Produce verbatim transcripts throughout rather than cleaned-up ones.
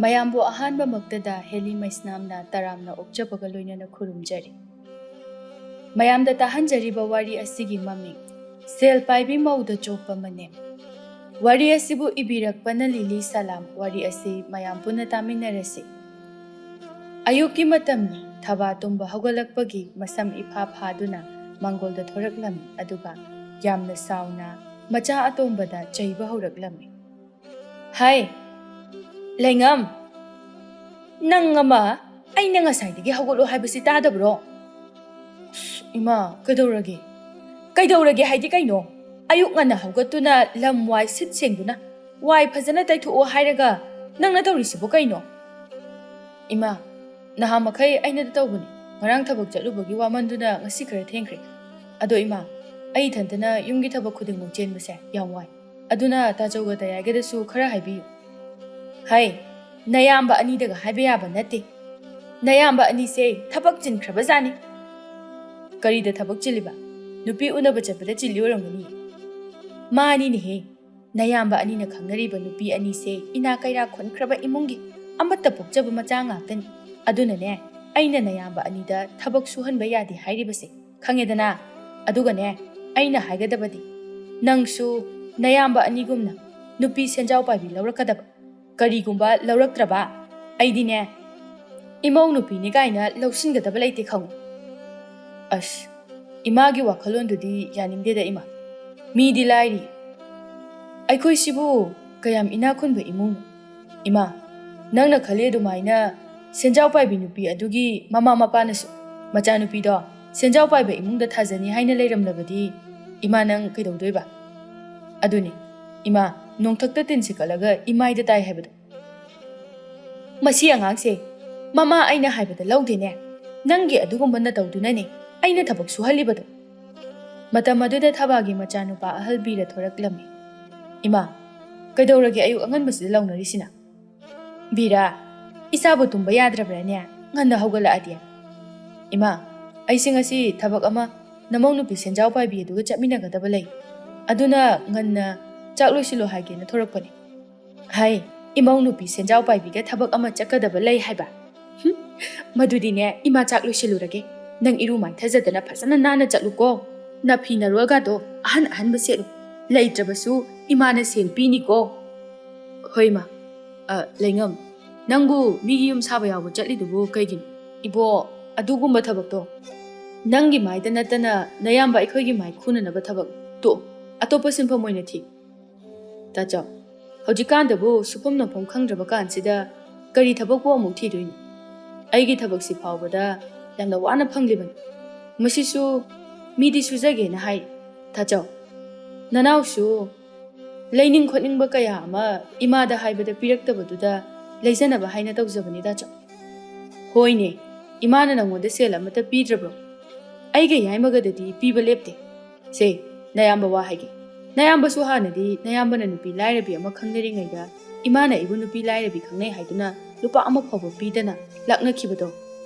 ꯃꯌꯥꯝꯕꯨ ꯑꯍꯥꯟꯕꯃꯛꯇꯗ ꯍꯦꯂꯤ ꯃꯩꯁꯅꯥꯝꯅ ꯇꯔꯥꯝꯅ ꯑꯣꯛꯆꯕꯒ ꯂꯣꯏꯅꯅ ꯈꯨꯔꯨꯝꯖꯔꯤ꯫ ꯃꯌꯥꯝꯗ ꯇꯥꯍꯟꯖꯔꯤꯕ ꯋꯥꯔꯤ ꯑꯁꯤꯒꯤ ꯃꯃꯤꯡ ꯁꯦꯜ ꯄꯥꯏꯕꯤ ꯃꯧꯗ ꯆꯣꯞꯄ ꯃꯅꯦꯝ꯫ ꯋꯥꯔꯤ ꯑꯁꯤꯕꯨ ꯏꯕꯤꯔꯛꯄꯅ ꯂꯤꯂꯤ ꯁꯂꯥꯝ꯫ ꯋꯥꯔꯤ ꯑꯁꯤ ꯃꯌꯥꯝ ꯄꯨꯟꯅ ꯇꯥꯃꯤꯟꯅꯔꯁꯤ꯫ ꯑꯌꯨꯛꯀꯤ ꯃꯇꯝꯅꯤ꯫ ꯊꯕꯥ ꯇꯨꯝꯕ ꯍꯧꯒꯠꯂꯛꯄꯒꯤ ꯃꯁꯝ ꯏꯐꯥ ꯐꯥꯗꯨꯅ ꯃꯥꯡꯒꯣꯜꯗ ꯊꯣꯔꯛꯂꯝꯃꯤ, ꯑꯗꯨꯒ ꯌꯥꯝꯅ ꯁꯥꯎꯅ ꯃꯆꯥ ꯑꯇꯣꯝꯕꯗ ꯆꯩꯕ ꯍꯧꯔꯛꯂꯝꯃꯤ꯫ "ꯍꯥꯏ, ꯂꯩꯉꯝ, ꯅꯪ ꯑꯃ, ꯑꯩꯅ ꯉꯁꯥꯏꯗꯒꯤ ꯍꯧꯒꯠꯂꯣ ꯍꯥꯏꯕꯁꯤ ꯇꯥꯗꯕ꯭ꯔꯣ?" "ꯑꯁ, ꯏꯃꯥ, ꯀꯩꯗꯧꯔꯒꯦ?" "ꯀꯩꯗꯧꯔꯒꯦ ꯍꯥꯏꯗꯤ ꯀꯩꯅꯣ? ꯑꯌꯨꯛ ꯉꯟꯅ ꯍꯧꯒꯠꯇꯨꯅ ꯂꯝ ꯋꯥꯏ ꯁꯤꯠ ꯁꯦꯡꯗꯨꯅ ꯋꯥꯏ ꯐꯖꯅ ꯇꯩꯊꯣꯛꯑꯣ ꯍꯥꯏꯔꯒ ꯅꯪꯅ ꯇꯧꯔꯤꯁꯤꯕꯨ ꯀꯩꯅꯣ?" "ꯏꯃꯥ, ꯅꯍꯥ ꯃꯈꯩ ꯑꯩꯅꯗ ꯇꯧꯕꯅꯤ꯫ ꯉꯔꯥꯡ ꯊꯕꯛ ꯆꯠꯂꯨꯕꯒꯤ ꯋꯥꯃꯟꯗꯨꯅ ꯉꯁꯤ ꯈꯔ ꯊꯦꯡꯈ꯭ꯔꯦ꯫ ꯑꯗꯣ ꯏꯃꯥ, ꯑꯩ ꯏꯊꯟꯇꯅ ꯌꯨꯝꯒꯤ ꯊꯕꯛ ꯈꯨꯗꯤꯡꯃꯛ ꯆꯦꯟꯕꯁꯦ ꯌꯥꯝ ꯋꯥꯏ꯫ ꯑꯗꯨꯅ ꯇꯥꯆꯧꯒ ꯇꯌꯥꯏꯒꯗꯁꯨ ꯈꯔ ꯍꯥꯏꯕꯤꯌꯨ꯫" "ꯍꯥꯏ, ꯅꯌꯥꯝꯕ ꯑꯅꯤꯗꯒ ꯍꯥꯏꯕ ꯌꯥꯕ ꯅꯠꯇꯦ꯫ ꯅꯌꯥꯝꯕ ꯑꯅꯤꯁꯦ ꯊꯕꯛ ꯆꯤꯟꯈ꯭ꯔꯕꯖꯥꯠꯅꯤ꯫" "ꯀꯔꯤꯗ ꯊꯕꯛ ꯆꯤꯜꯂꯤꯕ? ꯅꯨꯄꯤ ꯎꯅꯕ ꯆꯠꯄꯗ ꯆꯤꯜꯂꯤ ꯑꯣꯏꯔꯝꯒꯅꯤ꯫" "ꯃꯥꯅꯤꯅꯦꯍꯦ, ꯅꯌꯥꯝꯕ ꯑꯅꯤꯅ ꯈꯪꯅꯔꯤꯕ ꯅꯨꯄꯤ ꯑꯅꯤꯁꯦ ꯏꯅꯥ ꯀꯩꯔꯥ ꯈꯨꯟꯈ꯭ꯔꯕ ꯏꯃꯨꯡꯒꯤ ꯑꯃꯠꯇ ꯄꯣꯛꯆꯕ ꯃꯆꯥ ꯉꯥꯛꯇꯅꯤ꯫ ꯑꯗꯨꯅꯅꯦ, ꯑꯩꯅ ꯅꯌꯥꯝꯕ ꯑꯅꯤꯗ ꯊꯕꯛ ꯁꯨꯍꯟꯕ ꯌꯥꯗꯦ ꯍꯥꯏꯔꯤꯕꯁꯦ, ꯈꯪꯉꯦꯗꯅ? ꯑꯗꯨꯒꯅꯦ, ꯑꯩꯅ ꯍꯥꯏꯒꯗꯕꯗꯤ, ꯅꯪꯁꯨ ꯅꯌꯥꯝꯕ ꯑꯅꯤꯒꯨꯝꯅ ꯅꯨꯄꯤ ꯁꯦꯟꯖꯥꯎ ꯄꯥꯏꯕꯤ ꯂꯧꯔꯛꯀꯗꯕ꯫ ꯀꯔꯤꯒꯨꯝꯕ ꯂꯧꯔꯛꯇ꯭ꯔꯕ, ꯑꯩꯗꯤꯅꯦ, ꯏꯃꯧ ꯅꯨꯄꯤꯅꯤ ꯀꯥꯏꯅ ꯂꯧꯁꯤꯟꯒꯗꯕ ꯂꯩꯇꯦ, ꯈꯪꯉꯨ꯫" "ꯑꯁ, ꯏꯃꯥꯒꯤ ꯋꯥꯈꯜꯂꯣꯟꯗꯨꯗꯤ ꯌꯥꯅꯤꯡꯗꯦꯗ, ꯏꯃꯥ꯫ ꯃꯤꯗꯤ ꯂꯥꯏꯔꯤ꯫ ꯑꯩꯈꯣꯏꯁꯤꯕꯨ ꯀꯌꯥꯝ ꯏꯅꯥꯛ ꯈꯨꯟꯕ ꯏꯃꯨꯡꯅꯣ? ꯏꯃꯥ, ꯅꯪꯅ ꯈꯜꯂꯤ ꯑꯗꯨꯃꯥꯏꯅ ꯁꯦꯟꯖꯥꯎ ꯄꯥꯏꯕꯤ ꯅꯨꯄꯤ ꯑꯗꯨꯒꯤ ꯃꯃꯥ ꯃꯄꯥꯅꯁꯨ ꯃꯆꯥꯅꯨꯄꯤꯗꯣ ꯁꯦꯟꯖꯥꯎ ꯄꯥꯏꯕ ꯏꯃꯨꯡꯗ ꯊꯥꯖꯅꯤ ꯍꯥꯏꯅ ꯂꯩꯔꯝꯂꯕꯗꯤ, ꯏꯃꯥ, ꯅꯪ ꯀꯩꯗꯧꯗꯣꯏꯕ?" "ꯑꯗꯨꯅꯤ, ꯏꯃꯥ, ꯅꯣꯡꯊꯛꯇ ꯇꯤꯟ ꯁꯤꯠꯀꯠꯂꯒ ꯏꯃꯥꯏꯗ ꯇꯥꯏ ꯍꯥꯏꯕꯗꯣ꯫" "ꯃꯁꯤ ꯑꯉꯥꯡꯁꯦ, ꯃꯃꯥ ꯑꯩꯅ ꯍꯥꯏꯕꯗ ꯂꯧꯗꯦꯅꯦ꯫ ꯅꯪꯒꯤ ꯑꯗꯨꯒꯨꯝꯕ ꯅꯇꯧꯗꯨꯅꯅꯦ ꯑꯩꯅ ꯊꯕꯛ ꯁꯨꯍꯜꯂꯤꯕꯗꯣ꯫" ꯃꯇꯝ ꯑꯗꯨꯗ ꯊꯕꯥꯒꯤ ꯃꯆꯥꯅꯨꯄꯥ ꯑꯍꯜ ꯕꯤꯔ ꯊꯣꯔꯛꯂꯝꯃꯤ꯫ "ꯏꯃꯥ, ꯀꯩꯗꯧꯔꯒꯦ ꯑꯌꯨꯛ ꯑꯉꯟꯕꯁꯤꯗ ꯂꯥꯎꯅꯔꯤꯁꯤꯅ?" "ꯕꯤꯔ, ꯏꯆꯥꯕꯨ ꯇꯨꯝꯕ ꯌꯥꯗ꯭ꯔꯕ꯭ꯔꯥꯅꯦ? ꯉꯟꯅ ꯍꯧꯒꯠꯂꯛꯑꯗꯤ꯫" "ꯏꯃꯥ, ꯑꯩꯁꯦ ꯉꯁꯤ ꯊꯕꯛ ꯑꯃ ꯅꯃꯧ ꯅꯨꯄꯤ ꯁꯦꯟꯖꯥꯎ ꯄꯥꯏꯕꯤ ꯑꯗꯨꯒ ꯆꯠꯃꯤꯟꯅꯒꯗꯕ ꯂꯩ꯫ ꯑꯗꯨꯅ ꯉꯟꯅ ꯆꯥꯛ ꯂꯣꯏꯁꯤꯜꯂꯣ ꯍꯥꯏꯒꯦꯅ ꯊꯣꯔꯛꯄꯅꯤ꯫" "ꯍꯥꯏ, ꯏꯃꯧ ꯅꯨꯄꯤ ꯁꯦꯟꯖꯥꯎ ꯄꯥꯏꯕꯤꯒ ꯊꯕꯛ ꯑꯃ ꯆꯠꯀꯗꯕ ꯂꯩ ꯍꯥꯏꯕ꯫ ꯍꯨꯝ, ꯃꯗꯨꯗꯤꯅꯦ, ꯏꯃꯥ ꯆꯥꯛ ꯂꯣꯏꯁꯤꯜꯂꯨꯔꯒꯦ꯫ ꯅꯪ ꯏꯔꯨ ꯃꯥꯏꯊꯖꯗꯅ ꯐꯖꯅ ꯅꯥꯟꯅ ꯆꯠꯂꯨꯀꯣ꯫ ꯅꯐꯤ ꯅꯔꯣꯜꯒꯗꯣ ꯑꯍꯟ ꯑꯍꯟꯕ ꯁꯦꯠꯂꯨ꯫ ꯂꯩꯇ꯭ꯔꯕꯁꯨ ꯏꯃꯥꯅ ꯁꯦꯜ ꯄꯤꯅꯤꯀꯣ꯫ ꯍꯣꯏ ꯏꯃꯥ꯫ ꯑ, ꯂꯩꯉꯝ, ꯅꯪꯕꯨ ꯃꯤꯒꯤ ꯌꯨꯝ ꯁꯥꯕ ꯌꯥꯎꯕ ꯆꯠꯂꯤꯗꯨꯕꯨ ꯀꯩꯒꯤꯅꯣ? ꯏꯕꯣ, ꯑꯗꯨꯒꯨꯝꯕ ꯊꯕꯛꯇꯣ ꯅꯪꯒꯤ ꯃꯥꯏꯗ ꯅꯠꯇꯅ ꯅꯌꯥꯝꯕ ꯑꯩꯈꯣꯏꯒꯤ ꯃꯥꯏ ꯈꯨꯅꯅꯕ ꯊꯕꯛ ꯇꯣꯛ꯫ ꯑꯇꯣꯞꯄ ꯁꯤꯟꯐꯝ ꯑꯣꯏꯅ ꯊꯤ꯫ ꯇꯥꯆꯧ, ꯍꯧꯖꯤꯛꯀꯥꯟꯗꯕꯨ ꯁꯨꯐꯝ ꯅꯣꯝꯐꯝ ꯈꯪꯗ꯭ꯔꯕ ꯀꯥꯟꯁꯤꯗ ꯀꯔꯤ ꯊꯕꯛꯄꯨ ꯑꯃꯨꯛ ꯊꯤꯗꯣꯏꯅꯣ? ꯑꯩꯒꯤ ꯊꯕꯛꯁꯤ ꯐꯥꯎꯕꯗ ꯌꯥꯝꯅ ꯋꯥꯅ ꯐꯪꯂꯤꯕꯅꯤ꯫ ꯃꯁꯤꯁꯨ ꯃꯤꯗꯤ ꯁꯨꯖꯒꯦꯅ ꯍꯥꯏ꯫ ꯇꯥꯆꯧ, ꯅꯅꯥꯎꯁꯨ ꯂꯩꯅꯤꯡ ꯈꯣꯠꯅꯤꯡꯕ ꯀꯌꯥ ꯑꯃ ꯏꯃꯥꯗ ꯍꯥꯏꯕꯗ ꯄꯤꯔꯛꯇꯕꯗꯨꯗ ꯂꯩꯖꯅꯕ ꯍꯥꯏꯅ ꯇꯧꯖꯕꯅꯤ, ꯇꯥꯆꯧ꯫ ꯍꯣꯏꯅꯦ, ꯏꯃꯥꯅ ꯅꯪꯉꯣꯟꯗ ꯁꯦꯜ ꯑꯃꯠꯇ ꯄꯤꯗ꯭ꯔꯕ꯭ꯔꯣ? ꯑꯩꯒ ꯌꯥꯏꯃꯒꯗꯗꯤ ꯄꯤꯕ ꯂꯦꯞꯇꯦ꯫ ꯁꯦ, ꯅꯌꯥꯝꯕ ꯋꯥ ꯍꯥꯏꯒꯦ꯫ ꯅꯌꯥꯝꯕꯁꯨ ꯍꯥꯟꯅꯗꯤ ꯅꯌꯥꯝꯕꯅ ꯅꯨꯄꯤ ꯂꯥꯏꯔꯕꯤ ꯑꯃ ꯈꯪꯅꯔꯤꯉꯩꯗ ꯏꯃꯥꯅ ꯑꯩꯕꯨ ꯅꯨꯄꯤ ꯂꯥꯏꯔꯕꯤ ꯈꯪꯅꯩ ꯍꯥꯏꯗꯨꯅ ꯂꯨꯄꯥ ꯑꯃ ꯐꯥꯎꯕ ꯄꯤꯗꯅ ꯂꯥꯛꯅꯈꯤꯕꯗꯣ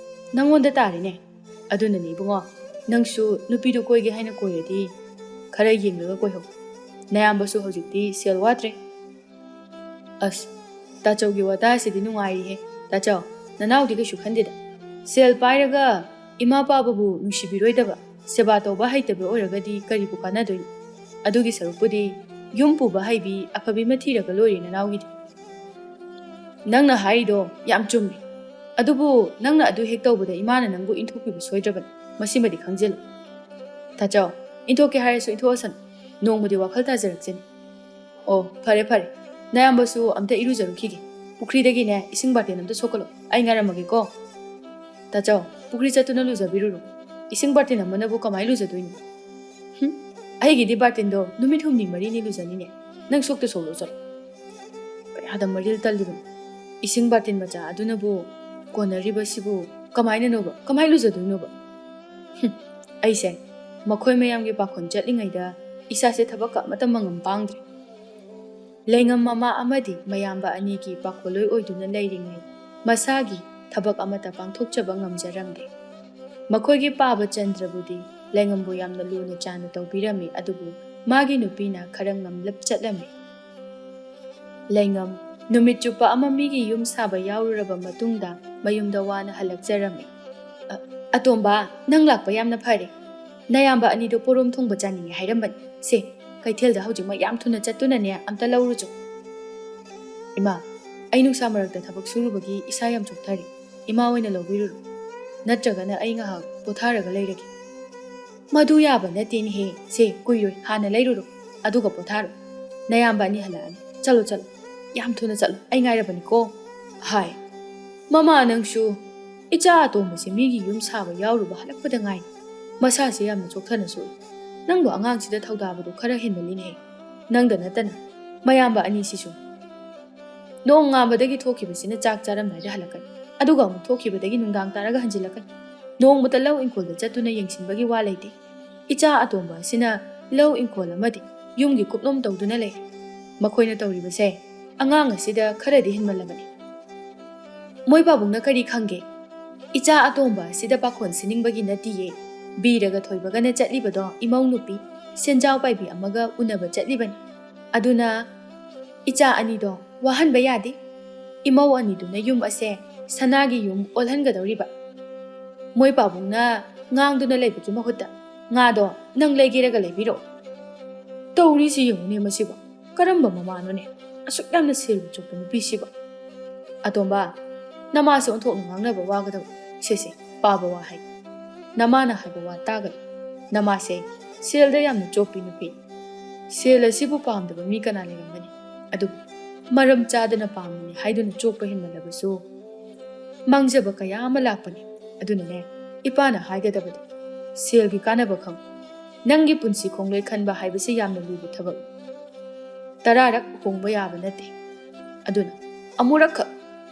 ꯅꯪꯉꯣꯟꯗ ꯇꯥꯔꯦꯅꯦ꯫ ꯑꯗꯨꯅꯅꯦ ꯏꯕꯨꯡꯉꯣ, ꯅꯪꯁꯨ ꯅꯨꯄꯤꯗꯨ ꯀꯣꯏꯒꯦ ꯍꯥꯏꯅ ꯀꯣꯏꯔꯗꯤ ꯈꯔ ꯌꯦꯡꯂꯒ ꯀꯣꯏꯍꯧ꯫ ꯅꯌꯥꯝꯕꯁꯨ ꯍꯧꯖꯤꯛꯇꯤ ꯁꯦꯜ ꯋꯥꯠꯇ꯭ꯔꯦ꯫ ꯑꯁ, ꯇꯥꯆꯧꯒꯤ ꯋꯥꯇꯥꯁꯤꯗꯤ ꯅꯨꯡꯉꯥꯏꯔꯤꯍꯦ꯫ ꯇꯥꯆꯧ, ꯅꯅꯥꯎꯗꯤ ꯀꯩꯁꯨ ꯈꯟꯗꯦꯗ꯫ ꯁꯦꯜ ꯄꯥꯏꯔꯒ ꯏꯃꯥ ꯄꯥꯕꯕꯨ ꯅꯨꯡꯁꯤꯕꯤꯔꯣꯏꯗꯕ, ꯁꯦꯕꯥ ꯇꯧꯕ ꯍꯩꯇꯕ ꯑꯣꯏꯔꯒꯗꯤ ꯀꯔꯤꯕꯨ ꯀꯥꯟꯅꯗꯣꯏꯅꯣ? ꯑꯗꯨꯒꯤ ꯁꯔꯨꯛꯄꯨꯗꯤ ꯌꯨꯝ ꯄꯨꯕ ꯍꯩꯕꯤ ꯑꯐꯕꯤ ꯑꯃ ꯊꯤꯔꯒ ꯂꯣꯏꯔꯦ ꯅꯅꯥꯎꯒꯤꯗꯤ꯫ ꯅꯪꯅ ꯍꯥꯏꯔꯤꯗꯣ ꯌꯥꯝ ꯆꯨꯝꯃꯤ꯫ ꯑꯗꯨꯕꯨ ꯅꯪꯅ ꯑꯗꯨ ꯍꯦꯛ ꯇꯧꯕꯗ ꯏꯃꯥꯅ ꯅꯪꯕꯨ ꯏꯟꯊꯣꯛꯄꯤꯕ ꯁꯣꯏꯗ꯭ꯔꯕꯅꯤ꯫ ꯃꯁꯤꯃꯗꯤ ꯈꯪꯖꯤꯜꯂꯨ꯫ ꯇꯥꯆꯧ, ꯏꯟꯊꯣꯛꯀꯦ ꯍꯥꯏꯔꯁꯨ ꯏꯟꯊꯣꯛꯑꯁꯅꯨ꯫ ꯅꯣꯡꯃꯗꯤ ꯋꯥꯈꯜ ꯇꯥꯖꯔꯛꯆꯅꯤ꯫ ꯑꯣ, ꯐꯔꯦ ꯐꯔꯦ꯫ ꯅꯌꯥꯝꯕꯁꯨ ꯑꯝꯇ ꯏꯔꯨꯖꯔꯨꯈꯤꯒꯦ꯫ ꯄꯨꯈ꯭ꯔꯤꯗꯒꯤꯅꯦ ꯏꯁꯤꯡ ꯕꯥꯔꯇꯦꯟ ꯑꯝꯇ ꯁꯣꯛꯀꯠꯂꯣ꯫ ꯑꯩ ꯉꯥꯏꯔꯝꯃꯒꯦꯀꯣ꯫ ꯇꯥꯆꯧ, ꯄꯨꯈ꯭ꯔꯤ ꯆꯠꯇꯨꯅ ꯂꯨꯖꯕꯤꯔꯨꯔꯣ꯫ ꯏꯁꯤꯡ ꯕꯥꯔꯇꯦꯟ ꯑꯃꯅꯕꯨ ꯀꯃꯥꯏ ꯂꯨꯖꯗꯣꯏꯅꯣ? ꯍꯨꯝ, ꯑꯩꯒꯤꯗꯤ ꯕꯥꯔꯇꯦꯟꯗꯣ ꯅꯨꯃꯤꯠ ꯍꯨꯝꯅꯤ ꯃꯔꯤꯅꯤ ꯂꯨꯖꯅꯤꯅꯦ꯫ ꯅꯪ ꯁꯣꯛꯇ ꯁꯣꯛꯂꯣ ꯆꯠꯂꯣ꯫ ꯀꯌꯥꯗ ꯃꯔꯤꯜ ꯇꯜꯂꯤꯕꯅꯣ? ꯏꯁꯤꯡ ꯕꯥꯔꯇꯦꯟ ꯃꯆꯥ ꯑꯗꯨꯅꯕꯨ ꯀꯣꯟꯅꯔꯤꯕꯁꯤꯕꯨ ꯀꯃꯥꯏꯅꯅꯣꯕ? ꯀꯃꯥꯏ ꯂꯨꯖꯗꯣꯏꯅꯣꯕ? ꯍꯨꯝ, ꯑꯩꯁꯦ ꯃꯈꯣꯏ ꯃꯌꯥꯝꯒꯤ ꯄꯥꯈꯣꯟ ꯆꯠꯂꯤꯉꯩꯗ ꯏꯁꯥꯁꯦ ꯊꯕꯛꯀ ꯑꯃꯠꯇ ꯃꯉꯝ ꯄꯥꯡꯗ꯭ꯔꯦ꯫ ꯂꯩꯉꯝ ꯃꯃꯥ ꯑꯃꯗꯤ ꯃꯌꯥꯝꯕ ꯑꯅꯤꯒꯤ ꯄꯥꯈꯣꯜꯂꯣꯏ ꯑꯣꯏꯗꯨꯅ ꯂꯩꯔꯤꯉꯩ ꯃꯁꯥꯒꯤ ꯊꯕꯛ ꯑꯃꯠꯇ ꯄꯥꯡꯊꯣꯛꯆꯕ ꯉꯝꯖꯔꯝꯗꯦ꯫ ꯃꯈꯣꯏꯒꯤ ꯄꯥꯕ ꯆꯟꯗ꯭ꯔꯕꯨꯗꯤ ꯂꯩꯉꯝꯕꯨ ꯌꯥꯝꯅ ꯂꯨꯅ ꯆꯥꯟꯅ ꯇꯧꯕꯤꯔꯝꯃꯤ, ꯑꯗꯨꯕꯨ ꯃꯥꯒꯤ ꯅꯨꯄꯤꯅ ꯈꯔ ꯉꯝꯂꯞ ꯆꯠꯂꯝꯃꯤ꯫ ꯂꯩꯉꯝ ꯅꯨꯃꯤꯠ ꯆꯨꯞꯄ ꯑꯃ ꯃꯤꯒꯤ ꯌꯨꯝ ꯁꯥꯕ ꯌꯥꯎꯔꯨꯔꯕ ꯃꯇꯨꯡꯗ ꯃꯌꯨꯝꯗ ꯋꯥꯅ ꯍꯜꯂꯛꯆꯔꯝꯃꯤ꯫ "ꯑ, ꯑꯇꯣꯝꯕ, ꯅꯪ ꯂꯥꯛꯄ ꯌꯥꯝꯅ ꯐꯔꯦ꯫ ꯅꯌꯥꯝꯕ ꯑꯅꯤꯗꯣ ꯄꯣꯔꯣꯝ ꯊꯣꯡꯕ ꯆꯥꯅꯤꯡꯉꯦ ꯍꯥꯏꯔꯝꯕꯅꯤ꯫ ꯁꯦ, ꯀꯩꯊꯦꯜꯗ ꯍꯧꯖꯤꯛꯃꯛ ꯌꯥꯝ ꯊꯨꯅ ꯆꯠꯇꯨꯅꯅꯦ ꯑꯝꯇ ꯂꯧꯔꯨꯆꯣ꯫" "ꯏꯃꯥ, ꯑꯩ ꯅꯨꯡꯁꯥ ꯃꯔꯛꯇ ꯊꯕꯛ ꯁꯨꯔꯨꯕꯒꯤ ꯏꯁꯥ ꯌꯥꯝ ꯆꯣꯛꯊꯔꯦ꯫ ꯏꯃꯥ ꯑꯣꯏꯅ ꯂꯧꯕꯤꯔꯨꯔꯣ꯫ ꯅꯠꯇ꯭ꯔꯒꯅ ꯑꯩ ꯉꯥꯏꯍꯥꯛ ꯄꯣꯊꯥꯔꯒ ꯂꯩꯔꯒꯦ꯫" "ꯃꯗꯨ ꯌꯥꯕ ꯅꯠꯇꯦꯅꯦꯍꯦ꯫ ꯁꯦ, ꯀꯨꯏꯔꯣꯏ, ꯍꯥꯟꯅ ꯂꯩꯔꯨꯔꯣ꯫ ꯑꯗꯨꯒ ꯄꯣꯊꯥꯔꯣ꯫ ꯅꯌꯥꯝꯕ ꯑꯅꯤ ꯍꯜꯂꯛꯑꯅꯤ꯫ ꯆꯠꯂꯣ, ꯆꯠꯂꯣ꯫ ꯌꯥꯝ ꯊꯨꯅ ꯆꯠꯂꯣ꯫ ꯑꯩ ꯉꯥꯏꯔꯕꯅꯤꯀꯣ꯫" ꯍꯥꯏ꯫ "ꯃꯃꯥ, ꯅꯪꯁꯨ꯫ ꯏꯆꯥ ꯑꯇꯣꯝꯕꯁꯦ ꯃꯤꯒꯤ ꯌꯨꯝ ꯁꯥꯕ ꯌꯥꯎꯔꯨꯕ ꯍꯜꯂꯛꯄꯗ ꯉꯥꯏꯔꯤ꯫ ꯃꯁꯥꯁꯦ ꯌꯥꯝꯅ ꯆꯣꯛꯊꯅ ꯁꯣꯛꯏ꯫ ꯅꯪꯕꯨ ꯑꯉꯥꯡꯁꯤꯗ ꯊꯧꯗꯥꯕꯗꯨ ꯈꯔ ꯍꯦꯟꯃꯜꯂꯤꯅꯦꯍꯦ꯫ ꯅꯪꯗ ꯅꯠꯇꯅ ꯃꯌꯥꯝꯕ ꯑꯅꯤꯁꯤꯁꯨ꯫ ꯅꯣꯡ ꯉꯥꯟꯕꯗꯒꯤ ꯊꯣꯛꯈꯤꯕꯁꯤꯅ ꯆꯥꯛ ꯆꯥꯔꯝꯗꯥꯏꯗ ꯍꯜꯂꯛꯀꯅꯤ꯫ ꯑꯗꯨꯒ ꯑꯃꯨꯛ ꯊꯣꯛꯈꯤꯕꯗꯒꯤ ꯅꯨꯡꯗꯥꯡ ꯇꯥꯔꯒ ꯍꯟꯖꯤꯜꯂꯛꯀꯅꯤ꯫ ꯅꯣꯡꯃꯇ ꯂꯧ ꯏꯪꯈꯣꯜꯗ ꯆꯠꯇꯨꯅ ꯌꯦꯡꯁꯤꯟꯕꯒꯤ ꯋꯥ ꯂꯩꯇꯦ꯫ ꯏꯆꯥ ꯑꯇꯣꯝꯕ ꯑꯁꯤꯅ ꯂꯧ ꯏꯪꯈꯣꯜ ꯑꯃꯗꯤ ꯌꯨꯝꯒꯤ ꯀꯨꯞꯅꯣꯝ ꯇꯧꯗꯨꯅ ꯂꯩ꯫ ꯃꯈꯣꯏꯅ ꯇꯧꯔꯤꯕꯁꯦ ꯑꯉꯥꯡ ꯑꯁꯤꯗ ꯈꯔꯗꯤ ꯍꯦꯟꯃꯜꯂꯕꯅꯤ꯫" "ꯃꯣꯏ ꯄꯥꯕꯨꯡꯅ ꯀꯔꯤ ꯈꯪꯒꯦ? ꯏꯆꯥ ꯑꯇꯣꯝꯕ ꯑꯁꯤꯗ ꯄꯥꯈꯣꯟ ꯁꯤꯅꯤꯡꯕꯒꯤ ꯅꯠꯇꯤꯌꯦ꯫ ꯕꯤꯔꯒ ꯊꯣꯏꯕꯒꯅ ꯆꯠꯂꯤꯕꯗꯣ ꯏꯃꯧ ꯅꯨꯄꯤ ꯁꯦꯟꯖꯥꯎ ꯄꯥꯏꯕꯤ ꯑꯃꯒ ꯎꯅꯕ ꯆꯠꯂꯤꯕꯅꯤ꯫ ꯑꯗꯨꯅ ꯏꯆꯥ ꯑꯅꯤꯗꯣ ꯋꯥꯍꯟꯕ ꯌꯥꯗꯦ꯫ ꯏꯃꯧ ꯑꯅꯤꯗꯨꯅ ꯌꯨꯝ ꯑꯁꯦ ꯁꯅꯥꯒꯤ ꯌꯨꯝ ꯑꯣꯜꯍꯟꯒꯗꯧꯔꯤꯕ꯫ ꯃꯣꯏ ꯄꯥꯕꯨꯡꯅ ꯉꯥꯡꯗꯨꯅ ꯂꯩꯕꯒꯤ ꯃꯍꯨꯠꯇ ꯉꯥꯗꯣ ꯅꯪ ꯂꯩꯒꯦꯔꯒ ꯂꯩꯕꯤꯔꯛꯑꯣ꯫" ꯇꯧꯔꯤꯁꯤ ꯌꯦꯡꯉꯨꯅꯦ ꯃꯁꯤꯕꯣ꯫ ꯀꯔꯝꯕ ꯃꯃꯥꯅꯣꯅꯦ? ꯑꯁꯨꯛ ꯌꯥꯝꯅ ꯁꯦꯜ ꯆꯣꯛꯄ ꯅꯨꯄꯤꯁꯤꯕꯣ꯫ "ꯑꯇꯣꯝꯕ, ꯅꯃꯥꯁꯦ ꯑꯣꯟꯊꯣꯛꯅ ꯉꯥꯡꯅꯕ ꯋꯥꯒꯗꯕ꯫ ꯁꯦ, ꯁꯦ, ꯄꯥꯕ ꯋꯥ ꯍꯥꯏꯒꯦ꯫ ꯅꯃꯥꯅ ꯍꯥꯏꯕ ꯋꯥ ꯇꯥꯒꯅꯨ꯫ ꯅꯃꯥꯁꯦ ꯁꯦꯜꯗ ꯌꯥꯝꯅ ꯆꯣꯞꯄꯤ ꯅꯨꯄꯤ꯫ ꯁꯦꯜ ꯑꯁꯤꯕꯨ ꯄꯥꯝꯗꯕ ꯃꯤ ꯀꯅꯥ ꯂꯩꯔꯝꯒꯅꯤ? ꯑꯗꯨꯕꯨ ꯃꯔꯝ ꯆꯥꯗꯅ ꯄꯥꯝꯃꯤꯅꯤ ꯍꯥꯏꯗꯨꯅ ꯆꯣꯞꯄ ꯍꯦꯟꯃꯜꯂꯕꯁꯨ ꯃꯥꯡꯖꯕ ꯀꯌꯥ ꯑꯃ ꯂꯥꯛꯄꯅꯤ꯫ ꯑꯗꯨꯅꯅꯦ, ꯏꯄꯥꯅ ꯍꯥꯏꯒꯗꯕꯗꯤ ꯁꯦꯜꯒꯤ ꯀꯥꯟꯅꯕ ꯈꯪꯉꯨ꯫ ꯅꯪꯒꯤ ꯄꯨꯟꯁꯤ ꯈꯣꯡꯂꯣꯏ ꯈꯟꯕ ꯍꯥꯏꯕꯁꯤ ꯌꯥꯝꯅ ꯂꯨꯕ ꯊꯕꯛꯅꯤ꯫ ꯇꯔꯥꯔꯛ ꯍꯣꯡꯕ ꯌꯥꯕ ꯅꯠꯇꯦ꯫ ꯑꯗꯨꯅ ꯑꯃꯨꯔꯛꯈꯛ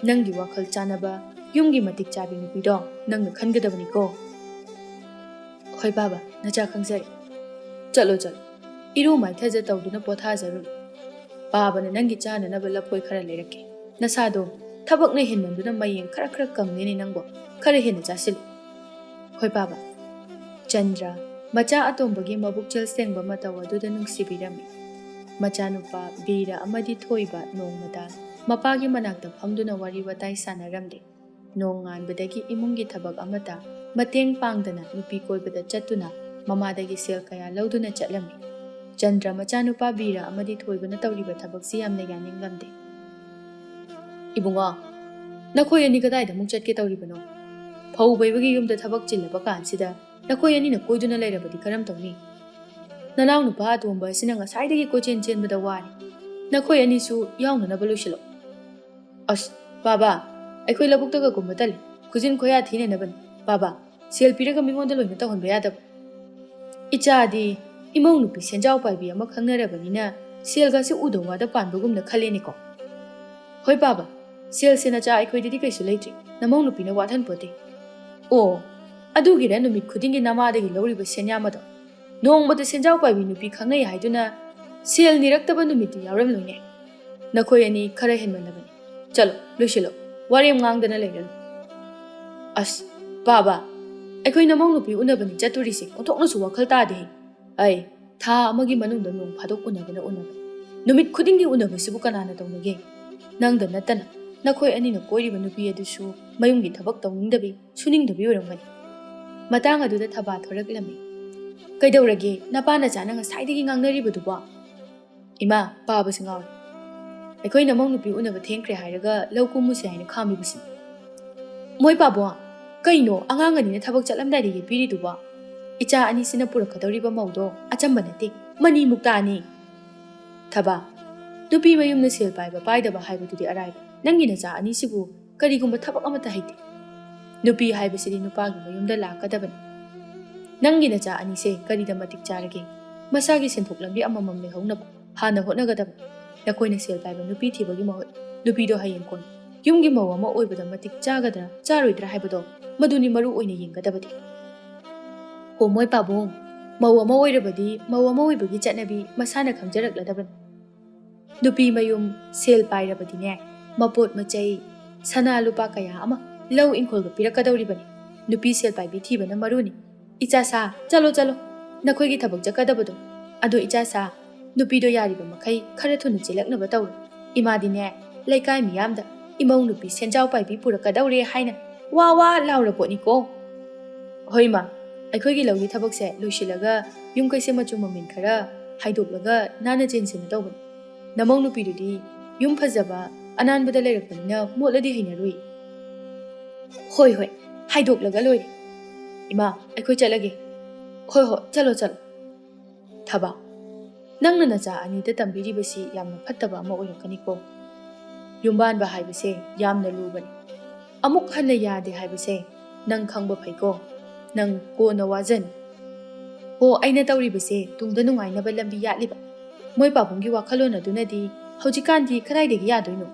ꯅꯪꯒꯤ ꯋꯥꯈꯜ ꯆꯥꯟꯅꯕ, ꯌꯨꯝꯒꯤ ꯃꯇꯤꯛ ꯆꯥꯕꯤ ꯅꯨꯄꯤꯗꯣ ꯅꯪꯅ ꯈꯟꯒꯗꯕꯅꯤꯀꯣ꯫" "ꯍꯣꯏ ꯄꯥꯕ, ꯅꯆꯥ ꯈꯪꯖꯔꯦ꯫ ꯆꯠꯂꯣ, ꯆꯠꯂꯣ꯫ ꯏꯔꯨ ꯃꯥꯏꯊꯖ ꯇꯧꯗꯨꯅ ꯄꯣꯊꯥꯖꯔꯨꯔꯣ꯫ ꯄꯥꯕꯅ ꯅꯪꯒꯤ ꯆꯥꯅꯅꯕ ꯂꯐꯣꯏ ꯈꯔ ꯂꯩꯔꯛꯀꯦ꯫ ꯅꯁꯥꯗꯣ ꯊꯕꯛꯅ ꯍꯦꯟꯃꯟꯗꯨꯅ ꯃꯌꯦꯡ ꯈꯔ ꯈꯔ ꯀꯪꯉꯦꯅꯦ ꯅꯪꯕꯣ꯫ ꯈꯔ ꯍꯦꯟꯅ ꯆꯥꯁꯤꯜꯂꯨ꯫" "ꯍꯣꯏ ꯄꯥꯕ꯫" ꯆꯟꯗ꯭ꯔ ꯃꯆꯥ ꯑꯇꯣꯝꯕꯒꯤ ꯃꯕꯨꯛꯆꯦꯜ ꯁꯦꯡꯕ ꯃꯇꯧ ꯑꯗꯨꯗ ꯅꯨꯡꯁꯤꯕꯤꯔꯝꯃꯤ꯫ ꯃꯆꯥꯅꯨꯄꯥ ꯕꯤꯔ ꯑꯃꯗꯤ ꯊꯣꯏꯕ ꯅꯣꯡꯃꯗ ꯃꯄꯥꯒꯤ ꯃꯅꯥꯛꯇ ꯐꯝꯗꯨꯅ ꯋꯥꯔꯤ ꯋꯥꯇꯥꯏ ꯁꯥꯟꯅꯔꯝꯂꯦ꯫ ꯅꯣꯡꯉꯥꯟꯕꯗꯒꯤ ꯏꯃꯨꯡꯒꯤ ꯊꯕꯛ ꯑꯃꯠꯇ ꯃꯇꯦꯡ ꯄꯥꯡꯗꯅ ꯅꯨꯄꯤ ꯀꯣꯏꯕꯗ ꯆꯠꯇꯨꯅ ꯃꯃꯥꯗꯒꯤ ꯁꯦꯜ ꯀꯌꯥ ꯂꯧꯗꯨꯅ ꯆꯠꯂꯝꯃꯤ꯫ ꯆꯟꯗ꯭ꯔ ꯃꯆꯥꯅꯨꯄꯥ ꯕꯤꯔ ꯑꯃꯗꯤ ꯊꯣꯏꯕꯅ ꯇꯧꯔꯤꯕ ꯊꯕꯛꯁꯤ ꯌꯥꯝꯅ ꯌꯥꯅꯤꯡꯂꯝꯗꯦ꯫ "ꯏꯕꯨꯡꯉꯣ, ꯅꯈꯣꯏ ꯑꯅꯤ ꯀꯗꯥꯏꯗ ꯑꯃꯨꯛ ꯆꯠꯀꯦ ꯇꯧꯔꯤꯕꯅꯣ? ꯐꯧ ꯄꯩꯕꯒꯤ ꯌꯨꯝꯗ ꯊꯕꯛ ꯆꯤꯜꯂꯕ ꯀꯥꯟꯁꯤꯗ ꯅꯈꯣꯏ ꯑꯅꯤꯅ ꯀꯣꯏꯗꯨꯅ ꯂꯩꯔꯕꯗꯤ ꯀꯔꯝ ꯇꯧꯅꯤ? ꯅꯅꯥꯎ ꯅꯨꯄꯥ ꯑꯇꯣꯝꯕ ꯑꯁꯤꯅ ꯉꯁꯥꯏꯗꯒꯤ ꯀꯣꯏꯆꯦꯟ ꯆꯦꯟꯕꯗ ꯋꯥꯔꯦ꯫ ꯅꯈꯣꯏ ꯑꯅꯤꯁꯨ ꯌꯥꯎꯅꯅꯕ ꯂꯣꯏꯁꯤꯜꯂꯣ꯫" "ꯑꯁ, ꯕꯥꯕꯥ, ꯑꯩꯈꯣꯏ ꯂꯧꯕꯨꯛꯇꯒ ꯀꯨꯝꯕ ꯇꯜꯂꯤ꯫ ꯈꯨꯖꯤꯟ ꯈꯣꯌꯥ ꯊꯤꯅꯅꯕꯅꯤ꯫ ꯕꯥꯕꯥ, ꯁꯦꯜ ꯄꯤꯔꯒ ꯃꯤꯉꯣꯟꯗ ꯂꯣꯏꯅ ꯇꯧꯍꯟꯕ ꯌꯥꯗꯕ?" "ꯏꯆꯥꯗꯤ ꯏꯃꯧ ꯅꯨꯄꯤ ꯁꯦꯟꯖꯥꯎ ꯄꯥꯏꯕꯤ ꯑꯃ ꯈꯪꯅꯔꯕꯅꯤꯅ ꯁꯦꯜꯒꯁꯤ ꯎꯗꯧ ꯋꯥꯗ ꯄꯥꯟꯕꯒꯨꯝꯅ ꯈꯜꯂꯦꯅꯦꯀꯣ?" "ꯍꯣꯏ ꯕꯥꯕꯥ, ꯁꯦꯜꯁꯦ ꯅꯆꯥ ꯑꯩꯈꯣꯏꯗꯗꯤ ꯀꯩꯁꯨ ꯂꯩꯇ꯭ꯔꯤ꯫ ꯅꯃꯧ ꯅꯨꯄꯤꯅ ꯋꯥꯠꯍꯟꯄꯣꯠꯇꯦ꯫" "ꯑꯣ, ꯑꯗꯨꯒꯤꯔ ꯅꯨꯃꯤꯠ ꯈꯨꯗꯤꯡꯒꯤ ꯅꯃꯥꯗꯒꯤ ꯂꯧꯔꯤꯕ ꯁꯦꯟꯌꯥꯝ ꯑꯗꯣ? ꯅꯣꯡꯃꯗ ꯁꯦꯟꯖꯥꯎ ꯄꯥꯏꯕꯤ ꯅꯨꯄꯤ ꯈꯪꯅꯩ ꯍꯥꯏꯗꯨꯅ ꯁꯦꯜ ꯅꯤꯔꯛꯇꯕ ꯅꯨꯃꯤꯠꯇꯤ ꯌꯥꯎꯔꯝꯂꯣꯏꯅꯦ꯫ ꯅꯈꯣꯏ ꯑꯅꯤ ꯈꯔ ꯍꯦꯟꯃꯜꯂꯕꯅꯤ꯫ ꯆꯠꯂꯣ, ꯂꯣꯏꯁꯤꯜꯂꯣ꯫ ꯋꯥꯔꯦꯝ ꯉꯥꯡꯗꯅ ꯂꯩꯔꯅꯨ꯫" "ꯑꯁ, ꯕꯥꯕꯥ, ꯑꯩꯈꯣꯏ ꯅꯃꯧ ꯅꯨꯄꯤ ꯎꯅꯕꯅꯤ ꯆꯠꯇꯣꯔꯤꯁꯦ꯫ ꯑꯣꯟꯊꯣꯛꯅꯁꯨ ꯋꯥꯈꯜ ꯇꯥꯗꯦꯍꯦ꯫ ꯑꯩ ꯊꯥ ꯑꯃꯒꯤ ꯃꯅꯨꯡꯗ ꯅꯣꯡ ꯐꯥꯗꯣꯛ ꯎꯅꯕꯅ ꯎꯅꯕꯅꯤ꯫ ꯅꯨꯃꯤꯠ ꯈꯨꯗꯤꯡꯒꯤ ꯎꯅꯕꯁꯤꯕꯨ ꯀꯅꯥꯅ ꯇꯧꯅꯒꯦ? ꯅꯪꯗ ꯅꯠꯇꯅ ꯅꯈꯣꯏ ꯑꯅꯤꯅ ꯀꯣꯏꯔꯤꯕ ꯅꯨꯄꯤ ꯑꯗꯨꯁꯨ ꯃꯌꯨꯝꯒꯤ ꯊꯕꯛ ꯇꯧꯅꯤꯡꯗꯕꯤ, ꯁꯨꯅꯤꯡꯗꯕꯤ ꯑꯣꯏꯔꯝꯒꯅꯤ꯫" ꯃꯇꯥꯡ ꯑꯗꯨꯗ ꯊꯕꯥ ꯊꯣꯔꯛꯂꯝꯃꯤ꯫ "ꯀꯩꯗꯧꯔꯒꯦ? ꯅꯄꯥ ꯅꯆꯥꯅ ꯉꯁꯥꯏꯗꯒꯤ ꯉꯥꯡꯅꯔꯤꯕꯗꯨꯕꯣ?" "ꯏꯃꯥ, ꯄꯥꯕꯁꯤ ꯉꯥꯎꯔꯦ꯫ ꯑꯩꯈꯣꯏ ꯅꯃꯧ ꯅꯨꯄꯤ ꯎꯅꯕ ꯊꯦꯡꯈ꯭ꯔꯦ ꯍꯥꯏꯔꯒ ꯂꯧ ꯀꯨꯝꯃꯨꯁꯦ ꯍꯥꯏꯅ ꯈꯥꯝꯃꯤꯕꯁꯤꯅꯤ꯫" "ꯃꯣꯏ ꯄꯥꯕꯣ, ꯀꯩꯅꯣ ꯑꯉꯥꯡ ꯑꯅꯤꯅ ꯊꯕꯛ ꯆꯠꯂꯝꯗꯥꯏꯗ ꯌꯦꯠꯄꯤꯔꯤꯗꯨꯕꯣ? ꯏꯆꯥ ꯑꯅꯤꯁꯤꯅ ꯄꯨꯔꯛꯀꯗꯧꯔꯤꯕ ꯃꯧꯗꯣ ꯑꯆꯝꯕ ꯅꯠꯇꯦ, ꯃꯅꯤ ꯃꯨꯛꯇꯥꯅꯤ꯫" "ꯊꯕꯥ, ꯅꯨꯄꯤ ꯃꯌꯨꯝꯅ ꯁꯦꯜ ꯄꯥꯏꯕ ꯄꯥꯏꯗꯕ ꯍꯥꯏꯕꯗꯨꯗꯤ ꯑꯔꯥꯏꯕ꯫ ꯅꯪꯒꯤ ꯅꯆꯥ ꯑꯅꯤꯁꯤꯕꯨ ꯀꯔꯤꯒꯨꯝꯕ ꯊꯕꯛ ꯑꯃꯠꯇ ꯍꯩꯇꯦ꯫ ꯅꯨꯄꯤ ꯍꯥꯏꯕꯁꯤꯗꯤ ꯅꯨꯄꯥꯒꯤ ꯃꯌꯨꯝꯗ ꯂꯥꯛꯀꯗꯕꯅꯤ꯫ ꯅꯪꯒꯤ ꯅꯆꯥ ꯑꯅꯤꯁꯦ ꯀꯔꯤꯗ ꯃꯇꯤꯛ ꯆꯥꯔꯒꯦ? ꯃꯁꯥꯒꯤ ꯁꯦꯟꯊꯣꯛ ꯂꯝꯕꯤ ꯑꯃꯃꯝ ꯂꯩꯍꯧꯅꯕ ꯍꯥꯟꯅ ꯍꯣꯠꯅꯒꯗꯕꯅꯤ꯫ ꯅꯈꯣꯏꯅ ꯁꯦꯜ ꯄꯥꯏꯕ ꯅꯨꯄꯤ ꯊꯤꯕꯒꯤ ꯃꯍꯨꯠ ꯅꯨꯄꯤꯗꯣ ꯍꯌꯦꯡ ꯀꯣꯟꯅ ꯌꯨꯝꯒꯤ ꯃꯧ ꯑꯃ ꯑꯣꯏꯕꯗ ꯃꯇꯤꯛ ꯆꯥꯒꯗ꯭ꯔꯥ ꯆꯥꯔꯣꯏꯗ꯭ꯔꯥ ꯍꯥꯏꯕꯗꯣ ꯃꯗꯨꯅꯤ ꯃꯔꯨ ꯑꯣꯏꯅ ꯌꯦꯡꯒꯗꯕꯗꯤ꯫" "ꯍꯣ ꯃꯣꯏ ꯄꯥꯕꯨꯡ, ꯃꯧ ꯑꯃ ꯑꯣꯏꯔꯕꯗꯤ ꯃꯧ ꯑꯃ ꯑꯣꯏꯕꯒꯤ ꯆꯠꯅꯕꯤ ꯃꯁꯥꯅ ꯈꯪꯖꯔꯛꯂꯗꯕꯅꯤ꯫ ꯅꯨꯄꯤ ꯃꯌꯨꯝ ꯁꯦꯜ ꯄꯥꯏꯔꯕꯗꯤꯅꯦ, ꯃꯄꯣꯠ ꯃꯆꯩ, ꯁꯅꯥ ꯂꯨꯄꯥ ꯀꯌꯥ ꯑꯃ ꯂꯧ ꯏꯪꯈꯣꯜꯒ ꯄꯤꯔꯛꯀꯗꯧꯔꯤꯕꯅꯤ꯫ ꯅꯨꯄꯤ ꯁꯦꯜ ꯄꯥꯏꯕꯤ ꯊꯤꯕꯅ ꯃꯔꯨꯅꯤ꯫ ꯏꯆꯥ ꯁꯥ, ꯆꯠꯂꯣ, ꯆꯠꯂꯣ, ꯅꯈꯣꯏꯒꯤ ꯊꯕꯛ ꯆꯠꯀꯗꯕꯗꯣ꯫ ꯑꯗꯣ ꯏꯆꯥ ꯁꯥ, ꯅꯨꯄꯤꯗꯣ ꯌꯥꯔꯤꯕ ꯃꯈꯩ ꯈꯔ ꯊꯨꯅ ꯆꯦꯜꯂꯛꯅꯕ ꯇꯧꯔꯣ꯫ ꯏꯃꯥꯗꯤꯅꯦ, ꯂꯩꯀꯥꯏ ꯃꯤꯌꯥꯝꯗ ꯏꯃꯧ ꯅꯨꯄꯤ ꯁꯦꯟꯖꯥꯎ ꯄꯥꯏꯕꯤ ꯄꯨꯔꯛꯀꯗꯧꯔꯦ ꯍꯥꯏꯅ ꯋꯥ ꯋꯥ ꯂꯥꯎꯔꯄꯣꯠꯅꯤꯀꯣ꯫ ꯍꯣꯏ ꯃꯥ, ꯑꯩꯈꯣꯏꯒꯤ ꯂꯧꯒꯤ ꯊꯕꯛꯁꯦ ꯂꯣꯏꯁꯤꯜꯂꯒ ꯌꯨꯝ ꯀꯩꯁꯦ ꯃꯆꯨ ꯃꯃꯦꯟ ꯈꯔ ꯍꯥꯏꯗꯣꯛꯂꯒ ꯅꯥꯟꯅ ꯆꯦꯟꯁꯦꯅ ꯇꯧꯕꯅꯤ꯫ ꯅꯃꯧ ꯅꯨꯄꯤꯗꯨꯗꯤ ꯌꯨꯝ ꯐꯖꯕ ꯑꯅꯥꯟꯕꯗ ꯂꯩꯔꯛꯄꯅꯤꯅ ꯃꯣꯠꯂꯗꯤ ꯍꯩꯅꯔꯨꯏ꯫ ꯍꯣꯏ ꯍꯣꯏ, ꯍꯥꯏꯗꯣꯛꯂꯒ ꯂꯣꯏꯔꯦ꯫ ꯏꯃꯥ, ꯑꯩꯈꯣꯏ ꯆꯠꯂꯒꯦ꯫ ꯍꯣꯏ ꯍꯣꯏ, ꯆꯠꯂꯣ ꯆꯠꯂꯣ꯫ ꯊꯕꯥ, ꯅꯪꯅ ꯅꯆꯥ ꯑꯅꯤꯗ ꯇꯝꯕꯤꯔꯤꯕꯁꯤ ꯌꯥꯝꯅ ꯐꯠꯇꯕ ꯑꯃ ꯑꯣꯏꯔꯛꯀꯅꯤꯀꯣ꯫ ꯌꯨꯝꯕꯥꯟꯕ ꯍꯥꯏꯕꯁꯦ ꯌꯥꯝꯅ ꯂꯨꯕꯅꯤ꯫ ꯑꯃꯨꯛ ꯍꯟꯅ ꯌꯥꯗꯦ ꯍꯥꯏꯕꯁꯦ ꯅꯪ ꯈꯪꯕ ꯐꯩꯀꯣ꯫ ꯅꯪ ꯀꯣꯟꯅ ꯋꯥꯖꯅꯤ꯫ ꯍꯣ, ꯑꯩꯅ ꯇꯧꯔꯤꯕꯁꯦ ꯇꯨꯡꯗ ꯅꯨꯡꯉꯥꯏꯅꯕ ꯂꯝꯕꯤ ꯌꯥꯠꯂꯤꯕ꯫ ꯃꯣꯏ ꯄꯥꯕꯨꯡꯒꯤ ꯋꯥꯈꯜꯂꯣꯟ ꯑꯗꯨꯅꯗꯤ ꯍꯧꯖꯤꯛꯀꯥꯟꯗꯤ ꯀꯗꯥꯏꯗꯒꯤ ꯌꯥꯗꯣꯏꯅꯣ?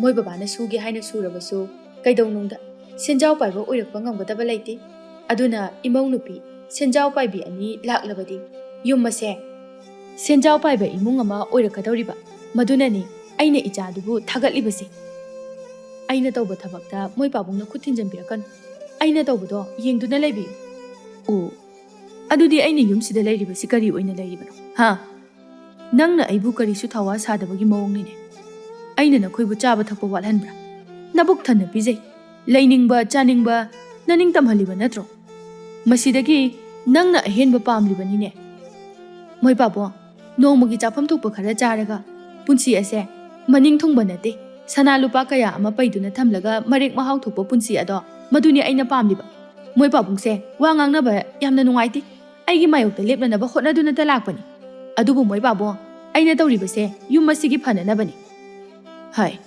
ꯃꯣꯏ ꯕꯕꯥꯅ ꯁꯨꯒꯦ ꯍꯥꯏꯅ ꯁꯨꯔꯕꯁꯨ ꯀꯩꯗꯧꯅꯨꯡꯗ ꯁꯦꯟꯖꯥꯎ ꯄꯥꯏꯕ ꯑꯣꯏꯔꯛꯄ ꯉꯝꯒꯗꯕ ꯂꯩꯇꯦ꯫ ꯑꯗꯨꯅ ꯏꯃꯧ ꯅꯨꯄꯤ ꯁꯦꯟꯖꯥꯎ ꯄꯥꯏꯕꯤ ꯑꯅꯤ ꯂꯥꯛꯂꯕꯗꯤ ꯌꯨꯝ ꯑꯁꯦ ꯁꯦꯟꯖꯥꯎ ꯄꯥꯏꯕ ꯏꯃꯨꯡ ꯑꯃ ꯑꯣꯏꯔꯛꯀꯗꯧꯔꯤꯕ꯫ ꯃꯗꯨꯅꯅꯤ ꯑꯩꯅ ꯏꯆꯥꯗꯨꯕꯨ ꯊꯥꯒꯠꯂꯤꯕꯁꯦ꯫ ꯑꯩꯅ ꯇꯧꯕ ꯊꯕꯛꯇ ꯃꯣꯏ ꯄꯥꯕꯨꯡꯅ ꯈꯨꯠ ꯊꯤꯟꯖꯤꯟꯕꯤꯔꯛꯀꯅꯨ꯫ ꯑꯩꯅ ꯇꯧꯕꯗꯣ ꯌꯦꯡꯗꯨꯅ ꯂꯩꯕꯤꯌꯨ꯫ ꯑꯣ, ꯑꯗꯨꯗꯤ ꯑꯩꯅ ꯌꯨꯝꯁꯤꯗ ꯂꯩꯔꯤꯕꯁꯤ ꯀꯔꯤ ꯑꯣꯏꯅ ꯂꯩꯔꯤꯕꯅꯣ? ꯍꯥ? ꯅꯪꯅ ꯑꯩꯕꯨ ꯀꯔꯤꯁꯨ ꯊꯋꯥ ꯁꯥꯗꯕꯒꯤ ꯃꯑꯣꯡꯅꯤꯅꯦ꯫ ꯑꯩꯅ ꯅꯈꯣꯏꯕꯨ ꯆꯥꯕ ꯊꯛꯄ ꯋꯥꯠꯍꯟꯕ꯭ꯔꯥ? ꯅꯕꯨꯛ ꯊꯟꯅ ꯄꯤꯖꯩ꯫ ꯂꯩꯅꯤꯡꯕ, ꯆꯥꯅꯤꯡꯕ ꯅꯅꯤꯡ ꯇꯝꯍꯜꯂꯤꯕ ꯅꯠꯇ꯭ꯔꯣ? ꯃꯁꯤꯗꯒꯤ ꯅꯪꯅ ꯑꯍꯦꯟꯕ ꯄꯥꯝꯂꯤꯕꯅꯤꯅꯦ꯫ ꯃꯣꯏ ꯄꯥꯕꯨꯡ, ꯅꯣꯡꯃꯒꯤ ꯆꯥꯐꯝ ꯊꯣꯛꯄ ꯈꯔ ꯆꯥꯔꯒ ꯄꯨꯟꯁꯤ ꯑꯁꯦ ꯃꯅꯤꯡ ꯊꯨꯡꯕ ꯅꯠꯇꯦ, ꯁꯅꯥ ꯂꯨꯄꯥ ꯀꯌꯥ ꯑꯃ ꯄꯩꯗꯨꯅ ꯊꯝꯂꯒ ꯃꯔꯦꯛ ꯃꯍꯥꯎ ꯊꯣꯛꯄ ꯄꯨꯟꯁꯤ ꯑꯗꯣ, ꯃꯗꯨꯅꯤ ꯑꯩꯅ ꯄꯥꯝꯂꯤꯕ꯫ ꯃꯣꯏ ꯄꯥꯕꯨꯡꯁꯦ ꯋꯥ ꯉꯥꯡꯅꯕ ꯌꯥꯝꯅ ꯅꯨꯡꯉꯥꯏꯇꯦ꯫ ꯑꯩꯒꯤ ꯃꯥꯌꯣꯛꯇ ꯂꯦꯞꯅꯅꯕ ꯍꯣꯠꯅꯗꯨꯅꯇ ꯂꯥꯛꯄꯅꯤ꯫ ꯑꯗꯨꯕꯨ ꯃꯣꯏ ꯄꯥꯕꯨꯡ, ꯑꯩꯅ ꯇꯧꯔꯤꯕꯁꯦ ꯌꯨꯝ ꯑꯁꯤꯒꯤ ꯐꯅꯅꯕꯅꯤ꯫ ꯍꯥꯏ,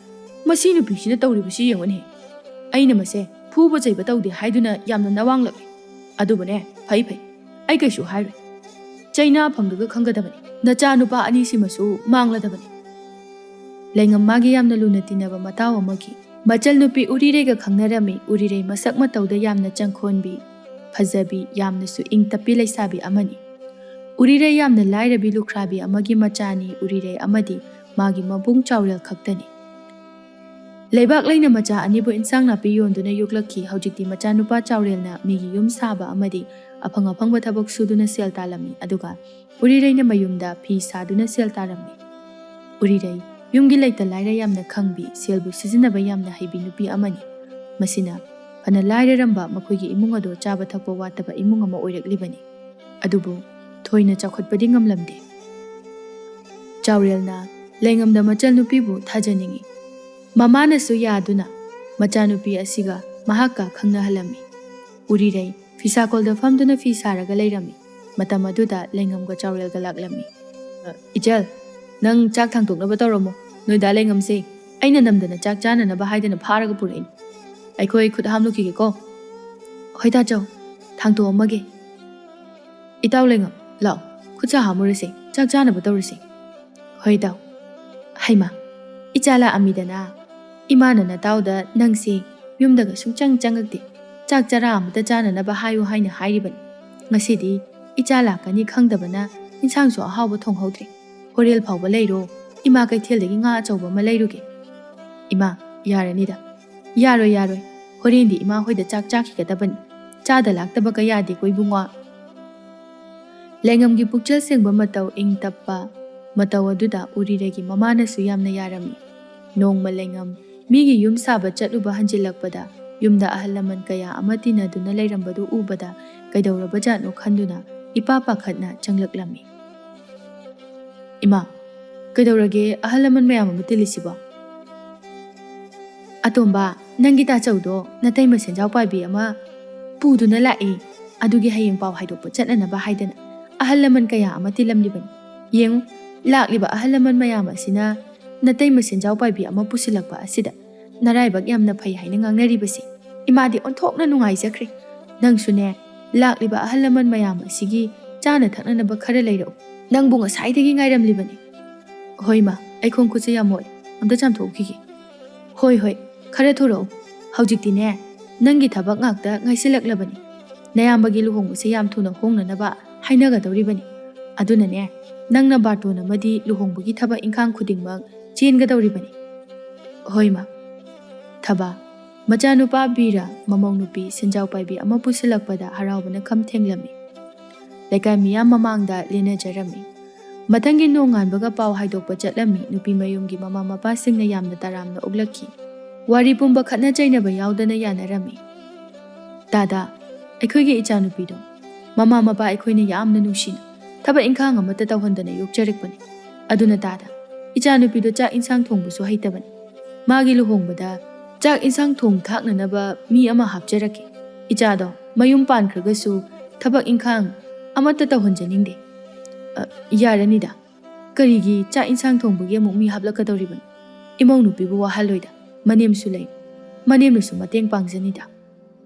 ꯃꯁꯤ ꯅꯨꯄꯤꯁꯤꯅ ꯇꯧꯔꯤꯕꯁꯤ ꯌꯦꯡꯉꯨꯅꯦ꯫ ꯑꯩꯅ ꯃꯁꯦ ꯐꯨꯕ ꯆꯩꯕ ꯇꯧꯗꯦ ꯍꯥꯏꯗꯨꯅ ꯌꯥꯝꯅ ꯅꯋꯥꯡꯂꯛꯂꯤ꯫ ꯑꯗꯨꯕꯨꯅꯦ, ꯐꯩ ꯐꯩ, ꯑꯩ ꯀꯩꯁꯨ ꯍꯥꯏꯔꯣꯏ꯫ ꯆꯩꯅꯥ ꯐꯪꯗꯨꯒ ꯈꯪꯒꯗꯕꯅꯤ꯫ ꯅꯆꯥ ꯅꯨꯄꯥ ꯑꯅꯤꯁꯤꯃꯁꯨ ꯃꯥꯡꯂꯗꯕꯅꯤ꯫ ꯂꯩꯉꯝ ꯃꯥꯒꯤ ꯌꯥꯝꯅ ꯂꯨꯅ ꯇꯤꯟꯅꯕ ꯃꯇꯥꯎ ꯑꯃꯒꯤ ꯃꯆꯜ ꯅꯨꯄꯤ ꯎꯔꯤꯔꯩꯒ ꯈꯪꯅꯔꯝꯃꯤ꯫ ꯎꯔꯤꯔꯩ ꯃꯁꯛ ꯃꯇꯧꯗ ꯌꯥꯝꯅ ꯆꯪꯈꯣꯟꯕꯤ, ꯐꯖꯕꯤ, ꯌꯥꯝꯅꯁꯨ ꯏꯪ ꯇꯞꯄꯤ ꯂꯩꯁꯥꯕꯤ ꯑꯃꯅꯤ꯫ ꯎꯔꯤꯔꯩ ꯌꯥꯝꯅ ꯂꯥꯏꯔꯕꯤ ꯂꯨꯈ꯭ꯔꯥꯕꯤ ꯑꯃꯒꯤ ꯃꯆꯥꯅꯤ꯫ ꯎꯔꯤꯔꯩ ꯑꯃꯗꯤ ꯃꯥꯒꯤ ꯃꯕꯨꯡ ꯆꯥꯎꯔꯦꯜ ꯈꯛꯇꯅꯤ꯫ ꯂꯩꯕꯥꯛ ꯂꯩꯅ ꯃꯆꯥ ꯑꯅꯤꯕꯨ ꯏꯟꯁꯥꯡ ꯅꯥꯄꯤ ꯌꯣꯟꯗꯨꯅ ꯌꯣꯛꯂꯛꯈꯤ꯫ ꯍꯧꯖꯤꯛꯇꯤ ꯃꯆꯥꯅꯨꯄꯥ ꯆꯥꯎꯔꯦꯜꯅ ꯃꯤꯒꯤ ꯌꯨꯝ ꯁꯥꯕ ꯑꯃꯗꯤ ꯑꯐꯪ ꯑꯐꯪꯕ ꯊꯕꯛ ꯁꯨꯗꯨꯅ ꯁꯦꯜ ꯇꯥꯜꯂꯝꯃꯤ, ꯑꯗꯨꯒ ꯎꯔꯤꯔꯩꯅ ꯃꯌꯨꯝꯗ ꯐꯤ ꯁꯥꯗꯨꯅ ꯁꯦꯜ ꯇꯥꯜꯂꯝꯃꯤ꯫ ꯎꯔꯤꯔꯩ ꯌꯨꯝꯒꯤ ꯂꯩꯇ ꯂꯥꯏꯔ ꯌꯥꯝꯅ ꯈꯪꯕꯤ, ꯁꯦꯜꯕꯨ ꯁꯤꯖꯤꯟꯅꯕ ꯌꯥꯝꯅ ꯍꯩꯕꯤ ꯅꯨꯄꯤ ꯑꯃꯅꯤ꯫ ꯃꯁꯤꯅ ꯐꯅ ꯂꯥꯏꯔꯔꯝꯕ ꯃꯈꯣꯏꯒꯤ ꯏꯃꯨꯡ ꯑꯗꯣ ꯆꯥꯕ ꯊꯛꯄ ꯋꯥꯠꯇꯕ ꯏꯃꯨꯡ ꯑꯃ ꯑꯣꯏꯔꯛꯂꯤꯕꯅꯤ꯫ ꯑꯗꯨꯕꯨ ꯊꯣꯏꯅ ꯆꯥꯎꯈꯠꯄꯗꯤ ꯉꯝꯂꯝꯗꯦ꯫ ꯆꯥꯎꯔꯦꯜꯅ ꯂꯩꯉꯝꯗ ꯃꯆꯜꯅꯨꯄꯤꯕꯨ ꯊꯥꯖꯅꯤꯡꯏ꯫ ꯃꯃꯥꯅꯁꯨ ꯌꯥꯗꯨꯅ ꯃꯆꯥꯅꯨꯄꯤ ꯑꯁꯤꯒ ꯃꯍꯥꯛꯀ ꯈꯪꯅꯍꯜꯂꯝꯃꯤ꯫ ꯎꯔꯤꯔꯩ ꯐꯤꯁꯥꯀꯣꯜꯗ ꯐꯝꯗꯨꯅ ꯐꯤ ꯁꯥꯔꯒ ꯂꯩꯔꯝꯃꯤ꯫ ꯃꯇꯝ ꯑꯗꯨꯗ ꯂꯩꯉꯝꯒ ꯆꯥꯎꯔꯦꯜꯒ ꯂꯥꯛꯂꯝꯃꯤ꯫ "ꯏꯆꯜ, ꯅꯪ ꯆꯥꯛ ꯊꯥꯡꯗꯣꯛꯅꯕ ꯇꯧꯔꯝꯃꯣ꯫ ꯅꯣꯏꯗꯥ ꯂꯩꯉꯝꯁꯦ ꯑꯩꯅ ꯅꯝꯗꯅ ꯆꯥꯛ ꯆꯥꯅꯅꯕ ꯍꯥꯏꯗꯅ ꯐꯥꯔꯒ ꯄꯨꯔꯛꯏꯅꯤ꯫ ꯑꯩꯈꯣꯏ ꯈꯨꯠ ꯍꯥꯝꯂꯨꯈꯤꯒꯦꯀꯣ꯫" "ꯍꯣꯏ ꯇꯥꯆꯧ, ꯊꯥꯡꯗꯣꯛꯑꯝꯃꯒꯦ꯫" "ꯏꯇꯥꯎ ꯂꯩꯉꯝ, ꯂꯥꯛꯑꯣ, ꯈꯨꯠ ꯁꯥ ꯍꯥꯝꯃꯨꯔꯁꯦ, ꯆꯥꯛ ꯆꯥꯅꯕ ꯇꯧꯔꯁꯦ꯫" "ꯍꯣꯏ ꯏꯇꯥꯎ꯫" "ꯍꯩꯃꯥ, ꯏꯆꯥ ꯂꯥꯛꯑꯝꯃꯤꯗꯅ꯫ ꯏꯃꯥꯅ ꯅꯇꯥꯎꯗ ꯅꯪꯁꯦ ꯌꯨꯝꯗꯒ ꯁꯨꯡꯆꯪ ꯆꯪꯉꯛꯇꯦ꯫ ꯆꯥꯛ ꯆꯔꯥ ꯑꯃꯇ ꯆꯥꯅꯅꯕ ꯍꯥꯏꯌꯨ ꯍꯥꯏꯅ ꯍꯥꯏꯔꯤꯕꯅꯤ꯫ ꯉꯁꯤꯗꯤ ꯏꯆꯥ ꯂꯥꯛꯀꯅꯤ ꯈꯪꯗꯕꯅ ꯏꯟꯁꯥꯡꯁꯨ ꯑꯍꯥꯎꯕ ꯊꯣꯡꯍꯧꯗ꯭ꯔꯦ꯫ ꯍꯣꯔꯦꯜ ꯐꯥꯎꯕ ꯂꯩꯔꯣ, ꯏꯃꯥ ꯀꯩꯊꯦꯜꯗꯒꯤ ꯉꯥ ꯑꯆꯧꯕ ꯑꯃ ꯂꯩꯔꯨꯒꯦ꯫" "ꯏꯃꯥ, ꯌꯥꯔꯅꯤꯗ꯫" "ꯌꯥꯔꯣꯏ, ꯌꯥꯔꯣꯏ꯫ ꯍꯣꯔꯦꯟꯗꯤ ꯏꯃꯥ ꯍꯣꯏꯗ ꯆꯥꯛ ꯆꯥꯈꯤꯒꯗꯕꯅꯤ꯫ ꯆꯥꯗ ꯂꯥꯛꯇꯕꯒ ꯌꯥꯗꯦꯀꯣ ꯏꯕꯨꯡꯉꯣ꯫" ꯂꯩꯉꯝꯒꯤ ꯄꯨꯛꯆꯦꯜ ꯁꯦꯡꯕ ꯃꯇꯧ, ꯏꯪ ꯇꯞꯄ ꯃꯇꯧ ꯑꯗꯨꯗ ꯎꯔꯤꯔꯩꯒꯤ ꯃꯃꯥꯅꯁꯨ ꯌꯥꯝꯅ ꯌꯥꯔꯝꯃꯤ꯫ ꯅꯣꯡꯃ ꯂꯩꯉꯝ ꯃꯤꯒꯤ ꯌꯨꯝ ꯁꯥꯕ ꯆꯠꯂꯨꯕ ꯍꯟꯖꯤꯜꯂꯛꯄꯗ ꯌꯨꯝꯗ ꯑꯍꯜ ꯂꯃꯟ ꯀꯌꯥ ꯑꯃ ꯇꯤꯟꯅꯗꯨꯅ ꯂꯩꯔꯝꯕꯗꯨ ꯎꯕꯗ ꯀꯩꯗꯧꯔꯕꯖꯥꯠꯅꯣ ꯈꯟꯗꯨꯅ ꯏꯄꯥ ꯄꯥꯈꯠꯅ ꯆꯪꯂꯛꯂꯝꯃꯤ꯫ "ꯏꯃꯥ, ꯀꯩꯗꯧꯔꯒꯦ? ꯑꯍꯜ ꯂꯃꯟ ꯃꯌꯥꯝ ꯑꯃ ꯇꯤꯜꯂꯤꯁꯤꯕꯣ?" "ꯑꯇꯣꯝꯕ, ꯅꯪꯒꯤ ꯇꯥꯆꯧꯗꯣ ꯅꯇꯩꯃ ꯁꯦꯟꯖꯥꯎ ꯄꯥꯏꯕꯤ ꯑꯃ ꯄꯨꯗꯨꯅ ꯂꯥꯛꯏ꯫ ꯑꯗꯨꯒꯤ ꯍꯌꯦꯡ ꯄꯥꯎ ꯍꯥꯏꯗꯣꯛꯄ ꯆꯠꯅꯅꯕ ꯍꯥꯏꯗꯅ ꯑꯍꯜ ꯂꯃꯟ ꯀꯌꯥ ꯑꯃ ꯇꯤꯜꯂꯝꯂꯤꯕꯅꯤ꯫ ꯌꯦꯡꯉꯨ, ꯂꯥꯛꯂꯤꯕ ꯑꯍꯜ ꯂꯃꯟ ꯃꯌꯥꯝ ꯑꯁꯤꯅ ꯅꯇꯩꯃ ꯁꯦꯟꯖꯥꯎ ꯄꯥꯏꯕꯤ ꯑꯃ ꯄꯨꯁꯤꯜꯂꯛꯄ ꯑꯁꯤꯗ ꯅꯔꯥꯏꯕꯛ ꯌꯥꯝꯅ ꯐꯩ ꯍꯥꯏꯅ ꯉꯥꯡꯅꯔꯤꯕꯁꯤ꯫ ꯏꯃꯥꯗꯤ ꯑꯣꯟꯊꯣꯛꯅ ꯅꯨꯡꯉꯥꯏꯖꯈ꯭ꯔꯦ꯫ ꯅꯪꯁꯨꯅꯦ, ꯂꯥꯛꯂꯤꯕ ꯑꯍꯜ ꯂꯃꯟ ꯃꯌꯥꯝ ꯑꯁꯤꯒꯤ ꯆꯥꯅ ꯊꯛꯅꯅꯕ ꯈꯔ ꯂꯩꯔꯛꯎ꯫ ꯅꯪꯕꯨ ꯉꯁꯥꯏꯗꯒꯤ ꯉꯥꯏꯔꯝꯂꯤꯕꯅꯤ꯫" "ꯍꯣꯏ ꯃꯥ, ꯑꯩ ꯈꯣꯡ ꯈꯨꯠꯁꯦ ꯌꯥꯝ ꯃꯣꯠꯂꯦ, ꯑꯝꯇ ꯆꯥꯝꯊꯣꯛꯎꯈꯤꯒꯦ꯫" "ꯍꯣꯏ, ꯍꯣꯏ, ꯈꯔ ꯊꯨꯔꯛꯎ꯫ ꯍꯧꯖꯤꯛꯇꯤꯅꯦ, ꯅꯪꯒꯤ ꯊꯕꯛ ꯉꯥꯛꯇ ꯉꯥꯏꯁꯤꯜꯂꯛꯂꯕꯅꯤ꯫ ꯅꯌꯥꯝꯕꯒꯤ ꯂꯨꯍꯣꯡꯕꯁꯦ ꯌꯥꯝ ꯊꯨꯅ ꯍꯣꯡꯅꯅꯕ ꯍꯥꯏꯅꯒꯗꯧꯔꯤꯕꯅꯤ꯫ ꯑꯗꯨꯅꯅꯦ, ꯅꯪꯅ ꯕꯥꯔꯇꯣꯟ ꯑꯃꯗꯤ ꯂꯨꯍꯣꯡꯕꯒꯤ ꯊꯕꯛ ꯏꯪꯈꯥꯡ ꯈꯨꯗꯤꯡꯃꯛ ꯆꯦꯟꯒꯗꯧꯔꯤꯕꯅꯤ꯫" "ꯍꯣꯏ ꯃꯥ꯫" ꯊꯕꯥ, ꯃꯆꯥꯅꯨꯄꯥ ꯕꯤꯔ, ꯃꯃꯧ ꯅꯨꯄꯤ ꯁꯦꯟꯖꯥꯎ ꯄꯥꯏꯕꯤ ꯑꯃ ꯄꯨꯁꯤꯜꯂꯛꯄꯗ ꯍꯔꯥꯎꯕꯅ ꯈꯝ ꯊꯦꯡꯂꯝꯃꯤ꯫ ꯂꯩꯀꯥꯏ ꯃꯤꯌꯥꯝ ꯃꯃꯥꯡꯗ ꯂꯦꯟꯅꯖꯔꯝꯃꯤ꯫ ꯃꯊꯪꯒꯤ ꯅꯣꯡꯉꯥꯟꯕꯒ ꯄꯥꯎ ꯍꯥꯏꯗꯣꯛꯄ ꯆꯠꯂꯝꯃꯤ꯫ ꯅꯨꯄꯤ ꯃꯌꯨꯝꯒꯤ ꯃꯃꯥ ꯃꯄꯥꯁꯤꯡꯅ ꯌꯥꯝꯅ ꯇꯔꯥꯝꯅ ꯑꯣꯛꯂꯛꯈꯤ꯫ ꯋꯥꯔꯤ ꯄꯨꯝꯕ ꯈꯠꯅ ꯆꯩꯅꯕ ꯌꯥꯎꯗꯅ ꯌꯥꯅꯔꯝꯃꯤ꯫ "ꯇꯥꯗ, ꯑꯩꯈꯣꯏꯒꯤ ꯏꯆꯥꯅꯨꯄꯤꯗꯣ ꯃꯃꯥ ꯃꯄꯥ ꯑꯩꯈꯣꯏꯅ ꯌꯥꯝꯅ ꯅꯨꯡꯁꯤꯅ ꯊꯕꯛ ꯏꯪꯈꯥꯡ ꯑꯃꯠꯇ ꯇꯧꯍꯟꯗꯅ ꯌꯣꯛꯆꯔꯛꯄꯅꯤ꯫ ꯑꯗꯨꯅ ꯇꯥꯗ, ꯏꯆꯥꯅꯨꯄꯤꯗꯣ ꯆꯥꯛ ꯏꯟꯁꯥꯡ ꯊꯣꯡꯕꯁꯨ ꯍꯩꯇꯕꯅꯤ꯫ ꯃꯥꯒꯤ ꯂꯨꯍꯣꯡꯕꯗ ꯆꯥꯛ ꯏꯟꯁꯥꯡ ꯊꯣꯡ ꯊꯥꯛꯅꯅꯕ ꯃꯤ ꯑꯃ ꯍꯥꯞꯆꯔꯛꯀꯦ꯫ ꯏꯆꯥꯗꯣ ꯃꯌꯨꯝ ꯄꯥꯟꯈ꯭ꯔꯒꯁꯨ ꯊꯕꯛ ꯏꯪꯈꯥꯡ ꯑꯃꯠꯇ ꯇꯧꯍꯟꯖꯅꯤꯡꯗꯦ꯫" "ꯑ, ꯌꯥꯔꯅꯤꯗ꯫ ꯀꯔꯤꯒꯤ ꯆꯥꯛ ꯏꯟꯁꯥꯡ ꯊꯣꯡꯕꯒꯤ ꯑꯃꯨꯛ ꯃꯤ ꯍꯥꯞꯂꯛꯀꯗꯧꯔꯤꯕꯅꯣ? ꯏꯃꯧ ꯅꯨꯄꯤꯕꯨ ꯋꯥꯍꯜꯂꯣꯏꯗ꯫ ꯃꯅꯦꯝꯁꯨ ꯂꯩ꯫ ꯃꯅꯦꯝꯅꯁꯨ ꯃꯇꯦꯡ ꯄꯥꯡꯖꯅꯤꯗ꯫"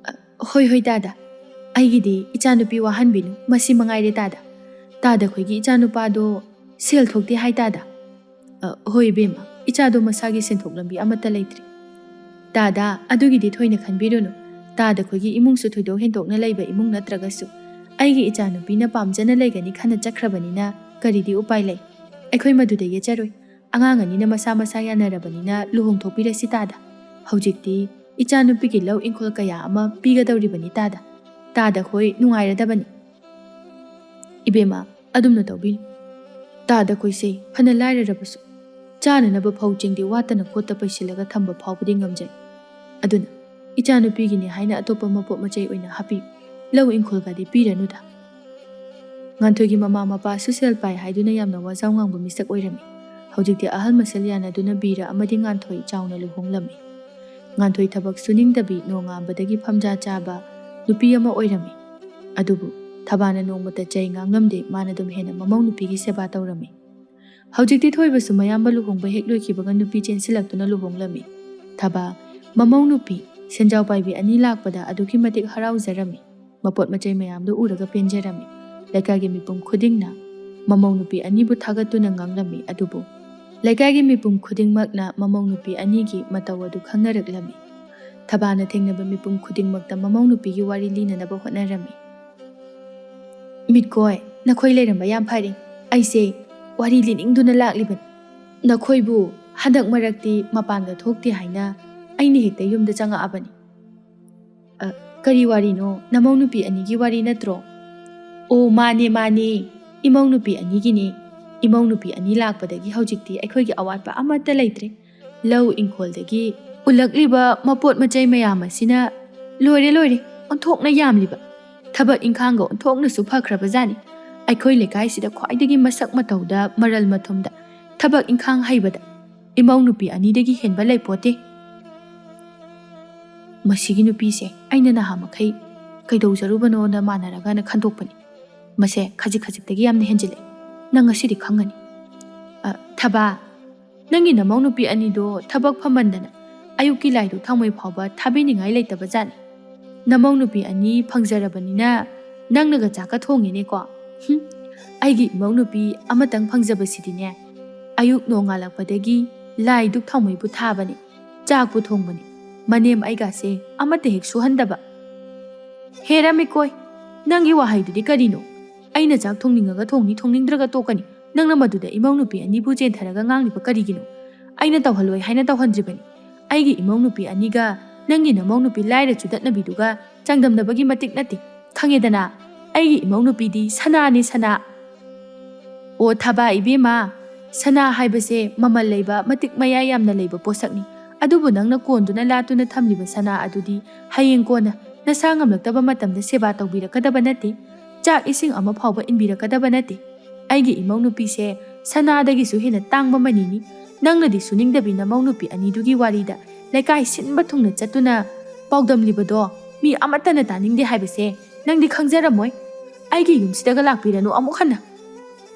"ꯑ, ꯍꯣꯏ, ꯍꯣꯏ, ꯇꯥꯗ꯫ ꯑꯩꯒꯤꯗꯤ ꯏꯆꯥꯅꯨꯄꯤ ꯋꯥꯍꯟꯕꯤꯅꯨ, ꯃꯁꯤ ꯃꯉꯥꯏꯔꯦ ꯇꯥꯗ꯫ ꯇꯥꯗ ꯈꯣꯏꯒꯤ ꯏꯆꯥꯅꯨꯄꯥꯗꯣ ꯁꯦꯜ ꯊꯣꯛꯇꯦ ꯍꯥꯏ ꯇꯥꯗ꯫" "ꯑ, ꯍꯣꯏ ꯏꯕꯦꯝꯃ, ꯏꯆꯥꯗꯣ ꯃꯁꯥꯒꯤ ꯁꯦꯟꯊꯣꯛ ꯂꯝꯕꯤ ꯑꯃꯠꯇ ꯂꯩꯇ꯭ꯔꯤ꯫" "ꯇꯥꯗ, ꯑꯗꯨꯒꯤꯗꯤ ꯊꯣꯏꯅ ꯈꯟꯕꯤꯔꯨꯅꯨ꯫ ꯇꯥꯗ ꯈꯣꯏꯒꯤ ꯏꯃꯨꯡꯁꯨ ꯊꯣꯏꯗꯣꯛ ꯍꯦꯟꯗꯣꯛꯅ ꯂꯩꯕ ꯏꯃꯨꯡ ꯅꯠꯇ꯭ꯔꯒꯁꯨ ꯑꯩꯒꯤ ꯏꯆꯥꯅꯨꯄꯤꯅ ꯄꯥꯝꯖꯅ ꯂꯩꯒꯅꯤ ꯈꯟꯅ ꯆꯠꯈ꯭ꯔꯕꯅꯤꯅ ꯀꯔꯤꯗꯤ ꯎꯄꯥꯏ ꯂꯩ? ꯑꯩꯈꯣꯏ ꯃꯗꯨꯗ ꯌꯦꯠꯆꯔꯣꯏ꯫ ꯑꯉꯥꯡ ꯑꯅꯤꯅ ꯃꯁꯥ ꯃꯁꯥ ꯌꯥꯅꯔꯕꯅꯤꯅ ꯂꯨꯍꯣꯡꯊꯣꯛꯄꯤꯔꯁꯤ ꯇꯥꯗ꯫ ꯍꯧꯖꯤꯛꯇꯤ ꯏꯆꯥꯅꯨꯄꯤꯒꯤ ꯂꯧ ꯏꯪꯈꯣꯜ ꯀꯌꯥ ꯑꯃ ꯄꯤꯒꯗꯧꯔꯤꯕꯅꯤ ꯇꯥꯗ꯫ ꯇꯥꯗ ꯈꯣꯏ ꯅꯨꯡꯉꯥꯏꯔꯗꯕꯅꯤ꯫" "ꯏꯕꯦꯝꯃ, ꯑꯗꯨꯝꯅ ꯇꯧꯕꯤꯅꯨ꯫ ꯇꯥꯗ ꯈꯣꯏꯁꯦ ꯐꯅ ꯂꯥꯏꯔꯔꯕꯁꯨ ꯆꯥꯅꯅꯕ ꯐꯧ ꯆꯦꯡꯗꯤ ꯋꯥꯠꯇꯅ ꯈꯣꯠꯇ ꯄꯩꯁꯤꯜꯂꯒ ꯊꯝꯕ ꯐꯥꯎꯕꯗꯤ ꯉꯝꯖꯩ꯫ ꯑꯗꯨꯅ ꯏꯆꯥꯅꯨꯄꯤꯒꯤꯅꯤ ꯍꯥꯏꯅ ꯑꯇꯣꯞꯄ ꯃꯄꯣꯠ ꯃꯆꯩ ꯑꯣꯏꯅ ꯍꯥꯞꯄꯤꯌꯨ꯫ ꯂꯧ ꯏꯪꯈꯣꯜꯒꯗꯤ ꯄꯤꯔꯅꯨꯗ꯫" ꯉꯥꯟꯊꯣꯏꯒꯤ ꯃꯃꯥ ꯃꯄꯥꯁꯨ ꯁꯦꯜ ꯄꯥꯏ ꯍꯥꯏꯗꯨꯅ ꯌꯥꯝꯅ ꯋꯥꯖꯥꯎ ꯉꯥꯡꯕ ꯃꯤꯁꯛ ꯑꯣꯏꯔꯝꯃꯤ꯫ ꯍꯧꯖꯤꯛꯇꯤ ꯑꯍꯜ ꯃꯁꯦꯜ ꯌꯥꯅꯗꯨꯅ ꯕꯤꯔ ꯑꯃꯗꯤ ꯉꯥꯟꯊꯣꯏ ꯆꯥꯎꯅ ꯂꯨꯍꯣꯡꯂꯝꯃꯤ꯫ ꯉꯥꯟꯊꯣꯏ ꯊꯕꯛ ꯁꯨꯅꯤꯡꯗꯕꯤ ꯅꯣꯡꯉꯥꯟꯕꯗꯒꯤ ꯐꯝꯖꯥ ꯆꯥꯕ ꯅꯨꯄꯤ ꯑꯃ ꯑꯣꯏꯔꯝꯃꯤ꯫ ꯑꯗꯨꯕꯨ ꯊꯕꯥꯅ ꯅꯣꯡꯃꯇ ꯆꯩ ꯉꯥꯡꯂꯝꯗꯦ, ꯃꯥꯅ ꯑꯗꯨꯝ ꯍꯦꯟꯅ ꯃꯃꯧ ꯅꯨꯄꯤꯒꯤ ꯁꯦꯕꯥ ꯇꯧꯔꯝꯃꯤ꯫ ꯍꯧꯖꯤꯛꯇꯤ ꯊꯣꯏꯕꯁꯨ ꯃꯌꯥꯝꯕ ꯂꯨꯍꯣꯡꯕ ꯍꯦꯛ ꯂꯣꯏꯈꯤꯕꯒ ꯅꯨꯄꯤ ꯆꯦꯟꯁꯤꯜꯂꯛꯇꯨꯅ ꯂꯨꯍꯣꯡꯂꯝꯃꯤ꯫ ꯊꯕꯥ, ꯃꯃꯧ ꯅꯨꯄꯤ, ꯁꯦꯟꯖꯥꯎ ꯄꯥꯏꯕꯤ ꯑꯅꯤ ꯂꯥꯛꯄꯗ ꯑꯗꯨꯛꯀꯤ ꯃꯇꯤꯛ ꯍꯔꯥꯎꯖꯔꯝꯃꯤ꯫ ꯃꯄꯣꯠ ꯃꯆꯩ ꯃꯌꯥꯝꯗꯨ ꯎꯔꯒ ꯄꯦꯟꯖꯔꯝꯃꯤ꯫ ꯂꯩꯀꯥꯏꯒꯤ ꯃꯤꯄꯨꯝ ꯈꯨꯗꯤꯡꯅ ꯃꯃꯧ ꯅꯨꯄꯤ ꯑꯅꯤꯕꯨ ꯊꯥꯒꯠꯇꯨꯅ ꯉꯥꯡꯂꯝꯃꯤ꯫ ꯑꯗꯨꯕꯨ ꯂꯩꯀꯥꯏꯒꯤ ꯃꯤꯄꯨꯝ ꯈꯨꯗꯤꯡꯃꯛꯅ ꯃꯃꯧ ꯅꯨꯄꯤ ꯑꯅꯤꯒꯤ ꯃꯇꯧ ꯑꯗꯨ ꯈꯪꯅꯔꯛꯂꯝꯃꯤ꯫ ꯊꯕꯥꯅ ꯊꯦꯡꯅꯕ ꯃꯤꯄꯨꯝ ꯈꯨꯗꯤꯡꯃꯛꯇ ꯃꯃꯧ ꯅꯨꯄꯤꯒꯤ ꯋꯥꯔꯤ ꯂꯤꯅꯅꯕ ꯍꯣꯠꯅꯔꯝꯃꯤ꯫ "ꯃꯤꯠꯀꯣꯏ, ꯅꯈꯣꯏ ꯂꯩꯔꯝꯕ ꯌꯥꯝ ꯐꯔꯦ꯫ ꯑꯩꯁꯦ ꯋꯥꯔꯤ ꯂꯤꯅꯤꯡꯗꯨꯅ ꯂꯥꯛꯂꯤꯕꯅꯤ꯫ ꯅꯈꯣꯏꯕꯨ ꯍꯟꯗꯛ ꯃꯔꯛꯇꯤ ꯃꯄꯥꯟꯗ ꯊꯣꯛꯇꯦ ꯍꯥꯏꯅ ꯑꯩꯅ ꯍꯦꯛꯇ ꯌꯨꯝꯗ ꯆꯪꯉꯛꯑꯕꯅꯤ꯫" "ꯑ, ꯀꯔꯤ ꯋꯥꯔꯤꯅꯣ? ꯅꯃꯧ ꯅꯨꯄꯤ ꯑꯅꯤꯒꯤ ꯋꯥꯔꯤ ꯅꯠꯇ꯭ꯔꯣ?" "ꯑꯣ, ꯃꯥꯅꯦ, ꯃꯥꯅꯦ, ꯏꯃꯧ ꯅꯨꯄꯤ ꯑꯅꯤꯒꯤꯅꯦ꯫ ꯏꯃꯧ ꯅꯨꯄꯤ ꯑꯅꯤ ꯂꯥꯛꯄꯗꯒꯤ ꯍꯧꯖꯤꯛꯇꯤ ꯑꯩꯈꯣꯏꯒꯤ ꯑꯋꯥꯠꯄ ꯑꯃꯠꯇ ꯂꯩꯇ꯭ꯔꯦ꯫ ꯂꯧ ꯏꯪꯈꯣꯜꯗꯒꯤ ꯄꯨꯜꯂꯛꯂꯤꯕ ꯃꯄꯣꯠ ꯃꯆꯩ ꯃꯌꯥꯝ ꯑꯁꯤꯅ ꯂꯣꯏꯔꯦ, ꯂꯣꯏꯔꯦ, ꯑꯣꯟꯊꯣꯛꯅ ꯌꯥꯝꯂꯤꯕ꯫ ꯊꯕꯛ ꯏꯪꯈꯥꯡꯒ ꯑꯣꯟꯊꯣꯛꯅꯁꯨ ꯐꯈ꯭ꯔꯕꯖꯥꯠꯅꯤ꯫ ꯑꯩꯈꯣꯏ ꯂꯩꯀꯥꯏꯁꯤꯗ ꯈ꯭ꯋꯥꯏꯗꯒꯤ ꯃꯁꯛ ꯃꯇꯧꯗ, ꯃꯔꯜ ꯃꯊꯨꯝꯗ, ꯊꯕꯛ ꯏꯪꯈꯥꯡ ꯍꯩꯕꯗ ꯏꯃꯧ ꯅꯨꯄꯤ ꯑꯅꯤꯗꯒꯤ ꯍꯦꯟꯕ ꯂꯩꯄꯣꯠꯇꯦ꯫ ꯃꯁꯤꯒꯤ ꯅꯨꯄꯤꯁꯦ ꯑꯩꯅ ꯅꯍꯥ ꯃꯈꯩ ꯀꯩꯗꯧꯖꯔꯨꯕꯅꯣꯅ ꯃꯥꯟꯅꯔꯒꯅ ꯈꯟꯗꯣꯛꯄꯅꯤ꯫ ꯃꯁꯦ ꯈꯖꯤꯛ ꯈꯖꯤꯛꯇꯒꯤ ꯌꯥꯝꯅ ꯍꯦꯟꯖꯤꯜꯂꯦ꯫ ꯅꯪ ꯉꯁꯤꯗꯤ ꯈꯪꯒꯅꯤ꯫ ꯑ, ꯊꯕꯥ, ꯅꯪꯒꯤ ꯅꯃꯧ ꯅꯨꯄꯤ ꯑꯅꯤꯗꯣ ꯊꯕꯛ ꯐꯃꯟꯗꯅ ꯑꯌꯨꯛꯀꯤ ꯂꯥꯏꯗꯨꯛ ꯊꯥꯎꯃꯩ ꯐꯥꯎꯕ ꯊꯥꯕꯤꯅꯤꯡꯉꯥꯏ ꯂꯩꯇꯕ ꯖꯥꯠꯅꯤ꯫ ꯅꯃꯧ ꯅꯨꯄꯤ ꯑꯅꯤ ꯐꯪꯖꯔꯕꯅꯤꯅ ꯅꯪꯅꯒ ꯆꯥꯛꯀ ꯊꯣꯡꯉꯦꯅꯦꯀꯣ꯫ ꯍꯨꯝ, ꯑꯩꯒꯤ ꯏꯃꯧ ꯅꯨꯄꯤ ꯑꯃꯇꯪ ꯐꯪꯖꯕꯁꯤꯗꯤꯅꯦ, ꯑꯌꯨꯛ ꯅꯣꯡꯉꯥꯜꯂꯛꯄꯗꯒꯤ ꯂꯥꯏꯗꯨꯛ ꯊꯥꯎꯃꯩꯕꯨ ꯊꯥꯕꯅꯦ, ꯆꯥꯛꯄꯨ ꯊꯣꯡꯕꯅꯦ, ꯃꯅꯦꯝ ꯑꯩꯒꯥꯁꯦ ꯑꯃꯠꯇ ꯍꯦꯛ ꯁꯨꯍꯟꯗꯕ꯫ ꯍꯦꯔꯥ ꯃꯤꯀꯣꯏ, ꯅꯪꯒꯤ ꯋꯥꯍꯩꯗꯨꯗꯤ ꯀꯔꯤꯅꯣ? ꯑꯩꯅ ꯆꯥꯛ ꯊꯣꯡꯅꯤꯡꯉꯒ ꯊꯣꯡꯅꯤ, ꯊꯣꯡꯅꯤꯡꯗ꯭ꯔꯒ ꯇꯣꯛꯀꯅꯤ꯫ ꯅꯪꯅ ꯃꯗꯨꯗ ꯏꯃꯧ ꯅꯨꯄꯤ ꯑꯅꯤꯕꯨ ꯆꯦꯟꯊꯔꯒ ꯉꯥꯡꯂꯤꯕ ꯀꯔꯤꯒꯤꯅꯣ? ꯑꯩꯅ ꯇꯧꯍꯜꯂꯣꯏ ꯍꯥꯏꯅ ꯇꯧꯍꯟꯗ꯭ꯔꯤꯕꯅꯤ꯫ ꯑꯩꯒꯤ ꯏꯃꯧ ꯅꯨꯄꯤ ꯑꯅꯤꯒ ꯅꯪꯒꯤ ꯅꯃꯧ ꯅꯨꯄꯤ ꯂꯥꯏꯔ ꯆꯨꯗꯠꯅꯕꯤꯗꯨꯒ ꯆꯥꯡꯗꯝꯅꯕꯒꯤ ꯃꯇꯤꯛ ꯅꯠꯇꯦ꯫ ꯈꯪꯉꯦꯗꯅ, ꯑꯩꯒꯤ ꯏꯃꯧ ꯅꯨꯄꯤꯗꯤ ꯁꯅꯥꯅꯤ, ꯁꯅꯥ꯫ ꯑꯣ ꯊꯕꯥ ꯏꯕꯦꯝꯃ, ꯁꯅꯥ ꯍꯥꯏꯕꯁꯦ ꯃꯃꯜ ꯂꯩꯕ, ꯃꯇꯤꯛ ꯃꯌꯥꯏ ꯌꯥꯝꯅ ꯂꯩꯕ ꯄꯣꯠꯁꯛꯅꯤ꯫ ꯑꯗꯨꯕꯨ ꯅꯪꯅ ꯀꯣꯟꯗꯨꯅ ꯂꯥꯠꯇꯨꯅ ꯊꯝꯂꯤꯕ ꯁꯅꯥ ꯑꯗꯨꯗꯤ ꯍꯌꯦꯡ ꯀꯣꯟꯅ ꯅꯁꯥ ꯉꯝꯂꯛꯇꯕ ꯃꯇꯝꯗ ꯁꯦꯕꯥ ꯇꯧꯕꯤꯔꯛꯀꯗꯕ ꯅꯠꯇꯦ꯫ ꯆꯥꯛ ꯏꯁꯤꯡ ꯑꯃ ꯐꯥꯎꯕ ꯏꯟꯕꯤꯔꯛꯀꯗꯕ ꯅꯠꯇꯦ꯫ ꯑꯩꯒꯤ ꯏꯃꯧ ꯅꯨꯄꯤꯁꯦ ꯁꯅꯥꯗꯒꯤꯁꯨ ꯍꯦꯟꯅ ꯇꯥꯡꯕ ꯃꯅꯤꯅꯤ꯫ ꯅꯪꯅꯗꯤ ꯁꯨꯅꯤꯡꯗꯕꯤ ꯅꯃꯧ ꯅꯨꯄꯤ ꯑꯅꯤꯗꯨꯒꯤ ꯋꯥꯔꯤꯗ ꯂꯩꯀꯥꯏ ꯁꯤꯟꯕ ꯊꯨꯡꯅ ꯆꯠꯇꯨꯅ ꯄꯥꯎꯗꯝꯂꯤꯕꯗꯣ ꯃꯤ ꯑꯃꯠꯇꯅ ꯇꯥꯅꯤꯡꯗꯦ ꯍꯥꯏꯕꯁꯦ ꯅꯪꯗꯤ ꯈꯪꯖꯔꯝꯃꯣꯏ꯫ ꯑꯩꯒꯤ ꯌꯨꯝꯁꯤꯗꯒ ꯂꯥꯛꯄꯤꯔꯅꯨ ꯑꯃꯨꯛ ꯍꯟꯅ꯫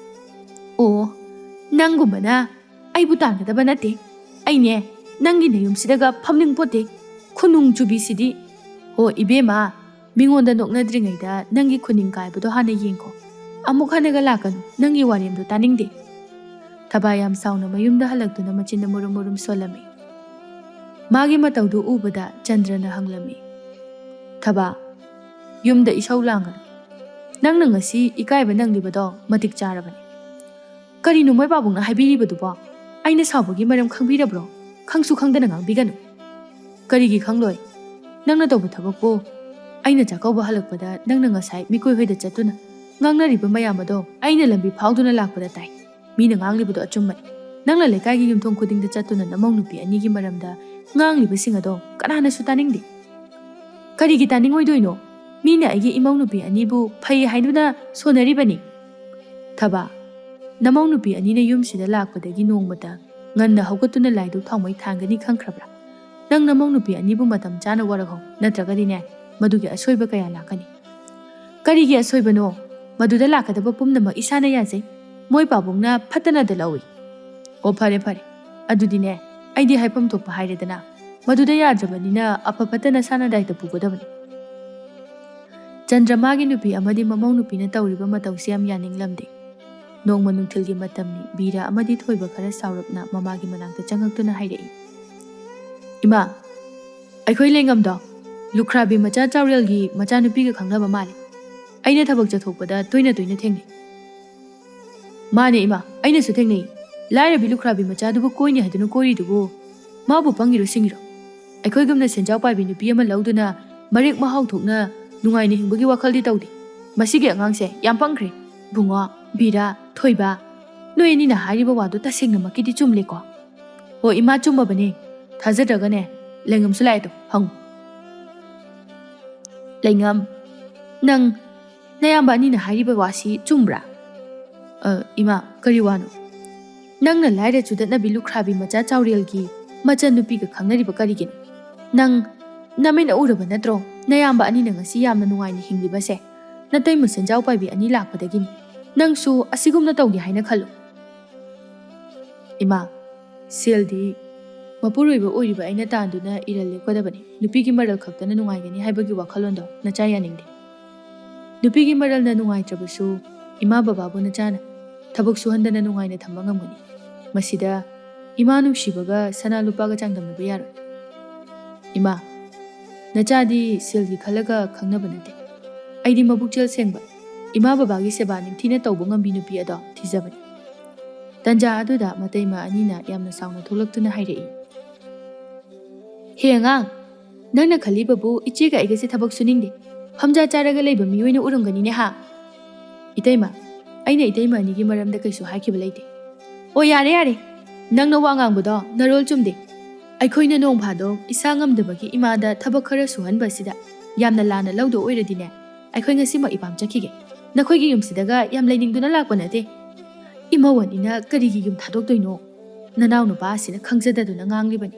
ꯑꯣ, ꯅꯪꯒꯨꯝꯕꯅ ꯑꯩꯕꯨ ꯇꯥꯟꯒꯗꯕ ꯅꯠꯇꯦ꯫ ꯑꯩꯅꯦ, ꯅꯪꯒꯤ ꯅꯌꯨꯝꯁꯤꯗꯒ ꯐꯝꯅꯤꯡ ꯄꯣꯠꯇꯦ꯫ ꯈꯨꯅꯨꯡ ꯆꯨꯕꯤꯁꯤꯗꯤ꯫ ꯍꯣ ꯏꯕꯦꯝꯃ, ꯃꯤꯉꯣꯟꯗ ꯅꯣꯛꯅꯗ꯭ꯔꯤꯉꯩꯗ ꯅꯪꯒꯤ ꯈꯨꯅꯤꯡ ꯀꯥꯏꯕꯗꯣ ꯍꯥꯟꯅ ꯌꯦꯡꯈꯣ꯫ ꯑꯃꯨꯛ ꯍꯟꯅꯒ ꯂꯥꯛꯀꯅꯨ, ꯅꯪꯒꯤ ꯋꯥꯔꯦꯝꯗꯣ ꯇꯥꯅꯤꯡꯗꯦ꯫ ꯊꯕꯥ ꯌꯥꯝ ꯁꯥꯎꯅ ꯃꯌꯨꯝꯗ ꯍꯜꯂꯛꯇꯨꯅ ꯃꯆꯤꯟꯗ ꯃꯨꯔꯨꯝ ꯃꯨꯔꯨꯝ ꯁꯣꯜꯂꯝꯃꯤ꯫ ꯃꯥꯒꯤ ꯃꯇꯧꯗꯨ ꯎꯕꯗ ꯆꯟꯗ꯭ꯔꯅ ꯍꯪꯂꯝꯃꯤ, "ꯊꯕꯥ, ꯌꯨꯝꯗ ꯏꯁꯧ ꯂꯥꯡꯒꯅꯨ꯫ ꯅꯪꯅ ꯉꯁꯤ ꯏꯀꯥꯏꯕ ꯅꯪꯂꯤꯕꯗꯣ ꯃꯇꯤꯛ ꯆꯥꯔꯕꯅꯤ꯫" "ꯀꯔꯤꯅꯣ ꯃꯣꯏ ꯄꯥꯕꯨꯡꯅ ꯍꯥꯏꯕꯤꯔꯤꯕꯗꯨꯕꯣ? ꯑꯩꯅ ꯁꯥꯎꯕꯒꯤ ꯃꯔꯝ ꯈꯪꯕꯤꯔꯕ꯭ꯔꯣ? ꯈꯪꯁꯨ ꯈꯪꯗꯅ ꯉꯥꯡꯕꯤꯒꯅꯨ꯫" "ꯀꯔꯤꯒꯤ ꯈꯪꯂꯣꯏ? ꯅꯪꯅ ꯇꯧꯕ ꯊꯕꯛꯄꯨ꯫ ꯑꯩꯅ ꯆꯥꯛꯀꯧꯕ ꯍꯜꯂꯛꯄꯗ ꯅꯪꯅ ꯉꯁꯥꯏ ꯃꯤꯀꯣꯏ ꯍꯣꯏꯗ ꯆꯠꯇꯨꯅ ꯉꯥꯡꯅꯔꯤꯕ ꯃꯌꯥꯝ ꯑꯗꯣ ꯑꯩꯅ ꯂꯝꯕꯤ ꯐꯥꯎꯗꯨꯅ ꯂꯥꯛꯄꯗ ꯇꯥꯏ꯫ ꯃꯤꯅ ꯉꯥꯡꯂꯤꯕꯗꯣ ꯑꯆꯨꯝꯕꯅꯤ꯫ ꯅꯪꯅ ꯂꯩꯀꯥꯏꯒꯤ ꯌꯨꯝꯊꯣꯡ ꯈꯨꯗꯤꯡꯗ ꯆꯠꯇꯨꯅ ꯅꯃꯧ ꯅꯨꯄꯤ ꯑꯅꯤꯒꯤ ꯃꯔꯝꯗ ꯉꯥꯡꯂꯤꯕꯁꯤꯡ ꯑꯗꯣ ꯀꯅꯥꯅꯁꯨ ꯇꯥꯅꯤꯡꯗꯦ꯫ ꯀꯔꯤꯒꯤ ꯇꯥꯅꯤꯡꯉꯣꯏꯗꯣꯏꯅꯣ? ꯃꯤꯅ ꯑꯩꯒꯤ ꯏꯃꯧ ꯅꯨꯄꯤ ꯑꯅꯤꯕꯨ ꯐꯩ ꯍꯥꯏꯗꯨꯅ ꯁꯣꯟꯅꯔꯤꯕꯅꯤ꯫ ꯊꯕꯥ, ꯅꯃꯧ ꯅꯨꯄꯤ ꯑꯅꯤꯅ ꯌꯨꯝꯁꯤꯗ ꯂꯥꯛꯄꯗꯒꯤ ꯅꯣꯡꯃꯇ ꯉꯟꯅ ꯍꯧꯒꯠꯇꯨꯅ ꯂꯥꯏꯗꯨꯛ ꯊꯥꯎꯃꯩ ꯊꯥꯟꯒꯅꯤ ꯈꯪꯈ꯭ꯔꯕ꯭ꯔꯥ? ꯅꯪ ꯅꯃꯧ ꯅꯨꯄꯤ ꯑꯅꯤꯕꯨ ꯃꯇꯝ ꯆꯥꯅ ꯋꯥꯔꯛꯍꯧ, ꯅꯠꯇ꯭ꯔꯒꯗꯤꯅꯦ, ꯃꯗꯨꯒꯤ ꯑꯁꯣꯏꯕ ꯀꯌꯥ ꯂꯥꯛꯀꯅꯤ꯫ ꯀꯔꯤꯒꯤ ꯑꯁꯣꯏꯕꯅꯣ? ꯃꯗꯨꯗ ꯂꯥꯛꯀꯗꯕ ꯄꯨꯝꯅꯃꯛ ꯏꯁꯥꯅ ꯌꯥꯖꯩ꯫ ꯃꯣꯏ ꯄꯥꯕꯨꯡꯅ ꯐꯠꯇꯅꯗ ꯂꯧꯏ꯫ ꯑꯣ, ꯐꯔꯦ, ꯐꯔꯦ꯫ ꯑꯗꯨꯗꯤꯅꯦ, ꯑꯩꯗꯤ ꯍꯥꯏꯐꯝ ꯊꯣꯛꯄ ꯍꯥꯏꯔꯦꯗꯅ꯫ ꯃꯗꯨꯗ ꯌꯥꯗ꯭ꯔꯕꯅꯤꯅ ꯑꯐ ꯐꯠꯇ ꯅꯁꯥꯅ ꯗꯥꯏꯇ ꯄꯨꯒꯗꯕꯅꯤ꯫ ꯆꯟꯗ꯭ꯔꯃꯥꯒꯤ ꯅꯨꯄꯤ ꯑꯃꯗꯤ ꯃꯃꯧ ꯅꯨꯄꯤꯅ ꯇꯧꯔꯤꯕ ꯃꯇꯧꯁꯤ ꯌꯥꯝ ꯌꯥꯅꯤꯡꯂꯝꯗꯦ꯫ ꯅꯣꯡꯃ ꯅꯨꯡꯊꯤꯜꯒꯤ ꯃꯇꯝꯅꯤ, ꯕꯤꯔꯥ ꯑꯃꯗꯤ ꯊꯣꯏꯕ ꯈꯔ ꯁꯥꯎꯔꯞꯅ ꯃꯃꯥꯒꯤ ꯃꯅꯥꯛꯇ ꯆꯪꯉꯛꯇꯨꯅ ꯍꯥꯏꯔꯛꯏ, "ꯏꯃꯥ, ꯑꯩꯈꯣꯏ ꯂꯩꯉꯝꯗꯣ ꯂꯨꯈ꯭ꯔꯥꯕꯤ ꯃꯆꯥ ꯆꯥꯎꯔꯦꯜꯒꯤ ꯃꯆꯥꯅꯨꯄꯤꯒ ꯈꯪꯅꯕ ꯃꯥꯜꯂꯦ꯫ ꯑꯩꯅ ꯊꯕꯛ ꯆꯠꯊꯣꯛꯄꯗ ꯇꯣꯏꯅ ꯇꯣꯏꯅ ꯊꯦꯡꯅꯩ꯫" "ꯃꯥꯅꯦ ꯏꯃꯥ, ꯑꯩꯅꯁꯨ ꯊꯦꯡꯅꯩ꯫ ꯂꯥꯏꯔꯕꯤ ꯂꯨꯈ꯭ꯔꯥꯕꯤ ꯃꯆꯥꯗꯨꯕꯨ ꯀꯣꯏꯅꯤ ꯍꯥꯏꯗꯨꯅ ꯀꯣꯏꯔꯤꯗꯨꯕꯨ ꯃꯥꯕꯨ ꯄꯪꯉꯤꯔꯣ ꯁꯤꯡꯉꯤꯔꯣ? ꯑꯩꯈꯣꯏꯒꯨꯝꯅ ꯁꯦꯟꯖꯥꯎ ꯄꯥꯏꯕꯤ ꯅꯨꯄꯤ ꯑꯃ ꯂꯧꯗꯨꯅ ꯃꯔꯦꯛ ꯃꯍꯥꯎ ꯊꯣꯛꯅ ꯅꯨꯡꯉꯥꯏꯅ ꯍꯤꯡꯕꯒꯤ ꯋꯥꯈꯜꯗꯤ ꯇꯧꯗꯦ꯫ ꯃꯁꯤꯒꯤ ꯑꯉꯥꯡꯁꯦ ꯌꯥꯝ ꯄꯪꯈ꯭ꯔꯦ꯫ ꯕꯨꯡꯉꯣ, ꯕꯤꯔꯥ, ꯊꯣꯏꯕ, ꯅꯣꯏ ꯑꯅꯤꯅ ꯍꯥꯏꯔꯤꯕ ꯋꯥꯗꯨ ꯇꯁꯦꯡꯅꯃꯛꯀꯤꯗꯤ ꯆꯨꯝꯂꯦꯀꯣ?" "ꯍꯣ ꯏꯃꯥ, ꯆꯨꯝꯃꯕꯅꯦ꯫ ꯊꯥꯖꯗ꯭ꯔꯒꯅꯦ, ꯂꯩꯉꯝꯁꯨ ꯂꯥꯛꯑꯦꯗꯣ, ꯍꯪꯉꯨ꯫" "ꯂꯩꯉꯝ, ꯅꯪ ꯅꯌꯥꯝꯕ ꯑꯅꯤꯅ ꯍꯥꯏꯔꯤꯕ ꯋꯥꯁꯤ ꯆꯨꯝꯕ꯭ꯔꯥ?" "ꯑ, ꯏꯃꯥ, ꯀꯔꯤ ꯋꯥꯅꯣ?" "ꯅꯪꯅ ꯂꯥꯏꯔ ꯆꯨꯗꯠꯅꯕꯤ ꯂꯨꯈ꯭ꯔꯥꯕꯤ ꯃꯆꯥ ꯆꯥꯎꯔꯦꯜꯒꯤ ꯃꯆꯟꯅꯨꯄꯤꯒ ꯈꯪꯅꯔꯤꯕ ꯀꯔꯤꯒꯤꯅꯣ? ꯅꯪ ꯅꯃꯤꯠꯅ ꯎꯔꯕ ꯅꯠꯇ꯭ꯔꯣ ꯅꯌꯥꯝꯕ ꯑꯅꯤꯅ ꯉꯁꯤ ꯌꯥꯝꯅ ꯅꯨꯡꯉꯥꯏꯅ ꯍꯤꯡꯂꯤꯕꯁꯦ? ꯅꯇꯩꯃ ꯁꯦꯟꯖꯥꯎ ꯄꯥꯏꯕꯤ ꯑꯅꯤ ꯂꯥꯛꯄꯗꯒꯤꯅꯤ꯫ ꯅꯪꯁꯨ ꯑꯁꯤꯒꯨꯝꯅ ꯇꯧꯒꯦ ꯍꯥꯏꯅ ꯈꯜꯂꯨ꯫" "ꯏꯃꯥ, ꯁꯦꯜꯗꯤ ꯃꯄꯨꯔꯣꯏꯕ ꯑꯣꯏꯔꯤꯕ ꯑꯩꯅ ꯇꯥꯟꯗꯨꯅ ꯏꯔꯜ ꯂꯦꯞꯀꯗꯕꯅꯤ꯫ ꯅꯨꯄꯤꯒꯤ ꯃꯔꯜ ꯈꯛꯇꯅ ꯅꯨꯡꯉꯥꯏꯒꯅꯤ ꯍꯥꯏꯕꯒꯤ ꯋꯥꯈꯜꯂꯣꯟꯗꯣ ꯅꯆꯥ ꯌꯥꯅꯤꯡꯗꯦ꯫ ꯅꯨꯄꯤꯒꯤ ꯃꯔꯜꯅ ꯅꯨꯡꯉꯥꯏꯇ꯭ꯔꯕꯁꯨ ꯏꯃꯥ ꯕꯕꯥꯕꯨ ꯅꯆꯥꯅ ꯊꯕꯛ ꯁꯨꯍꯟꯗꯅ ꯅꯨꯡꯉꯥꯏꯅ ꯊꯝꯕ ꯉꯝꯒꯅꯤ꯫ ꯃꯁꯤꯗ ꯏꯃꯥ ꯅꯨꯡꯁꯤꯕꯒ ꯁꯅꯥ ꯂꯨꯄꯥꯒ ꯆꯥꯡꯗꯝꯅꯕ ꯌꯥꯔꯣꯏ꯫" "ꯏꯃꯥ, ꯅꯆꯥꯗꯤ ꯁꯦꯜꯒꯤ ꯈꯜꯂꯒ ꯈꯪꯅꯕ ꯅꯠꯇꯦ꯫ ꯑꯩꯗꯤ ꯃꯕꯨꯛꯆꯦꯜ ꯁꯦꯡꯕ, ꯏꯃꯥ ꯕꯕꯥꯒꯤ ꯁꯦꯕꯥ ꯅꯤꯡꯊꯤꯅ ꯇꯧꯕ ꯉꯝꯕꯤ ꯅꯨꯄꯤ ꯑꯗꯣ ꯊꯤꯖꯕꯅꯤ꯫" ꯇꯟꯖꯥ ꯑꯗꯨꯗ ꯃꯇꯩꯃ ꯑꯅꯤꯅ ꯌꯥꯝꯅ ꯁꯥꯎꯅ ꯊꯣꯛꯂꯛꯇꯨꯅ ꯍꯥꯏꯔꯛꯏ, "ꯍꯦ ꯑꯉꯥꯡ, ꯅꯪꯅ ꯈꯜꯂꯤꯕꯕꯨ ꯏꯆꯦꯒ ꯑꯩꯒꯁꯦ ꯊꯕꯛ ꯁꯨꯅꯤꯡꯗꯦ, ꯐꯝꯖꯥ ꯆꯥꯔꯒ ꯂꯩꯕ ꯃꯤꯑꯣꯏꯅ ꯎꯔꯝꯒꯅꯤꯅꯦ ꯍꯥ?" "ꯏꯇꯩꯃ, ꯑꯩꯅ ꯏꯇꯩꯃ ꯑꯅꯤꯒꯤ ꯃꯔꯝꯗ ꯀꯩꯁꯨ ꯍꯥꯏꯈꯤꯕ ꯂꯩꯇꯦ꯫ ꯑꯣ, ꯌꯥꯔꯦ, ꯌꯥꯔꯦ꯫ ꯅꯪꯅ ꯋꯥ ꯉꯥꯡꯕꯗꯣ ꯅꯔꯣꯜ ꯆꯨꯝꯗꯦ꯫ ꯑꯩꯈꯣꯏꯅ ꯅꯣꯡ ꯐꯥꯗꯣꯛ ꯏꯁꯥ ꯉꯝꯗꯕꯒꯤ ꯏꯃꯥꯗ ꯊꯕꯛ ꯈꯔ ꯁꯨꯍꯟꯕ ꯑꯁꯤꯗ ꯌꯥꯝꯅ ꯂꯥꯟꯅ ꯂꯧꯗꯣ ꯑꯣꯏꯔꯗꯤꯅꯦ, ꯑꯩꯈꯣꯏ ꯉꯁꯤꯃꯛ ꯏꯄꯥꯝ ꯆꯠꯈꯤꯒꯦ꯫ ꯅꯈꯣꯏꯒꯤ ꯌꯨꯝꯁꯤꯗꯒ ꯌꯥꯝ ꯂꯩꯅꯤꯡꯗꯨꯅ ꯂꯥꯛꯄ ꯅꯠꯇꯦ꯫ ꯏꯃꯧ ꯑꯅꯤꯅ ꯀꯔꯤꯒꯤ ꯌꯨꯝ ꯊꯥꯗꯣꯛꯇꯣꯏꯅꯣ? ꯅꯅꯥꯎ ꯅꯨꯄꯥ ꯑꯁꯤꯅ ꯈꯪꯖꯗꯗꯨꯅ ꯉꯥꯡꯂꯤꯕꯅꯤ꯫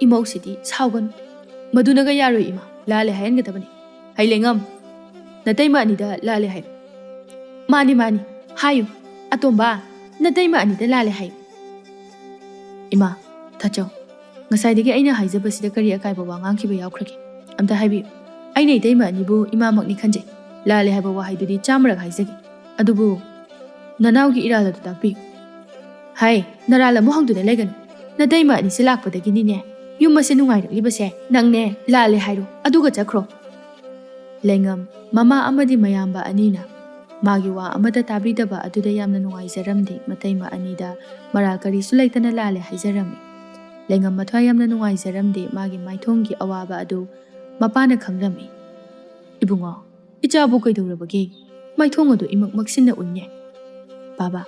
ꯏꯃꯧꯁꯤꯗꯤ ꯁꯥꯎꯒꯅꯨ꯫ ꯃꯗꯨꯅꯒ ꯌꯥꯔꯣꯏ ꯏꯃꯥ, ꯂꯥꯜꯂꯦ ꯍꯥꯏꯍꯟꯒꯗꯕꯅꯤ꯫ ꯍꯩꯂꯦꯉꯝ, ꯅꯇꯩꯃ ꯑꯅꯤꯗ ꯂꯥꯜꯂꯦ ꯍꯥꯏꯌꯨ꯫ ꯃꯥꯅꯤ, ꯃꯥꯅꯤ, ꯍꯥꯏꯌꯨ꯫ ꯑꯇꯣꯝꯕ, ꯅꯇꯩꯃ ꯑꯅꯤꯗ ꯂꯥꯜꯂꯦ ꯍꯥꯏꯌꯨ꯫ ꯏꯃꯥ, ꯊꯥꯆꯧ, ꯉꯁꯥꯏꯗꯒꯤ ꯑꯩꯅ ꯍꯥꯏꯖꯕꯁꯤꯗ ꯀꯔꯤ ꯑꯀꯥꯏꯕ ꯋꯥ ꯉꯥꯡꯈꯤꯕ ꯌꯥꯎꯈ꯭ꯔꯒꯦ? ꯑꯝꯇ ꯍꯥꯏꯕꯤꯌꯨ꯫ ꯑꯩꯅ ꯏꯇꯩꯃ ꯑꯅꯤꯕꯨ ꯏꯃꯥꯃꯛꯅꯤ ꯈꯟꯖꯩ꯫ ꯂꯥꯜꯂꯦ ꯍꯥꯏꯕ ꯋꯥꯍꯩꯗꯨꯗꯤ ꯆꯥꯝꯃꯔꯛ ꯍꯥꯏꯖꯒꯦ꯫ ꯑꯗꯨꯕꯨ ꯅꯅꯥꯎꯒꯤ ꯏꯔꯥꯜ ꯑꯗꯨ ꯇꯥꯛꯄꯤꯌꯨ꯫ ꯍꯥꯏ, ꯅꯔꯥꯜ ꯑꯃꯨꯛ ꯍꯪꯗꯨꯅ ꯂꯩꯒꯅꯨ꯫ ꯅꯇꯩꯃ ꯑꯅꯤꯁꯦ ꯂꯥꯛꯄꯗꯒꯤꯅꯤꯅꯦ ꯌꯨꯝ ꯑꯁꯦ ꯅꯨꯡꯉꯥꯏꯔꯛꯂꯤꯕꯁꯦ꯫ ꯅꯪꯅꯦ ꯂꯥꯜꯂꯦ ꯍꯥꯏꯔꯣ, ꯑꯗꯨꯒ ꯆꯠꯈ꯭ꯔꯣ꯫ ꯂꯩꯉꯝ, ꯃꯃꯥ ꯑꯃꯗꯤ ꯃꯌꯥꯝꯕ ꯑꯅꯤꯅ ꯃꯥꯒꯤ ꯋꯥ ꯑꯃꯠꯇ ꯇꯥꯕꯤꯗꯕ ꯑꯗꯨꯗ ꯌꯥꯝꯅ ꯅꯨꯡꯉꯥꯏꯖꯔꯝꯗꯦ꯫ ꯃꯇꯩꯃ ꯑꯅꯤꯗ ꯃꯔꯥꯜ ꯀꯔꯤꯁꯨ ꯂꯩꯇꯅ ꯂꯥꯜꯂꯦ ꯍꯥꯏꯖꯔꯝꯃꯤ꯫ ꯂꯩꯉꯝ ꯃꯊ꯭ꯋꯥꯏ ꯌꯥꯝꯅ ꯅꯨꯡꯉꯥꯏꯖꯔꯝꯗꯦ꯫ ꯃꯥꯒꯤ ꯃꯥꯏꯊꯣꯡꯒꯤ ꯑꯋꯥꯕ ꯑꯗꯨ ꯃꯄꯥꯅ ꯈꯪꯂꯝꯃꯤ꯫ "ꯏꯕꯨꯡꯉꯣ, ꯏꯆꯥꯕꯨ ꯀꯩꯗꯧꯔꯕꯒꯦ? ꯃꯥꯏꯊꯣꯡ ꯑꯗꯨ ꯏꯃꯛ ꯃꯛꯁꯤꯟꯅ ꯎꯏꯅꯦ꯫" "ꯕꯥꯕꯥ,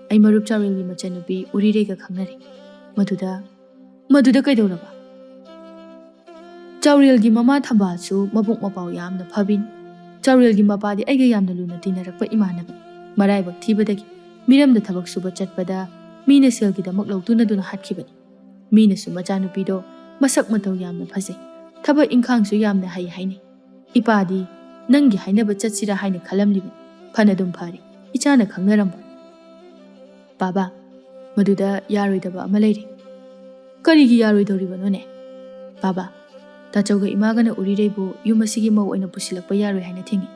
ꯑꯩ ꯃꯔꯨꯞ ꯆꯥꯎꯔꯦꯜꯒꯤ ꯃꯆꯟꯅꯨꯄꯤ ꯎꯔꯤꯔꯩꯒ ꯈꯪꯅꯔꯦ꯫ ꯃꯗꯨꯗ, ꯃꯗꯨꯗ ꯀꯩꯗꯧꯔꯕ?" "ꯆꯥꯎꯔꯦꯜꯒꯤ ꯃꯃꯥ ꯊꯝꯕꯥꯜꯁꯨ ꯃꯕꯨꯛ ꯃꯄꯥꯎ ꯌꯥꯝꯅ ꯐꯕꯤꯅꯤ꯫ ꯆꯥꯎꯔꯦꯜꯒꯤ ꯃꯄꯥꯗꯤ ꯑꯩꯒ ꯌꯥꯝꯅ ꯂꯨꯅ ꯇꯤꯟꯅꯔꯛꯄ ꯏꯃꯥꯟꯅꯕꯅꯤ꯫ ꯃꯔꯥꯏꯕꯛ ꯊꯤꯕꯗꯒꯤ ꯃꯤꯔꯝꯗ ꯊꯕꯛ ꯁꯨꯕ ꯆꯠꯄꯗ ꯃꯤꯅ ꯁꯦꯜꯒꯤꯗꯃꯛ ꯂꯧꯇꯨꯅꯗꯨꯅ ꯍꯥꯠꯈꯤꯕꯅꯤ꯫ ꯃꯤꯅꯁꯨ ꯃꯆꯥꯅꯨꯄꯤꯗꯣ ꯃꯁꯛ ꯃꯇꯧ ꯌꯥꯝꯅ ꯐꯖꯩ, ꯊꯕꯛ ꯏꯪꯈꯥꯡꯁꯨ ꯌꯥꯝꯅ ꯍꯩ ꯍꯥꯏꯅꯩ꯫ ꯏꯄꯥꯗꯤ ꯅꯪꯒꯤ ꯍꯥꯏꯅꯕ ꯆꯠꯁꯤꯔꯥ ꯍꯥꯏꯅ ꯈꯜꯂꯝꯂꯤꯕꯅꯤ꯫ ꯐꯅꯗꯨꯝ ꯐꯔꯦ, ꯏꯆꯥꯅ ꯈꯪꯅꯔꯝꯕ꯫" "ꯕꯥꯕꯥ, ꯃꯗꯨꯗ ꯌꯥꯔꯣꯏꯗꯕ ꯑꯃ ꯂꯩꯔꯦ꯫" "ꯀꯔꯤꯒꯤ ꯌꯥꯔꯣꯏꯗꯧꯔꯤꯕꯅꯣꯅꯦ?" "ꯕꯥꯕꯥ, ꯇꯥꯆꯧꯒ ꯏꯃꯥꯒꯅ ꯎꯔꯤꯔꯩꯕꯨ ꯌꯨꯝ ꯑꯁꯤꯒꯤ ꯃꯧ ꯑꯣꯏꯅ ꯄꯨꯁꯤꯜꯂꯛꯄ ꯌꯥꯔꯣꯏ ꯍꯥꯏꯅ ꯊꯤꯡꯉꯤ꯫"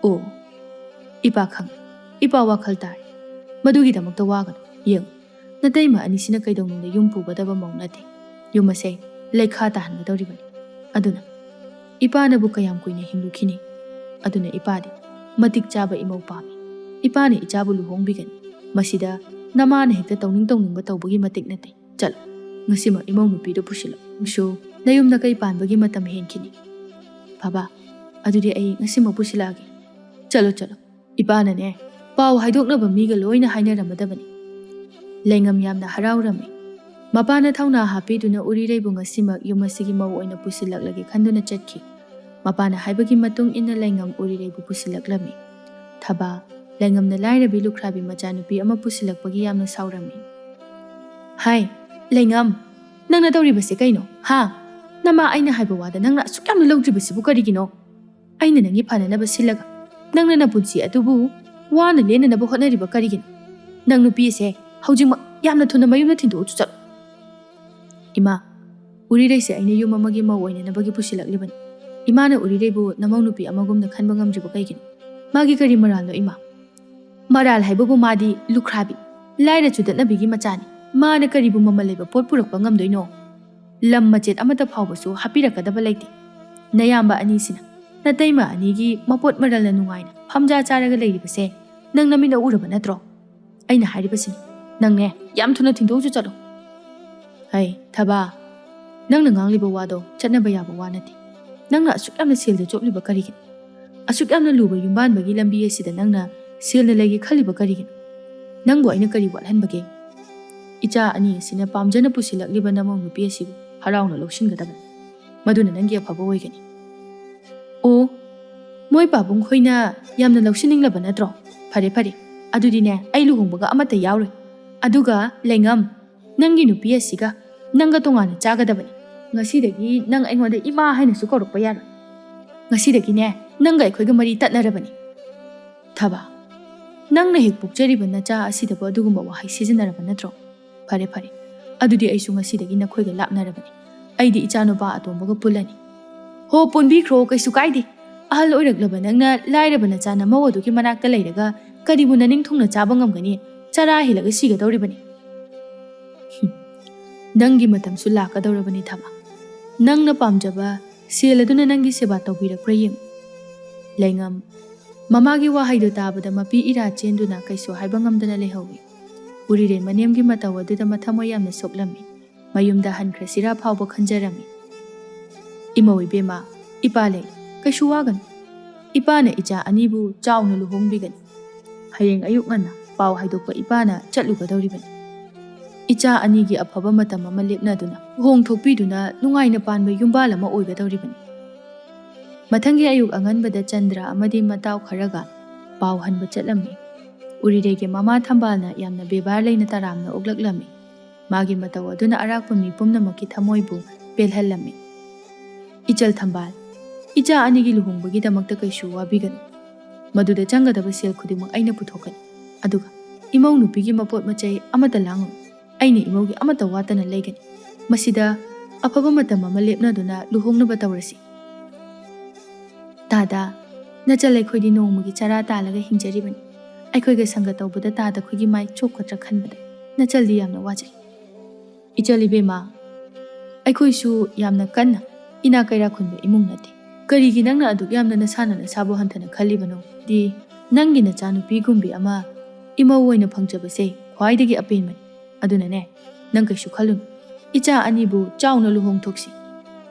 "ꯑꯣ, ꯏꯄꯥ ꯈꯪꯉꯤ꯫ ꯏꯄꯥ ꯋꯥꯈꯜ ꯇꯥꯔꯦ꯫ ꯃꯗꯨꯒꯤꯗꯃꯛꯇ ꯋꯥꯒꯅꯨ꯫ ꯌꯦꯡꯉꯨ, ꯅꯇꯩꯃ ꯑꯅꯤꯁꯤꯅ ꯀꯩꯗꯧꯅꯨꯡꯗ ꯌꯨꯝ ꯄꯨꯒꯗꯕ ꯃꯧ ꯅꯠꯇꯦ꯫ ꯌꯨꯝ ꯑꯁꯦ ꯂꯩꯈꯥ ꯇꯥꯍꯟꯒꯗꯧꯔꯤꯕꯅꯤ꯫ ꯑꯗꯨꯅ ꯏꯄꯥꯅꯕꯨ ꯀꯌꯥꯝ ꯀꯨꯏꯅ ꯍꯤꯡꯂꯨꯈꯤꯅꯤ? ꯑꯗꯨꯅ ꯏꯄꯥꯗꯤ ꯃꯇꯤꯛ ꯆꯥꯕ ꯏꯃꯧ ꯄꯥꯝꯃꯤ꯫ ꯏꯄꯥꯅ ꯏꯆꯥꯕꯨ ꯂꯨꯍꯣꯡꯕꯤꯒꯅꯤ꯫ ꯃꯁꯤꯗ ꯅꯃꯥꯅ ꯍꯦꯛꯇ ꯇꯧꯅꯤꯡ ꯇꯧꯅꯤꯡꯕ ꯇꯧꯕꯒꯤ ꯃꯇꯤꯛ ꯅꯠꯇꯦ꯫ ꯆꯠꯂꯣ, ꯉꯁꯤꯃꯛ ꯏꯃꯧ ꯅꯨꯄꯤꯗꯨ ꯄꯨꯁꯤꯜꯂꯣ꯫ ꯅꯪꯁꯨ ꯅꯌꯨꯝ ꯅꯀꯩ ꯄꯥꯟꯕꯒꯤ ꯃꯇꯝ ꯍꯦꯟꯈꯤꯅꯤ꯫" "ꯕꯥꯕꯥ, ꯑꯗꯨꯗꯤ ꯑꯩ ꯉꯁꯤꯃꯛ ꯄꯨꯁꯤꯜꯂꯛꯑꯒꯦ꯫" "ꯆꯠꯂꯣ, ꯆꯠꯂꯣ꯫ ꯏꯄꯥꯅꯅꯦ, ꯄꯥꯎ ꯍꯥꯏꯗꯣꯛꯅꯕ ꯃꯤꯒ ꯂꯣꯏꯅ ꯍꯥꯏꯅꯔꯝꯃꯗꯕꯅꯤ꯫ ꯂꯩꯉꯝ ꯌꯥꯝꯅ ꯍꯔꯥꯎꯔꯝꯃꯤ꯫ ꯃꯄꯥꯅ ꯊꯧꯅꯥ ꯍꯥꯞꯄꯤꯗꯨꯅ ꯎꯔꯤꯔꯩꯕꯨ ꯉꯁꯤꯃꯛ ꯌꯨꯝ ꯑꯁꯤꯒꯤ ꯃꯧ ꯑꯣꯏꯅ ꯄꯨꯁꯤꯜꯂꯛꯂꯒꯦ ꯈꯟꯗꯨꯅ ꯆꯠꯈꯤ꯫ ꯃꯄꯥꯅ ꯍꯥꯏꯕꯒꯤ ꯃꯇꯨꯡ ꯏꯟꯅ ꯂꯩꯉꯝ ꯎꯔꯤꯔꯩꯕꯨ ꯄꯨꯁꯤꯜꯂꯛꯂꯝꯃꯤ꯫ ꯊꯕꯥ, ꯂꯩꯉꯝꯅ ꯂꯥꯏꯔꯕꯤ ꯂꯨꯈ꯭ꯔꯥꯕꯤ ꯃꯆꯥꯅꯨꯄꯤ ꯑꯃ ꯄꯨꯁꯤꯜꯂꯛꯄꯒꯤ ꯌꯥꯝꯅ ꯁꯥꯎꯔꯝꯃꯤ꯫ "ꯍꯥꯏ, ꯂꯩꯉꯝ, ꯅꯪꯅ ꯇꯧꯔꯤꯕꯁꯦ ꯀꯩꯅꯣ? ꯍꯥ? ꯅꯃꯥ ꯑꯩꯅ ꯍꯥꯏꯕ ꯋꯥꯗ ꯅꯪꯅ ꯑꯁꯨꯛ ꯌꯥꯝꯅ ꯂꯧꯗ꯭ꯔꯤꯕꯁꯤꯕꯨ ꯀꯔꯤꯒꯤꯅꯣ? ꯑꯩꯅ ꯅꯪꯒꯤ ꯐꯅꯅꯕ ꯁꯤꯜꯂꯒ, ꯅꯪꯅ ꯅꯄꯨꯟꯁꯤ ꯑꯗꯨꯕꯨ ꯋꯥꯅ ꯂꯦꯟꯅꯅꯕ ꯍꯣꯠꯅꯔꯤꯕ ꯀꯔꯤꯒꯤꯅꯣ? ꯅꯪ ꯅꯨꯄꯤ ꯑꯁꯦ ꯍꯧꯖꯤꯛꯃꯛ ꯌꯥꯝꯅ ꯊꯨꯅ ꯃꯌꯨꯝꯗ ꯊꯤꯟꯗꯣꯛꯑꯨ ꯆꯠꯂꯨ꯫" "ꯏꯃꯥ, ꯎꯔꯤꯔꯩꯁꯦ ꯑꯩꯅ ꯌꯨꯝ ꯑꯃꯒꯤ ꯃꯧ ꯑꯣꯏꯅꯅꯕꯒꯤ ꯄꯨꯁꯤꯜꯂꯛꯂꯤꯕꯅꯤ꯫ ꯏꯃꯥꯅ ꯎꯔꯤꯔꯩꯕꯨ ꯅꯃꯧ ꯅꯨꯄꯤ ꯑꯃꯒꯨꯝꯅ ꯈꯟꯕ ꯉꯝꯗ꯭ꯔꯤꯕ ꯀꯩꯒꯤꯅꯣ? ꯃꯥꯒꯤ ꯀꯔꯤ ꯃꯔꯥꯜꯅꯣ ꯏꯃꯥ? ꯃꯔꯥꯜ ꯍꯥꯏꯕꯕꯨ ꯃꯥꯗꯤ ꯂꯨꯈ꯭ꯔꯥꯕꯤ, ꯂꯥꯏꯔ ꯆꯨꯗꯠꯅꯕꯤꯒꯤ ꯃꯆꯥꯅꯤ꯫ ꯃꯥꯅ ꯀꯔꯤꯕꯨ ꯃꯃꯜ ꯂꯩꯕ ꯄꯣꯠ ꯄꯨꯔꯛꯄ ꯉꯝꯗꯣꯏꯅꯣ? ꯂꯝ ꯃꯆꯦꯠ ꯑꯃꯠꯇ ꯐꯥꯎꯕꯁꯨ ꯍꯥꯞꯄꯤꯔꯛꯀꯗꯕ ꯂꯩꯇꯦ꯫ ꯅꯌꯥꯝꯕ ꯑꯅꯤꯁꯤꯅ ꯅꯇꯩꯃ ꯑꯅꯤꯒꯤ ꯃꯄꯣꯠ ꯃꯔꯜꯅ ꯅꯨꯡꯉꯥꯏꯅ ꯐꯝꯖꯥ ꯆꯥꯔꯒ ꯂꯩꯔꯤꯕꯁꯦ ꯅꯪ ꯅꯃꯤꯠꯅ ꯎꯔꯕ ꯅꯠꯇ꯭ꯔꯣ? ꯑꯩꯅ ꯍꯥꯏꯔꯤꯕꯁꯤꯅꯤ, ꯅꯪꯅꯦ ꯌꯥꯝ ꯊꯨꯅ ꯊꯤꯟꯗꯣꯛꯎꯆꯣ ꯆꯠꯂꯣ꯫" "ꯍꯩ, ꯊꯕꯥ, ꯅꯪꯅ ꯉꯥꯡꯂꯤꯕ ꯋꯥꯗꯣ ꯆꯠꯅꯕ ꯌꯥꯕ ꯋꯥ ꯅꯠꯇꯦ꯫ ꯅꯪꯅ ꯑꯁꯨꯛ ꯌꯥꯝꯅ ꯁꯦꯜꯗ ꯆꯣꯞꯂꯤꯕ ꯀꯔꯤꯒꯤꯅꯣ? ꯑꯁꯨꯛ ꯌꯥꯝꯅ ꯂꯨꯕ ꯌꯨꯝꯕꯥꯟꯕꯒꯤ ꯂꯝꯕꯤ ꯑꯁꯤꯗ ꯅꯪꯅ ꯁꯦꯜꯅ ꯂꯩꯒꯦ ꯈꯜꯂꯤꯕ ꯀꯔꯤꯒꯤꯅꯣ? ꯅꯪꯕꯨ ꯑꯩꯅ ꯀꯔꯤ ꯋꯥꯠꯍꯟꯕꯒꯦ? ꯏꯆꯥ ꯑꯅꯤ ꯑꯁꯤꯅ ꯄꯥꯝꯖꯅ ꯄꯨꯁꯤꯜꯂꯛꯂꯤꯕ ꯅꯃꯧ ꯅꯨꯄꯤ ꯑꯁꯤꯕꯨ ꯍꯔꯥꯎꯅ ꯂꯧꯁꯤꯟꯒꯗꯕꯅꯤ꯫ ꯃꯗꯨꯅ ꯅꯪꯒꯤ ꯑꯐꯕ ꯑꯣꯏꯒꯅꯤ꯫" "ꯑꯣ, ꯃꯣꯏ ꯄꯥꯕꯨꯡ ꯈꯣꯏꯅ ꯌꯥꯝꯅ ꯂꯧꯁꯤꯟꯅꯤꯡꯂꯕ ꯅꯠꯇ꯭ꯔꯣ? ꯐꯔꯦ, ꯐꯔꯦ꯫ ꯑꯗꯨꯗꯤꯅꯦ, ꯑꯩ ꯂꯨꯍꯣꯡꯕꯒ ꯑꯃꯠꯇ ꯌꯥꯎꯔꯣꯏ꯫ ꯑꯗꯨꯒ ꯂꯩꯉꯝ, ꯅꯪꯒꯤ ꯅꯨꯄꯤ ꯑꯁꯤꯒ ꯅꯪꯒ ꯇꯣꯉꯥꯟꯅ ꯆꯥꯒꯗꯕꯅꯤ꯫ ꯉꯁꯤꯗꯒꯤ ꯅꯪ ꯑꯩꯉꯣꯟꯗ ꯏꯃꯥ ꯍꯥꯏꯅꯁꯨ ꯀꯧꯔꯛꯄ ꯌꯥꯔꯣꯏ꯫ ꯉꯁꯤꯗꯒꯤꯅꯦ, ꯅꯪꯒ ꯑꯩꯈꯣꯏꯒ ꯃꯔꯤ ꯇꯠꯅꯔꯕꯅꯤ꯫" "ꯊꯕꯥ, ꯅꯪꯅ ꯍꯦꯛ ꯄꯣꯛꯆꯔꯤꯕ ꯅꯆꯥ ꯑꯁꯤꯗꯕꯨ ꯑꯗꯨꯒꯨꯝꯕ ꯋꯥꯍꯩ ꯁꯤꯖꯤꯟꯅꯔꯕ ꯅꯠꯇ꯭ꯔꯣ? ꯐꯔꯦ, ꯐꯔꯦ꯫ ꯑꯗꯨꯗꯤ ꯑꯩꯁꯨ ꯉꯁꯤꯗꯒꯤ ꯅꯈꯣꯏꯒ ꯂꯥꯞꯅꯔꯕꯅꯤ꯫ ꯑꯩꯗꯤ ꯏꯆꯥꯅꯨꯄꯥ ꯑꯇꯣꯝꯕꯒ ꯄꯨꯜꯂꯅꯤ꯫" "ꯍꯣ, ꯄꯨꯟꯕꯤꯈ꯭ꯔꯣ, ꯀꯩꯁꯨ ꯀꯥꯏꯗꯦ꯫ ꯑꯍꯜ ꯑꯣꯏꯔꯛꯂꯕ ꯅꯪꯅ ꯂꯥꯏꯔꯕ ꯅꯆꯥ ꯅꯃꯧ ꯑꯗꯨꯒꯤ ꯃꯅꯥꯛꯇ ꯂꯩꯔꯒ ꯀꯔꯤꯕꯨ ꯅꯅꯤꯡ ꯊꯨꯡꯅ ꯆꯥꯕ ꯉꯝꯒꯅꯤ? ꯆꯔꯥ ꯍꯦꯜꯂꯒ ꯁꯤꯒꯗꯧꯔꯤꯕꯅꯤ꯫" "ꯍꯨꯝ, ꯅꯪꯒꯤ ꯃꯇꯝꯁꯨ ꯂꯥꯛꯀꯗꯧꯔꯕꯅꯤ, ꯊꯕꯥ꯫ ꯅꯪꯅ ꯄꯥꯝꯖꯕ ꯁꯦꯜ ꯑꯗꯨꯅ ꯅꯪꯒꯤ ꯁꯦꯕꯥ ꯇꯧꯕꯤꯔꯛꯄ꯭ꯔꯥ ꯌꯦꯡꯉꯨ꯫" ꯂꯩꯉꯝ ꯃꯃꯥꯒꯤ ꯋꯥꯍꯩꯗꯨ ꯇꯥꯕꯗ ꯃꯄꯤ ꯏꯔꯥ ꯆꯦꯟꯗꯨꯅ ꯀꯩꯁꯨ ꯍꯥꯏꯕ ꯉꯝꯗꯅ ꯂꯩꯍꯧꯏ꯫ ꯎꯔꯤꯔꯩ ꯃꯅꯦꯝꯒꯤ ꯃꯇꯧ ꯑꯗꯨꯗ ꯃꯊꯃꯣꯏ ꯌꯥꯝꯅ ꯁꯣꯛꯂꯝꯃꯤ꯫ ꯃꯌꯨꯝꯗ ꯍꯟꯈ꯭ꯔꯁꯤꯔꯥ ꯐꯥꯎꯕ ꯈꯟꯖꯔꯝꯃꯤ꯫ "ꯏꯃꯧ ꯏꯕꯦꯝꯃ, ꯏꯄꯥ ꯂꯩ, ꯀꯩꯁꯨ ꯋꯥꯒꯅꯨ꯫ ꯏꯄꯥꯅ ꯏꯆꯥ ꯑꯅꯤꯕꯨ ꯆꯥꯎꯅ ꯂꯨꯍꯣꯡꯕꯤꯒꯅꯤ꯫" ꯍꯌꯦꯡ ꯑꯌꯨꯛ ꯉꯟꯅ ꯄꯥꯎ ꯍꯥꯏꯗꯣꯛꯄ ꯏꯄꯥꯅ ꯆꯠꯂꯨꯒꯗꯧꯔꯤꯕꯅꯤ꯫ ꯏꯆꯥ ꯑꯅꯤꯒꯤ ꯑꯐꯕ ꯃꯇꯝ ꯑꯃ ꯂꯦꯞꯅꯗꯨꯅ ꯂꯨꯍꯣꯡ ꯊꯣꯛꯄꯤꯗꯨꯅ ꯅꯨꯡꯉꯥꯏꯅ ꯄꯥꯟꯕ ꯌꯨꯝꯕꯥꯜ ꯑꯃ ꯑꯣꯏꯒꯗꯧꯔꯤꯕꯅꯤ꯫ ꯃꯊꯪꯒꯤ ꯑꯌꯨꯛ ꯑꯉꯟꯕꯗ ꯆꯟꯗ꯭ꯔ ꯑꯃꯗꯤ ꯃꯇꯥꯎ ꯈꯔꯒ ꯄꯥꯎ ꯍꯟꯕ ꯆꯠꯂꯝꯃꯤ꯫ ꯎꯔꯤꯔꯩꯒꯤ ꯃꯃꯥ ꯊꯝꯕꯥꯜꯅ ꯌꯥꯝꯅ ꯕꯦꯕꯥꯔ ꯂꯩꯅ ꯇꯔꯥꯝꯅ ꯑꯣꯛꯂꯛꯂꯝꯃꯤ꯫ ꯃꯥꯒꯤ ꯃꯇꯧ ꯑꯗꯨꯅ ꯑꯔꯥꯛꯄ ꯃꯤ ꯄꯨꯝꯅꯃꯛꯀꯤ ꯊꯃꯣꯏꯕꯨ ꯄꯦꯜꯍꯜꯂꯝꯃꯤ꯫ "ꯏꯆꯜ ꯊꯝꯕꯥꯜ, ꯏꯆꯥ ꯑꯅꯤꯒꯤ ꯂꯨꯍꯣꯡꯕꯒꯤꯗꯃꯛꯇ ꯀꯩꯁꯨ ꯋꯥꯕꯤꯒꯅꯨ꯫ ꯃꯗꯨꯗ ꯆꯪꯒꯗꯕ ꯁꯦꯜ ꯈꯨꯗꯤꯡꯃꯛ ꯑꯩꯅ ꯄꯨꯊꯣꯛꯀꯅꯤ꯫ ꯑꯗꯨꯒ ꯏꯃꯧ ꯅꯨꯄꯤꯒꯤ ꯃꯄꯣꯠ ꯃꯆꯩ ꯑꯃꯠꯇ ꯂꯥꯡꯉꯨ꯫ ꯑꯩꯅ ꯏꯃꯧꯒꯤ ꯑꯃꯠꯇ ꯋꯥꯠꯇꯅ ꯂꯩꯒꯅꯤ꯫ ꯃꯁꯤꯗ ꯑꯐꯕ ꯃꯇꯝ ꯑꯃ ꯂꯦꯞꯅꯗꯨꯅ ꯂꯨꯍꯣꯡꯅꯕ ꯇꯧꯔꯁꯤ꯫" "ꯇꯥꯗ, ꯅꯆꯜ ꯑꯩꯈꯣꯏꯗꯤ ꯅꯣꯡꯃꯒꯤ ꯆꯔꯥ ꯇꯥꯜꯂꯒ ꯍꯤꯡꯖꯔꯤꯕꯅꯤ꯫ ꯑꯩꯈꯣꯏꯒ ꯁꯪꯒ ꯇꯧꯕꯗ ꯇꯥꯗ ꯑꯩꯈꯣꯏꯒꯤ ꯃꯥꯏ ꯆꯣꯛꯀꯗ꯭ꯔꯥ ꯈꯟꯕꯗ ꯅꯆꯜꯗꯤ ꯌꯥꯝꯅ ꯋꯥꯖꯩ꯫" "ꯏꯆꯜ ꯏꯕꯦꯝꯃ, ꯑꯩꯈꯣꯏꯁꯨ ꯌꯥꯝꯅ ꯀꯟꯅ ꯏꯅꯥ ꯀꯩꯔꯥ ꯈꯨꯟꯕ ꯏꯃꯨꯡ ꯅꯠꯇꯦ꯫ ꯀꯔꯤꯒꯤ ꯅꯪꯅ ꯑꯗꯨꯛ ꯌꯥꯝꯅ ꯅꯁꯥꯅ ꯅꯁꯥꯕꯨ ꯍꯟꯊꯅ ꯈꯜꯂꯤꯕꯅꯣ? ꯗꯤ ꯅꯪꯒꯤ ꯅꯆꯥꯅꯨꯄꯤꯒꯨꯝꯕꯤ ꯑꯃ ꯏꯃꯧ ꯑꯣꯏꯅ ꯐꯪꯖꯕꯁꯦ ꯈ꯭ꯋꯥꯏꯗꯒꯤ ꯑꯄꯦꯟꯕꯅꯤ꯫ ꯑꯗꯨꯅꯅꯦ, ꯅꯪ ꯀꯩꯁꯨ ꯈꯜꯂꯨꯅꯨ꯫ ꯏꯆꯥ ꯑꯅꯤꯕꯨ ꯆꯥꯎꯅ ꯂꯨꯍꯣꯡꯊꯣꯛꯁꯤ꯫"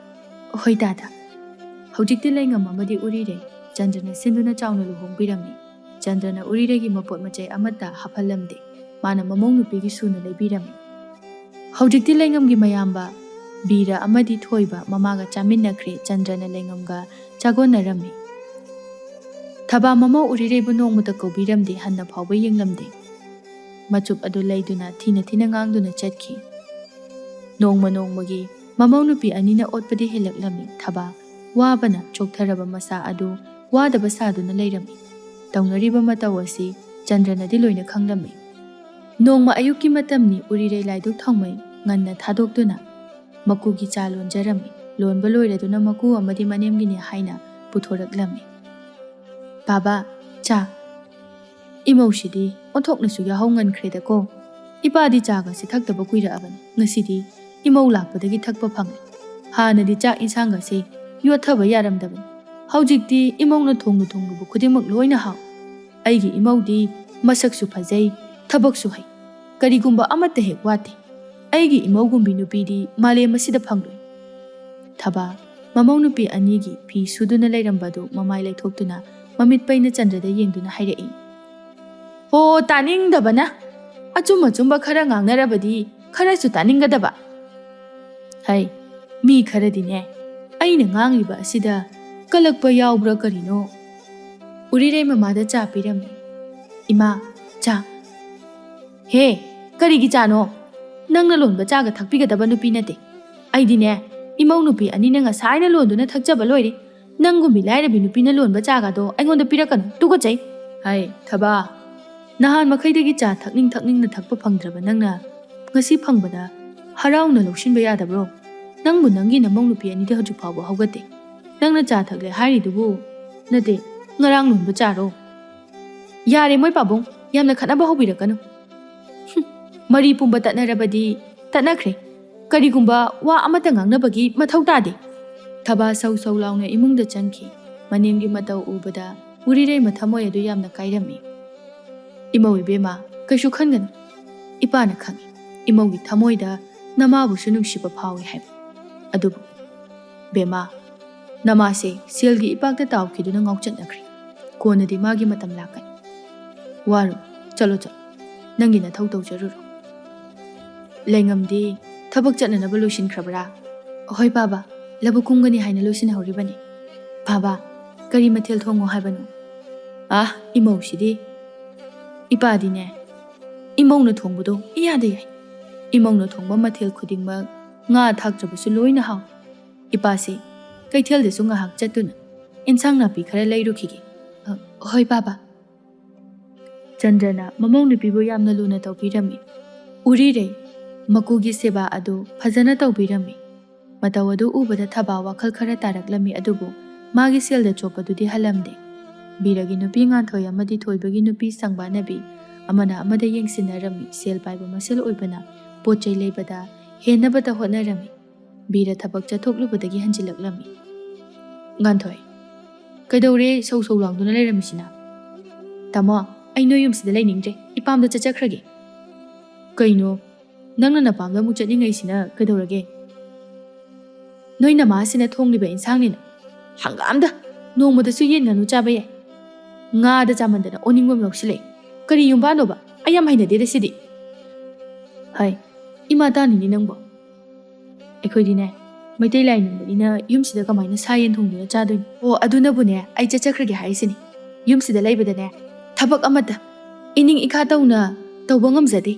"ꯍꯣꯏ ꯇꯥꯗ, ꯍꯧꯖꯤꯛꯇꯤ ꯂꯩꯉꯝ ꯑꯃꯗꯤ ꯎꯔꯤꯔꯦ꯫" ꯆꯟꯗ꯭ꯔꯅ ꯁꯤꯟꯗꯨꯅ ꯆꯥꯎꯅ ꯂꯨꯍꯣꯡꯕꯤꯔꯝꯃꯤ꯫ ꯆꯟꯗ꯭ꯔꯅ ꯎꯔꯤꯔꯩꯒꯤ ꯃꯄꯣꯠ ꯃꯆꯩ ꯑꯃꯠꯇ ꯍꯥꯞꯍꯜꯂꯝꯗꯦ꯫ ꯃꯥꯅ ꯃꯃꯧ ꯅꯨꯄꯤꯒꯤ ꯁꯨꯅ ꯂꯩꯕꯤꯔꯝꯃꯤ꯫ ꯍꯧꯖꯤꯛꯇꯤ ꯂꯩꯉꯝꯒꯤ ꯃꯌꯥꯝꯕ ꯕꯤꯔ ꯑꯃꯗꯤ ꯊꯣꯏꯕ ꯃꯃꯥꯒ ꯆꯥꯃꯤꯟꯅꯈ꯭ꯔꯦ꯫ ꯆꯟꯗ꯭ꯔꯅ ꯂꯩꯉꯝꯒ ꯆꯥꯒꯣꯟꯅꯔꯝꯃꯤ꯫ ꯊꯕꯥ ꯃꯃꯧ ꯎꯔꯤꯔꯩꯕꯨ ꯅꯣꯡꯃꯇ ꯀꯧꯕꯤꯔꯝꯗꯦ, ꯍꯟꯅ ꯐꯥꯎꯕ ꯌꯦꯡꯂꯝꯗꯦ꯫ ꯃꯆꯨꯞ ꯑꯗꯨ ꯂꯩꯗꯨꯅ ꯊꯤꯅ ꯊꯤꯅ ꯉꯥꯡꯗꯨꯅ ꯆꯠꯈꯤ꯫ ꯅꯣꯡꯃ ꯅꯣꯡꯃꯒꯤ ꯃꯃꯧ ꯅꯨꯄꯤ ꯑꯅꯤꯅ ꯑꯣꯠꯄꯗꯤ ꯍꯦꯜꯂꯛꯂꯝꯃꯤ꯫ ꯊꯕꯥ ꯋꯥꯕꯅ ꯆꯣꯛꯊꯔꯕ ꯃꯁꯥ ꯑꯗꯨ ꯋꯥꯗꯕ ꯁꯥꯗꯨꯅ ꯂꯩꯔꯝꯃꯤ꯫ ꯇꯧꯅꯔꯤꯕ ꯃꯇꯧ ꯑꯁꯤ ꯆꯟꯗ꯭ꯔꯅꯗꯤ ꯂꯣꯏꯅ ꯈꯪꯂꯝꯃꯤ꯫ ꯅꯣꯡꯃ ꯑꯌꯨꯛꯀꯤ ꯃꯇꯝꯅꯤ꯫ ꯎꯔꯤꯔꯩ ꯂꯥꯏꯗꯨꯛ ꯊꯥꯎꯃꯩ ꯉꯟꯅ ꯊꯥꯗꯣꯛꯇꯨꯅ ꯃꯀꯨꯒꯤ ꯆꯥ ꯂꯣꯟꯖꯔꯝꯃꯤ꯫ ꯂꯣꯟꯕ ꯂꯣꯏꯔꯗꯨꯅ ꯃꯀꯨ ꯑꯃꯗꯤ ꯃꯅꯦꯝꯒꯤꯅꯤ ꯍꯥꯏꯅ ꯄꯨꯊꯣꯔꯛꯂꯝꯃꯤ꯫ "ꯕꯥꯕꯥ, ꯆꯥ꯫" "ꯏꯃꯧꯁꯤꯗꯤ ꯑꯣꯟꯊꯣꯛꯅꯁꯨ ꯌꯥꯍꯧ ꯉꯟꯈ꯭ꯔꯦꯗꯀꯣ꯫ ꯏꯄꯥꯗꯤ ꯆꯥꯒꯁꯦ ꯊꯛꯇꯕ ꯀꯨꯏꯔꯛꯑꯕꯅꯤ꯫ ꯉꯁꯤꯗꯤ ꯏꯃꯧ ꯂꯥꯛꯄꯗꯒꯤ ꯊꯛꯄ ꯐꯪꯂꯦ꯫ ꯍꯥꯟꯅꯗꯤ ꯆꯥꯛ ꯏꯟꯁꯥꯡꯒꯁꯦ ꯌꯣꯠꯊꯕ ꯌꯥꯔꯝꯗꯕꯅꯤ꯫ ꯍꯧꯖꯤꯛꯇꯤ ꯏꯃꯧꯅ ꯊꯣꯡꯂꯨ ꯊꯣꯡꯂꯨꯕ ꯈꯨꯗꯤꯡꯃꯛ ꯂꯣꯏꯅ ꯍꯥꯎ꯫ ꯑꯩꯒꯤ ꯏꯃꯧꯗꯤ ꯃꯁꯛꯁꯨ ꯐꯖꯩ, ꯊꯕꯛꯁꯨ ꯍꯩ꯫ ꯀꯔꯤꯒꯨꯝꯕ ꯑꯃꯠꯇ ꯍꯦꯛ ꯋꯥꯠꯇꯦ꯫ ꯑꯩꯒꯤ ꯏꯃꯧꯒꯨꯝꯕꯤ ꯅꯨꯄꯤꯗꯤ ꯃꯥꯂꯦꯝ ꯑꯁꯤꯗ ꯐꯪꯂꯣꯏ꯫" ꯊꯕꯥ ꯃꯃꯧ ꯅꯨꯄꯤ ꯑꯅꯤꯒꯤ ꯐꯤ ꯁꯨꯗꯨꯅ ꯂꯩꯔꯝꯕꯗꯨ ꯃꯃꯥꯏ ꯂꯩꯊꯣꯛꯇꯨꯅ ꯃꯃꯤꯠ ꯄꯩꯅ ꯆꯟꯗ꯭ꯔꯗ ꯌꯦꯡꯗꯨꯅ ꯍꯥꯏꯔꯛꯏ꯫ ꯑꯣ, ꯇꯥꯅꯤꯡꯗꯕꯅ꯫ ꯑꯆꯨꯝ ꯑꯆꯨꯝꯕ ꯈꯔ ꯉꯥꯡꯅꯔꯕꯗꯤ ꯈꯔꯁꯨ ꯇꯥꯅꯤꯡꯒꯗꯕ꯫ ꯍꯩ, ꯃꯤ ꯈꯔꯗꯤꯅꯦ, ꯑꯩꯅ ꯉꯥꯡꯂꯤꯕ ꯑꯁꯤꯗ ꯀꯂꯛꯄ ꯌꯥꯎꯕ꯭ꯔꯥ ꯀꯔꯤꯅꯣ? ꯎꯔꯤꯔꯩ ꯃꯃꯥꯗ ꯆꯥ ꯄꯤꯔꯝꯃꯤ꯫ "ꯏꯃꯥ, ꯆꯥ꯫" "ꯍꯦ, ꯀꯔꯤꯒꯤ ꯆꯥꯅꯣ? ꯅꯪꯅ ꯂꯣꯟꯕ ꯆꯥꯒ ꯊꯛꯄꯤꯒꯗꯕ ꯅꯨꯄꯤ ꯅꯠꯇꯦ꯫ ꯑꯩꯗꯤꯅꯦ, ꯏꯃꯧ ꯅꯨꯄꯤ ꯑꯅꯤꯅ ꯉꯁꯥꯏꯅ ꯂꯣꯟꯗꯨꯅ ꯊꯛꯆꯕ ꯂꯣꯏꯔꯦ꯫ ꯅꯪꯒꯨꯝꯕꯤ ꯂꯥꯏꯔꯕꯤ ꯅꯨꯄꯤꯅ ꯂꯣꯟꯕ ꯆꯥꯒꯗꯣ ꯑꯩꯉꯣꯟꯗ ꯄꯤꯔꯛꯀꯅꯨ, ꯇꯨꯀꯠꯆꯩ꯫" "ꯍꯩ, ꯊꯕꯥ, ꯅꯍꯥꯟ ꯃꯈꯩꯗꯒꯤ ꯆꯥ ꯊꯛꯅꯤꯡ ꯊꯛꯅꯤꯡꯅ ꯊꯛꯄ ꯐꯪꯗ꯭ꯔꯕ ꯅꯪꯅ ꯉꯁꯤ ꯐꯪꯕꯗ ꯍꯔꯥꯎꯅ ꯂꯧꯁꯤꯟꯕ ꯌꯥꯗꯕ꯭ꯔꯣ? ꯅꯪꯕꯨ ꯅꯪꯒꯤ ꯅꯃꯧ ꯅꯨꯄꯤ ꯑꯅꯤꯗꯤ ꯍꯧꯖꯤꯛ ꯐꯥꯎꯕ ꯍꯧꯒꯠꯇꯦ꯫ ꯅꯪꯅ ꯆꯥ ꯊꯛꯂꯦ ꯍꯥꯏꯔꯤꯗꯨꯕꯨ, ꯅꯠꯇꯦ, ꯉꯔꯥꯡ ꯂꯣꯟꯕ ꯆꯥꯔꯣ?" "ꯌꯥꯔꯦ ꯃꯣꯏ ꯄꯥꯕꯨꯡ, ꯌꯥꯝꯅ ꯈꯠꯅꯕ ꯍꯧꯕꯤꯔꯛꯀꯅꯨ꯫ ꯍꯨꯝ, ꯃꯔꯤ ꯄꯨꯝꯕ ꯇꯠꯅꯔꯕꯗꯤ ꯇꯠꯅꯈ꯭ꯔꯦ꯫ ꯀꯔꯤꯒꯨꯝꯕ ꯋꯥ ꯑꯃꯠꯇ ꯉꯥꯡꯅꯕꯒꯤ ꯃꯊꯧ ꯇꯥꯗꯦ꯫" ꯊꯕꯥ ꯁꯧ ꯁꯧ ꯂꯥꯎꯅ ꯏꯃꯨꯡꯗ ꯆꯪꯈꯤ꯫ ꯃꯅꯦꯝꯒꯤ ꯃꯇꯧ ꯎꯕꯗ ꯎꯔꯤꯔꯩ ꯃꯊꯃꯣꯏ ꯑꯗꯨ ꯌꯥꯝꯅ ꯀꯥꯏꯔꯝꯃꯤ꯫ "ꯏꯃꯧ ꯏꯕꯦꯝꯃ, ꯀꯩꯁꯨ ꯈꯟꯒꯅꯨ꯫ ꯏꯄꯥꯅ ꯈꯪꯏ, ꯏꯃꯧꯒꯤ ꯊꯃꯣꯏꯗ ꯅꯃꯥꯕꯨꯁꯨ ꯅꯨꯡꯁꯤꯕ ꯐꯥꯎꯏ ꯍꯥꯏꯕ꯫ ꯑꯗꯨꯕꯨ ꯕꯦꯝꯃ, ꯅꯃꯥꯁꯦ ꯁꯦꯜꯒꯤ ꯏꯄꯥꯛꯇ ꯇꯥꯎꯈꯤꯗꯨꯅ ꯉꯥꯎꯆꯠꯅꯈ꯭ꯔꯦ꯫ ꯀꯣꯟꯅꯗꯤ ꯃꯥꯒꯤ ꯃꯇꯝ ꯂꯥꯛꯀꯅꯤ꯫ ꯋꯥꯔꯨ, ꯆꯠꯂꯣ ꯆꯠꯂꯣ, ꯅꯪꯒꯤ ꯅꯊꯧ ꯇꯧꯖꯔꯨꯔꯣ꯫" "ꯂꯩꯉꯝꯗꯤ ꯊꯕꯛ ꯆꯠꯅꯅꯕ ꯂꯣꯏꯁꯤꯟꯈ꯭ꯔꯕ꯭ꯔꯥ?" "ꯍꯣꯏ ꯄꯥꯕ, ꯂꯧꯕꯨꯛ ꯀꯨꯝꯒꯅꯤ ꯍꯥꯏꯅ ꯂꯣꯏꯁꯤꯟꯍꯧꯔꯤꯕꯅꯤ꯫" "ꯄꯥꯕ, ꯀꯔꯤ ꯃꯊꯦꯜ ꯊꯣꯡꯉꯣ ꯍꯥꯏꯕꯅꯣ?" "ꯑꯥ, ꯏꯃꯧꯁꯤꯗꯤ꯫" "ꯏꯄꯥꯗꯤꯅꯦ, ꯏꯃꯧꯅ ꯊꯣꯡꯕꯗꯣ ꯏꯌꯥꯗ ꯌꯥꯏ꯫ ꯏꯃꯧꯅ ꯊꯣꯡꯕ ꯃꯊꯦꯜ ꯈꯨꯗꯤꯡꯃꯛ ꯉꯥ ꯊꯥꯛꯇ꯭ꯔꯕꯁꯨ ꯂꯣꯏꯅ ꯍꯥꯎꯏ꯫ ꯏꯄꯥꯁꯤ ꯀꯩꯊꯦꯜꯗꯁꯨ ꯉꯥꯏꯍꯥꯛ ꯆꯠꯇꯨꯅ ꯏꯟꯁꯥꯡ ꯅꯥꯄꯤ ꯈꯔ ꯂꯩꯔꯨꯈꯤꯒꯦ꯫" "ꯑ, ꯍꯣꯏ ꯄꯥꯕ꯫" ꯆꯟꯗ꯭ꯔꯅ ꯃꯃꯧ ꯅꯨꯄꯤꯕꯨ ꯌꯥꯝꯅ ꯂꯨꯅ ꯇꯧꯕꯤꯔꯝꯃꯤ꯫ ꯎꯔꯤꯔꯩ ꯃꯀꯨꯒꯤ ꯁꯦꯕꯥ ꯑꯗꯨ ꯐꯖꯅ ꯇꯧꯕꯤꯔꯝꯃꯤ꯫ ꯃꯇꯧ ꯑꯗꯨ ꯎꯕꯗ ꯊꯕꯥ ꯋꯥꯈꯜ ꯈꯔ ꯇꯥꯔꯛꯂꯝꯃꯤ, ꯑꯗꯨꯕꯨ ꯃꯥꯒꯤ ꯁꯦꯜꯗ ꯆꯣꯞꯄꯗꯨꯗꯤ ꯍꯜꯂꯝꯗꯦ꯫ ꯕꯤꯔꯒꯤ ꯅꯨꯄꯤ ꯉꯥꯟꯊꯣꯏ ꯑꯃꯗꯤ ꯊꯣꯏꯕꯒꯤ ꯅꯨꯄꯤ ꯁꯪꯕꯥꯅꯕꯤ ꯑꯃꯅ ꯑꯃꯗ ꯌꯦꯡꯁꯤꯟꯅꯔꯝꯃꯤ꯫ ꯁꯦꯜ ꯄꯥꯏꯕ ꯃꯁꯦꯜ ꯑꯣꯏꯕꯅ ꯄꯣꯠ ꯆꯩ ꯂꯩꯕꯗ ꯍꯦꯟꯅꯕꯇ ꯍꯣꯠꯅꯔꯝꯃꯤ꯫ ꯕꯤꯔ ꯊꯕꯛ ꯆꯠꯊꯣꯛꯂꯨꯕꯗꯒꯤ ꯍꯟꯖꯤꯜꯂꯛꯂꯝꯃꯤ꯫ "ꯉꯥꯟꯊꯣꯏ, ꯀꯩꯗꯧꯔꯦ ꯁꯧ ꯁꯧ ꯂꯥꯎꯗꯨꯅ ꯂꯩꯔꯝꯃꯤꯁꯤꯅ?" "ꯇꯥꯃꯣ, ꯑꯩ ꯅꯣꯏ ꯌꯨꯝꯁꯤꯗ ꯂꯩꯅꯤꯡꯗ꯭ꯔꯦ, ꯏꯄꯥꯝꯗ ꯆꯠꯆꯈ꯭ꯔꯒꯦ꯫" "ꯀꯩꯅꯣ, ꯅꯪꯅ ꯅꯄꯥꯝꯗ ꯑꯃꯨꯛ ꯆꯠꯅꯤꯡꯉꯛꯏꯁꯤꯅ ꯀꯩꯗꯧꯔꯒꯦ?" "ꯅꯣꯏ ꯅꯃꯥꯁꯤꯅ ꯊꯣꯡꯂꯤꯕ ꯏꯟꯁꯥꯡꯅꯤꯅ ꯍꯪꯒꯥꯝꯗ ꯅꯣꯡꯃꯗꯁꯨ ꯌꯦꯟ ꯉꯥꯅꯨ ꯆꯥꯕ ꯌꯥꯏ꯫ ꯉꯥꯗ ꯆꯥꯃꯟꯗꯅ ꯑꯣꯅꯤꯡꯕ ꯑꯃ ꯌꯥꯎꯁꯤꯜꯂꯛꯑꯦ꯫ ꯀꯔꯤ ꯌꯨꯝꯕꯥꯟꯅꯣꯕ? ꯑꯩ ꯌꯥꯝ ꯍꯩꯅꯗꯦꯗ ꯁꯤꯗꯤ꯫ ꯍꯥꯏ, ꯏꯃꯥ ꯇꯥꯅꯤꯅꯦ ꯅꯪꯕꯣ꯫ ꯑꯩꯈꯣꯏꯗꯤꯅꯦ, ꯃꯩꯇꯩ ꯂꯥꯏꯅꯤꯡꯕꯅꯤꯅ ꯌꯨꯝꯁꯤꯗ ꯀꯃꯥꯏꯅ ꯁꯥ ꯌꯦꯟ ꯊꯣꯡꯗꯨꯅ ꯆꯥꯗꯣꯏꯅꯣ? ꯑꯣ, ꯑꯗꯨꯅꯕꯨꯅꯦ ꯑꯩ ꯆꯠꯆꯈ꯭ꯔꯒꯦ ꯍꯥꯏꯔꯤꯁꯤꯅꯤ꯫ ꯌꯨꯝꯁꯤꯗ ꯂꯩꯕꯗꯅꯦ, ꯊꯕꯛ ꯑꯃꯠꯇ ꯏꯅꯤꯡ ꯏꯈꯥ ꯇꯧꯅ ꯇꯧꯕ ꯉꯝꯖꯗꯦ꯫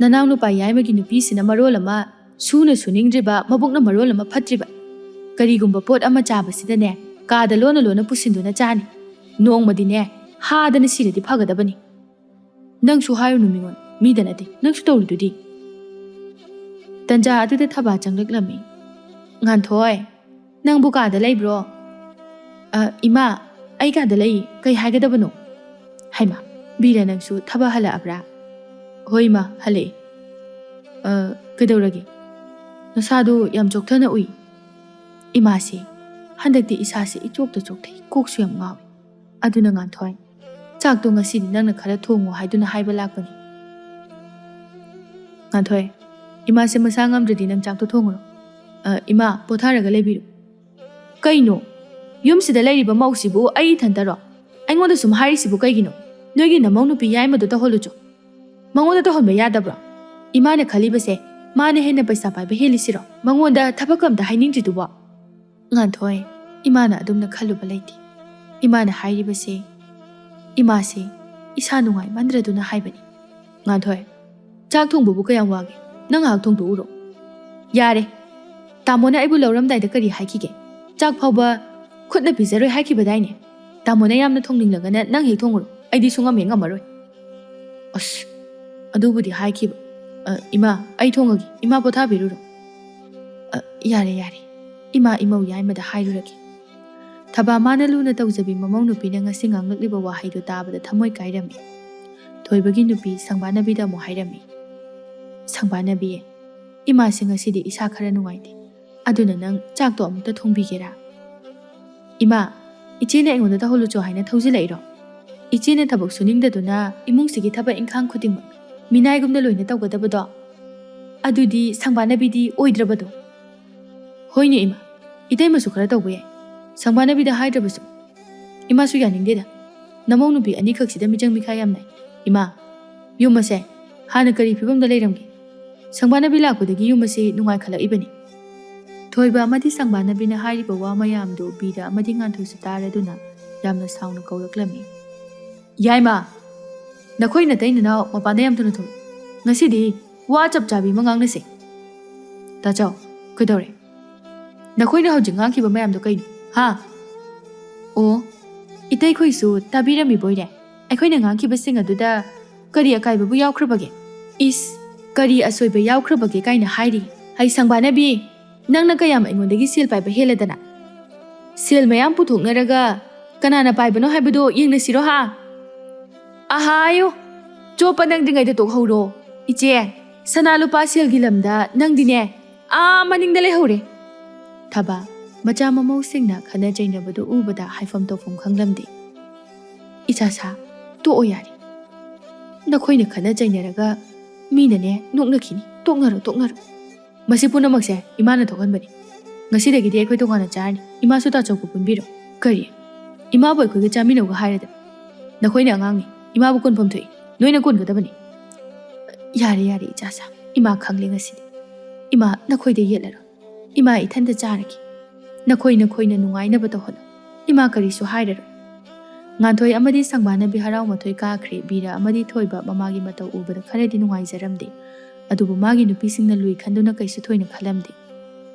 ꯅꯅꯥꯎ ꯅꯨꯄꯥ ꯌꯥꯏꯃꯒꯤ ꯅꯨꯄꯤꯁꯤꯅ ꯃꯔꯣꯜ ꯑꯃ ꯁꯨꯅ ꯁꯨꯅꯤꯡꯗ꯭ꯔꯤꯕ, ꯃꯕꯨꯛꯅ ꯃꯔꯣꯜ ꯑꯃ ꯐꯠꯇ꯭ꯔꯤꯕ꯫ ꯀꯔꯤꯒꯨꯝꯕ ꯄꯣꯠ ꯑꯃ ꯆꯥꯕꯁꯤꯗꯅꯦ, ꯀꯥꯗ ꯂꯣꯟꯅ ꯂꯣꯟꯅ ꯄꯨꯁꯤꯟꯗꯨꯅ ꯆꯥꯅꯤ꯫ ꯅꯣꯡꯃꯗꯤꯅꯦ, ꯍꯥꯗꯅ ꯁꯤꯔꯗꯤ ꯐꯒꯗꯕꯅꯤ꯫ ꯅꯪꯁꯨ ꯍꯥꯏꯔꯨꯅꯨ ꯃꯤꯉꯣꯟ, ꯃꯤꯗ ꯅꯠꯇꯦ, ꯅꯪꯁꯨ ꯇꯧꯔꯤꯗꯨꯗꯤ꯫ ꯇꯟꯖꯥ ꯑꯗꯨꯗ ꯊꯕꯥ ꯆꯪꯂꯛꯂꯝꯃꯤ꯫ "ꯉꯥꯟꯊꯣꯏ, ꯅꯪꯕꯨ ꯀꯥꯗ ꯂꯩꯕ꯭ꯔꯣ?" "ꯑ, ꯏꯃꯥ, ꯑꯩ ꯀꯥꯗ ꯂꯩ, ꯀꯩ ꯍꯥꯏꯒꯗꯕꯅꯣ?" "ꯍꯩꯃꯥ, ꯕꯤꯔ, ꯅꯪꯁꯨ ꯊꯕꯛ ꯍꯜꯂꯛꯑꯕ꯭ꯔꯥ?" "ꯍꯣꯏ ꯏꯃꯥ, ꯍꯜꯂꯛꯑꯦ꯫ ꯑ, ꯀꯩꯗꯧꯔꯒꯦ? ꯅꯁꯥꯗꯨ ꯌꯥꯝ ꯆꯣꯛꯊꯅ ꯎꯏ꯫" "ꯏꯃꯥꯁꯦ, ꯍꯟꯗꯛꯇꯤ ꯏꯁꯥꯁꯦ ꯏꯆꯣꯛꯇ ꯆꯣꯛꯊꯩ, ꯀꯣꯛꯁꯨ ꯌꯥꯝ ꯉꯥꯎꯏ꯫ ꯑꯗꯨꯅ ꯉꯥꯟꯊꯣꯏ, ꯆꯥꯛꯇꯣ ꯉꯁꯤꯗꯤ ꯅꯪꯅ ꯈꯔ ꯊꯣꯡꯉꯣ ꯍꯥꯏꯗꯨꯅ ꯍꯥꯏꯕ ꯂꯥꯛꯄꯅꯤ꯫" "ꯉꯥꯟꯊꯣꯏ, ꯏꯃꯥꯁꯦ ꯃꯁꯥ ꯉꯝꯗ꯭ꯔꯗꯤ ꯅꯪ ꯆꯥꯛꯇꯣ ꯊꯣꯡꯉꯨꯔꯣ꯫ ꯑ, ꯏꯃꯥ, ꯄꯣꯊꯥꯔꯒ ꯂꯩꯕꯤꯔꯣ꯫" "ꯀꯩꯅꯣ? ꯌꯨꯝꯁꯤꯗ ꯂꯩꯔꯤꯕ ꯃꯧꯁꯤꯕꯨ ꯑꯩ ꯏꯊꯟꯇꯔꯣ? ꯑꯩꯉꯣꯟꯗ ꯁꯨꯝ ꯍꯥꯏꯔꯤꯁꯤꯕꯨ ꯀꯩꯒꯤꯅꯣ? ꯅꯣꯏꯒꯤ ꯅꯃꯧ ꯅꯨꯄꯤ ꯌꯥꯏꯃꯗꯣ ꯇꯧꯍꯜꯂꯨꯆꯣ꯫" "ꯃꯉꯣꯟꯗ ꯇꯧꯍꯟꯕ ꯌꯥꯗꯕ꯭ꯔꯣ? ꯏꯃꯥꯅ ꯈꯜꯂꯤꯕꯁꯦ, ꯃꯥꯅ ꯍꯦꯟꯅ ꯄꯩꯁꯥ ꯄꯥꯏꯕ ꯍꯦꯜꯂꯤꯁꯤꯔꯣ? ꯃꯉꯣꯟꯗ ꯊꯕꯛ ꯑꯝꯇ ꯍꯥꯏꯅꯤꯡꯗ꯭ꯔꯤꯗꯨꯕꯣ?" "ꯉꯥꯟꯊꯣꯏ, ꯏꯃꯥꯅ ꯑꯗꯨꯝꯅ ꯈꯜꯂꯨꯕ ꯂꯩꯇꯦ꯫ ꯏꯃꯥꯅ ꯍꯥꯏꯔꯤꯕꯁꯦ, ꯏꯃꯥꯁꯦ ꯏꯁꯥ ꯅꯨꯡꯉꯥꯏꯃꯟꯗ꯭ꯔꯗꯨꯅ ꯍꯥꯏꯕꯅꯤ꯫" "ꯉꯥꯟꯊꯣꯏ, ꯆꯥꯛ ꯊꯣꯡꯕꯕꯨ ꯀꯌꯥꯝ ꯋꯥꯒꯦ? ꯅꯪ ꯉꯥꯏꯍꯥꯛ ꯊꯣꯡꯗꯣꯛꯎꯔꯣ꯫" "ꯌꯥꯔꯦ꯫ ꯇꯥꯃꯣꯅ ꯑꯩꯕꯨ ꯂꯧꯔꯝꯗꯥꯏꯗ ꯀꯔꯤ ꯍꯥꯏꯈꯤꯒꯦ? ꯆꯥꯛ ꯐꯥꯎꯕ ꯈꯨꯠꯅ ꯄꯤꯖꯔꯣꯏ ꯍꯥꯏꯈꯤꯕꯗꯥꯏꯅꯦ? ꯇꯥꯃꯣꯅ ꯌꯥꯝꯅ ꯊꯣꯡꯅꯤꯡꯂꯒꯅ ꯅꯪ ꯍꯦꯛ ꯊꯣꯡꯉꯨꯔꯣ꯫ ꯑꯩꯗꯤ ꯁꯨꯡꯉꯝ ꯍꯦꯛ ꯉꯝꯃꯔꯣꯏ꯫" "ꯑꯁ, ꯑꯗꯨꯕꯨꯗꯤ ꯍꯥꯏꯈꯤꯕ꯫ ꯑ, ꯏꯃꯥ, ꯑꯩ ꯊꯣꯡꯉꯒꯦ꯫ ꯏꯃꯥ ꯄꯣꯊꯥꯕꯤꯔꯨꯔꯣ꯫" "ꯑ, ꯌꯥꯔꯦ, ꯌꯥꯔꯦ꯫ ꯏꯃꯥ ꯏꯃꯧ ꯌꯥꯏꯃꯗ ꯍꯥꯏꯔꯨꯔꯒꯦ꯫" ꯊꯕꯥ ꯃꯥꯅ ꯂꯨꯅ ꯇꯧꯖꯕꯤ ꯃꯃꯧ ꯅꯨꯄꯤꯅ ꯉꯁꯤ ꯉꯥꯡꯂꯛꯂꯤꯕ ꯋꯥꯍꯩꯗꯨ ꯇꯥꯕꯗ ꯊꯃꯣꯏ ꯀꯥꯏꯔꯝꯃꯤ꯫ ꯊꯣꯏꯕꯒꯤ ꯅꯨꯄꯤ ꯁꯪꯕꯥꯅꯕꯤꯗ ꯑꯃꯨꯛ ꯍꯥꯏꯔꯝꯃꯤ꯫ "ꯁꯪꯕꯥꯅꯕꯤ, ꯏꯃꯥꯁꯤ ꯉꯁꯤꯗꯤ ꯏꯁꯥ ꯈꯔ ꯅꯨꯡꯉꯥꯏꯇꯦ꯫ ꯑꯗꯨꯅ ꯅꯪ ꯆꯥꯛꯇꯣ ꯑꯃꯨꯛꯇ ꯊꯣꯡꯕꯤꯒꯦꯔꯥ?" "ꯏꯃꯥ, ꯏꯆꯦꯅ ꯑꯩꯉꯣꯟꯗ ꯇꯧꯍꯜꯂꯨꯆꯣ ꯍꯥꯏꯅ ꯊꯧꯖꯤꯜꯂꯛꯏꯔꯣ? ꯏꯆꯦꯅ ꯊꯕꯛ ꯁꯨꯅꯤꯡꯗꯗꯨꯅ ꯏꯃꯨꯡꯁꯤꯒꯤ ꯊꯕꯛ ꯏꯪꯈꯥꯡ ꯈꯨꯗꯤꯡꯃꯛ ꯃꯤꯅꯥꯏꯒꯨꯝꯅ ꯂꯣꯏꯅ ꯇꯧꯒꯗꯕꯗꯣ? ꯑꯗꯨꯗꯤ ꯁꯪꯕꯥꯅꯕꯤꯗꯤ ꯑꯣꯏꯗ꯭ꯔꯕꯗꯣ?" "ꯍꯣꯏꯅꯦ ꯏꯃꯥ, ꯏꯇꯩꯃꯁꯨ ꯈꯔ ꯇꯧꯕ ꯌꯥꯏ꯫ ꯁꯪꯕꯥꯅꯕꯤꯗ ꯍꯥꯏꯗ꯭ꯔꯕꯁꯨ ꯏꯃꯥꯁꯨ ꯌꯥꯅꯤꯡꯗꯦꯗ꯫ ꯅꯃꯧ ꯅꯨꯄꯤ ꯑꯅꯤꯈꯛꯁꯤꯗ ꯃꯤꯆꯪ ꯃꯤꯈꯥꯏ ꯌꯥꯝ ꯅꯥꯏ꯫ "ꯏꯃꯥ, ꯌꯨꯝ ꯑꯁꯦ ꯍꯥꯟꯅ ꯀꯔꯤ ꯐꯤꯕꯝꯗ ꯂꯩꯔꯝꯒꯦ? ꯁꯪꯕꯥꯅꯕꯤ ꯂꯥꯛꯄꯗꯒꯤ ꯌꯨꯝ ꯑꯁꯤ ꯅꯨꯡꯉꯥꯏꯈꯠꯂꯛꯏꯕꯅꯤ꯫" ꯊꯣꯏꯕ ꯑꯃꯗꯤ ꯁꯪꯕꯥꯅꯕꯤꯅ ꯍꯥꯏꯔꯤꯕ ꯋꯥ ꯃꯌꯥꯝꯗꯨ ꯕꯤꯔ ꯑꯃꯗꯤ ꯉꯥꯟꯊꯣꯏꯁꯨ ꯇꯥꯔꯗꯨꯅ ꯌꯥꯝꯅ ꯁꯥꯎꯅ ꯀꯧꯔꯛꯂꯝꯃꯤ꯫ "ꯌꯥꯏꯃ, ꯅꯈꯣꯏ ꯅꯇꯩ ꯅꯅꯥꯎ ꯃꯄꯥꯟꯗ ꯌꯥꯝ ꯊꯨꯅ ꯊꯣꯛꯂꯛꯎ꯫ ꯉꯁꯤꯗꯤ ꯋꯥ ꯆꯞ ꯆꯥꯕꯤ ꯑꯃ ꯉꯥꯡꯅꯁꯦ꯫" "ꯇꯥꯆꯧ, ꯀꯩꯗꯧꯔꯦ? ꯅꯈꯣꯏꯅ ꯍꯧꯖꯤꯛ ꯉꯥꯡꯈꯤꯕ ꯃꯌꯥꯝꯗꯣ ꯀꯩꯅꯣ? ꯍꯥ?" "ꯑꯣ, ꯏꯇꯩꯈꯣꯏꯁꯨ ꯇꯥꯕꯤꯔꯝꯃꯤꯕꯣꯏꯔꯦ? ꯑꯩꯈꯣꯏꯅ ꯉꯥꯡꯈꯤꯕꯁꯤꯡ ꯑꯗꯨꯗ ꯀꯔꯤ ꯑꯀꯥꯏꯕꯕꯨ ꯌꯥꯎꯈ꯭ꯔꯕꯒꯦ?" "ꯏꯁ, ꯀꯔꯤ ꯑꯁꯣꯏꯕ ꯌꯥꯎꯈ꯭ꯔꯕꯒꯦ ꯀꯥꯏꯅ ꯍꯥꯏꯔꯤ? ꯍꯩ ꯁꯪꯕꯥꯅꯕꯤ, ꯅꯪꯅ ꯀꯌꯥꯝ ꯑꯩꯉꯣꯟꯗꯒꯤ ꯁꯦꯜ ꯄꯥꯏꯕ ꯍꯦꯜꯂꯗꯅ? ꯁꯦꯜ ꯃꯌꯥꯝ ꯄꯨꯊꯣꯛꯅꯔꯒ ꯀꯅꯥꯅ ꯄꯥꯏꯕꯅꯣ ꯍꯥꯏꯕꯗꯣ ꯌꯦꯡꯅꯁꯤꯔꯣ ꯍꯥ?" "ꯑꯍꯥꯌꯣ, ꯆꯣꯞꯄ ꯅꯪꯗ꯭ꯔꯤꯉꯩꯗ ꯇꯣꯛꯍꯧꯔꯣ꯫ ꯏꯆꯦ, ꯁꯅꯥ ꯂꯨꯄꯥ ꯁꯦꯜꯒꯤ ꯂꯝꯗ ꯅꯪꯗꯤꯅꯦ, ꯑꯥ ꯃꯅꯤꯡꯗ ꯂꯩꯍꯧꯔꯦ꯫" ꯊꯕꯥ, ꯃꯆꯥ ꯃꯃꯧꯁꯤꯡꯅ ꯈꯠꯅ ꯆꯩꯅꯕꯗꯨ ꯎꯕꯗ ꯍꯥꯏꯐꯝ ꯇꯧꯐꯝ ꯈꯪꯂꯝꯗꯦ꯫ "ꯏꯆꯥ ꯁꯥ, ꯇꯣꯛꯑꯣ ꯌꯥꯔꯦ꯫ ꯅꯈꯣꯏꯅ ꯈꯠꯅ ꯆꯩꯅꯔꯒ ꯃꯤꯅꯅꯦ ꯅꯣꯛꯅꯈꯤꯅꯤ꯫ ꯇꯣꯛꯅꯔꯣ, ꯇꯣꯛꯅꯔꯣ꯫ ꯃꯁꯤ ꯄꯨꯝꯅꯃꯛꯁꯦ ꯏꯃꯥꯅ ꯊꯣꯛꯍꯟꯕꯅꯤ꯫ ꯉꯁꯤꯗꯒꯤꯗꯤ ꯑꯩꯈꯣꯏ ꯇꯣꯉꯥꯟꯅ ꯆꯥꯔꯅꯤ꯫ ꯏꯃꯥꯁꯨ ꯇꯥꯆꯧꯒ ꯄꯨꯟꯕꯤꯔꯣ꯫" "ꯀꯔꯤ? ꯏꯃꯥꯕꯨ ꯑꯩꯈꯣꯏꯒ ꯆꯥꯃꯤꯟꯅꯧꯒ ꯍꯥꯏꯔꯗꯅ? ꯅꯈꯣꯏꯅ ꯑꯉꯥꯡꯅꯤ, ꯏꯃꯥꯕꯨ ꯀꯣꯟꯐꯝ ꯊꯣꯛꯏ, ꯅꯣꯏꯅ ꯀꯣꯟꯒꯗꯕꯅꯤ꯫" "ꯌꯥꯔꯦ, ꯌꯥꯔꯦ, ꯏꯆꯥ ꯁꯥ, ꯏꯃꯥ ꯈꯪꯂꯦ ꯉꯁꯤꯗꯤ꯫ ꯏꯃꯥ, ꯅꯈꯣꯏꯗ ꯌꯦꯠꯂꯔꯣꯏ꯫ ꯏꯃꯥ ꯏꯊꯟꯇ ꯆꯥꯔꯒꯦ꯫ ꯅꯈꯣꯏ ꯅꯈꯣꯏꯅ ꯅꯨꯡꯉꯥꯏꯅꯕ ꯇꯧꯍꯜꯂꯣ꯫ ꯏꯃꯥ ꯀꯔꯤꯁꯨ ꯍꯥꯏꯔꯔꯣꯏ꯫" ꯉꯥꯟꯊꯣꯏ ꯑꯃꯗꯤ ꯁꯪꯕꯥꯅꯕꯤ ꯍꯔꯥꯎ ꯃꯊꯣꯏ ꯀꯥꯈ꯭ꯔꯦ꯫ ꯕꯤꯔ ꯑꯃꯗꯤ ꯊꯣꯏꯕ ꯃꯃꯥꯒꯤ ꯃꯇꯧ ꯎꯕꯗ ꯈꯔꯗꯤ ꯅꯨꯡꯉꯥꯏꯖꯔꯝꯗꯦ꯫ ꯑꯗꯨꯕꯨ ꯃꯥꯒꯤ ꯅꯨꯄꯤꯁꯤꯡꯅ ꯂꯨꯏ ꯈꯟꯗꯨꯅ ꯀꯩꯁꯨ ꯊꯣꯏꯅ ꯈꯜꯂꯝꯗꯦ꯫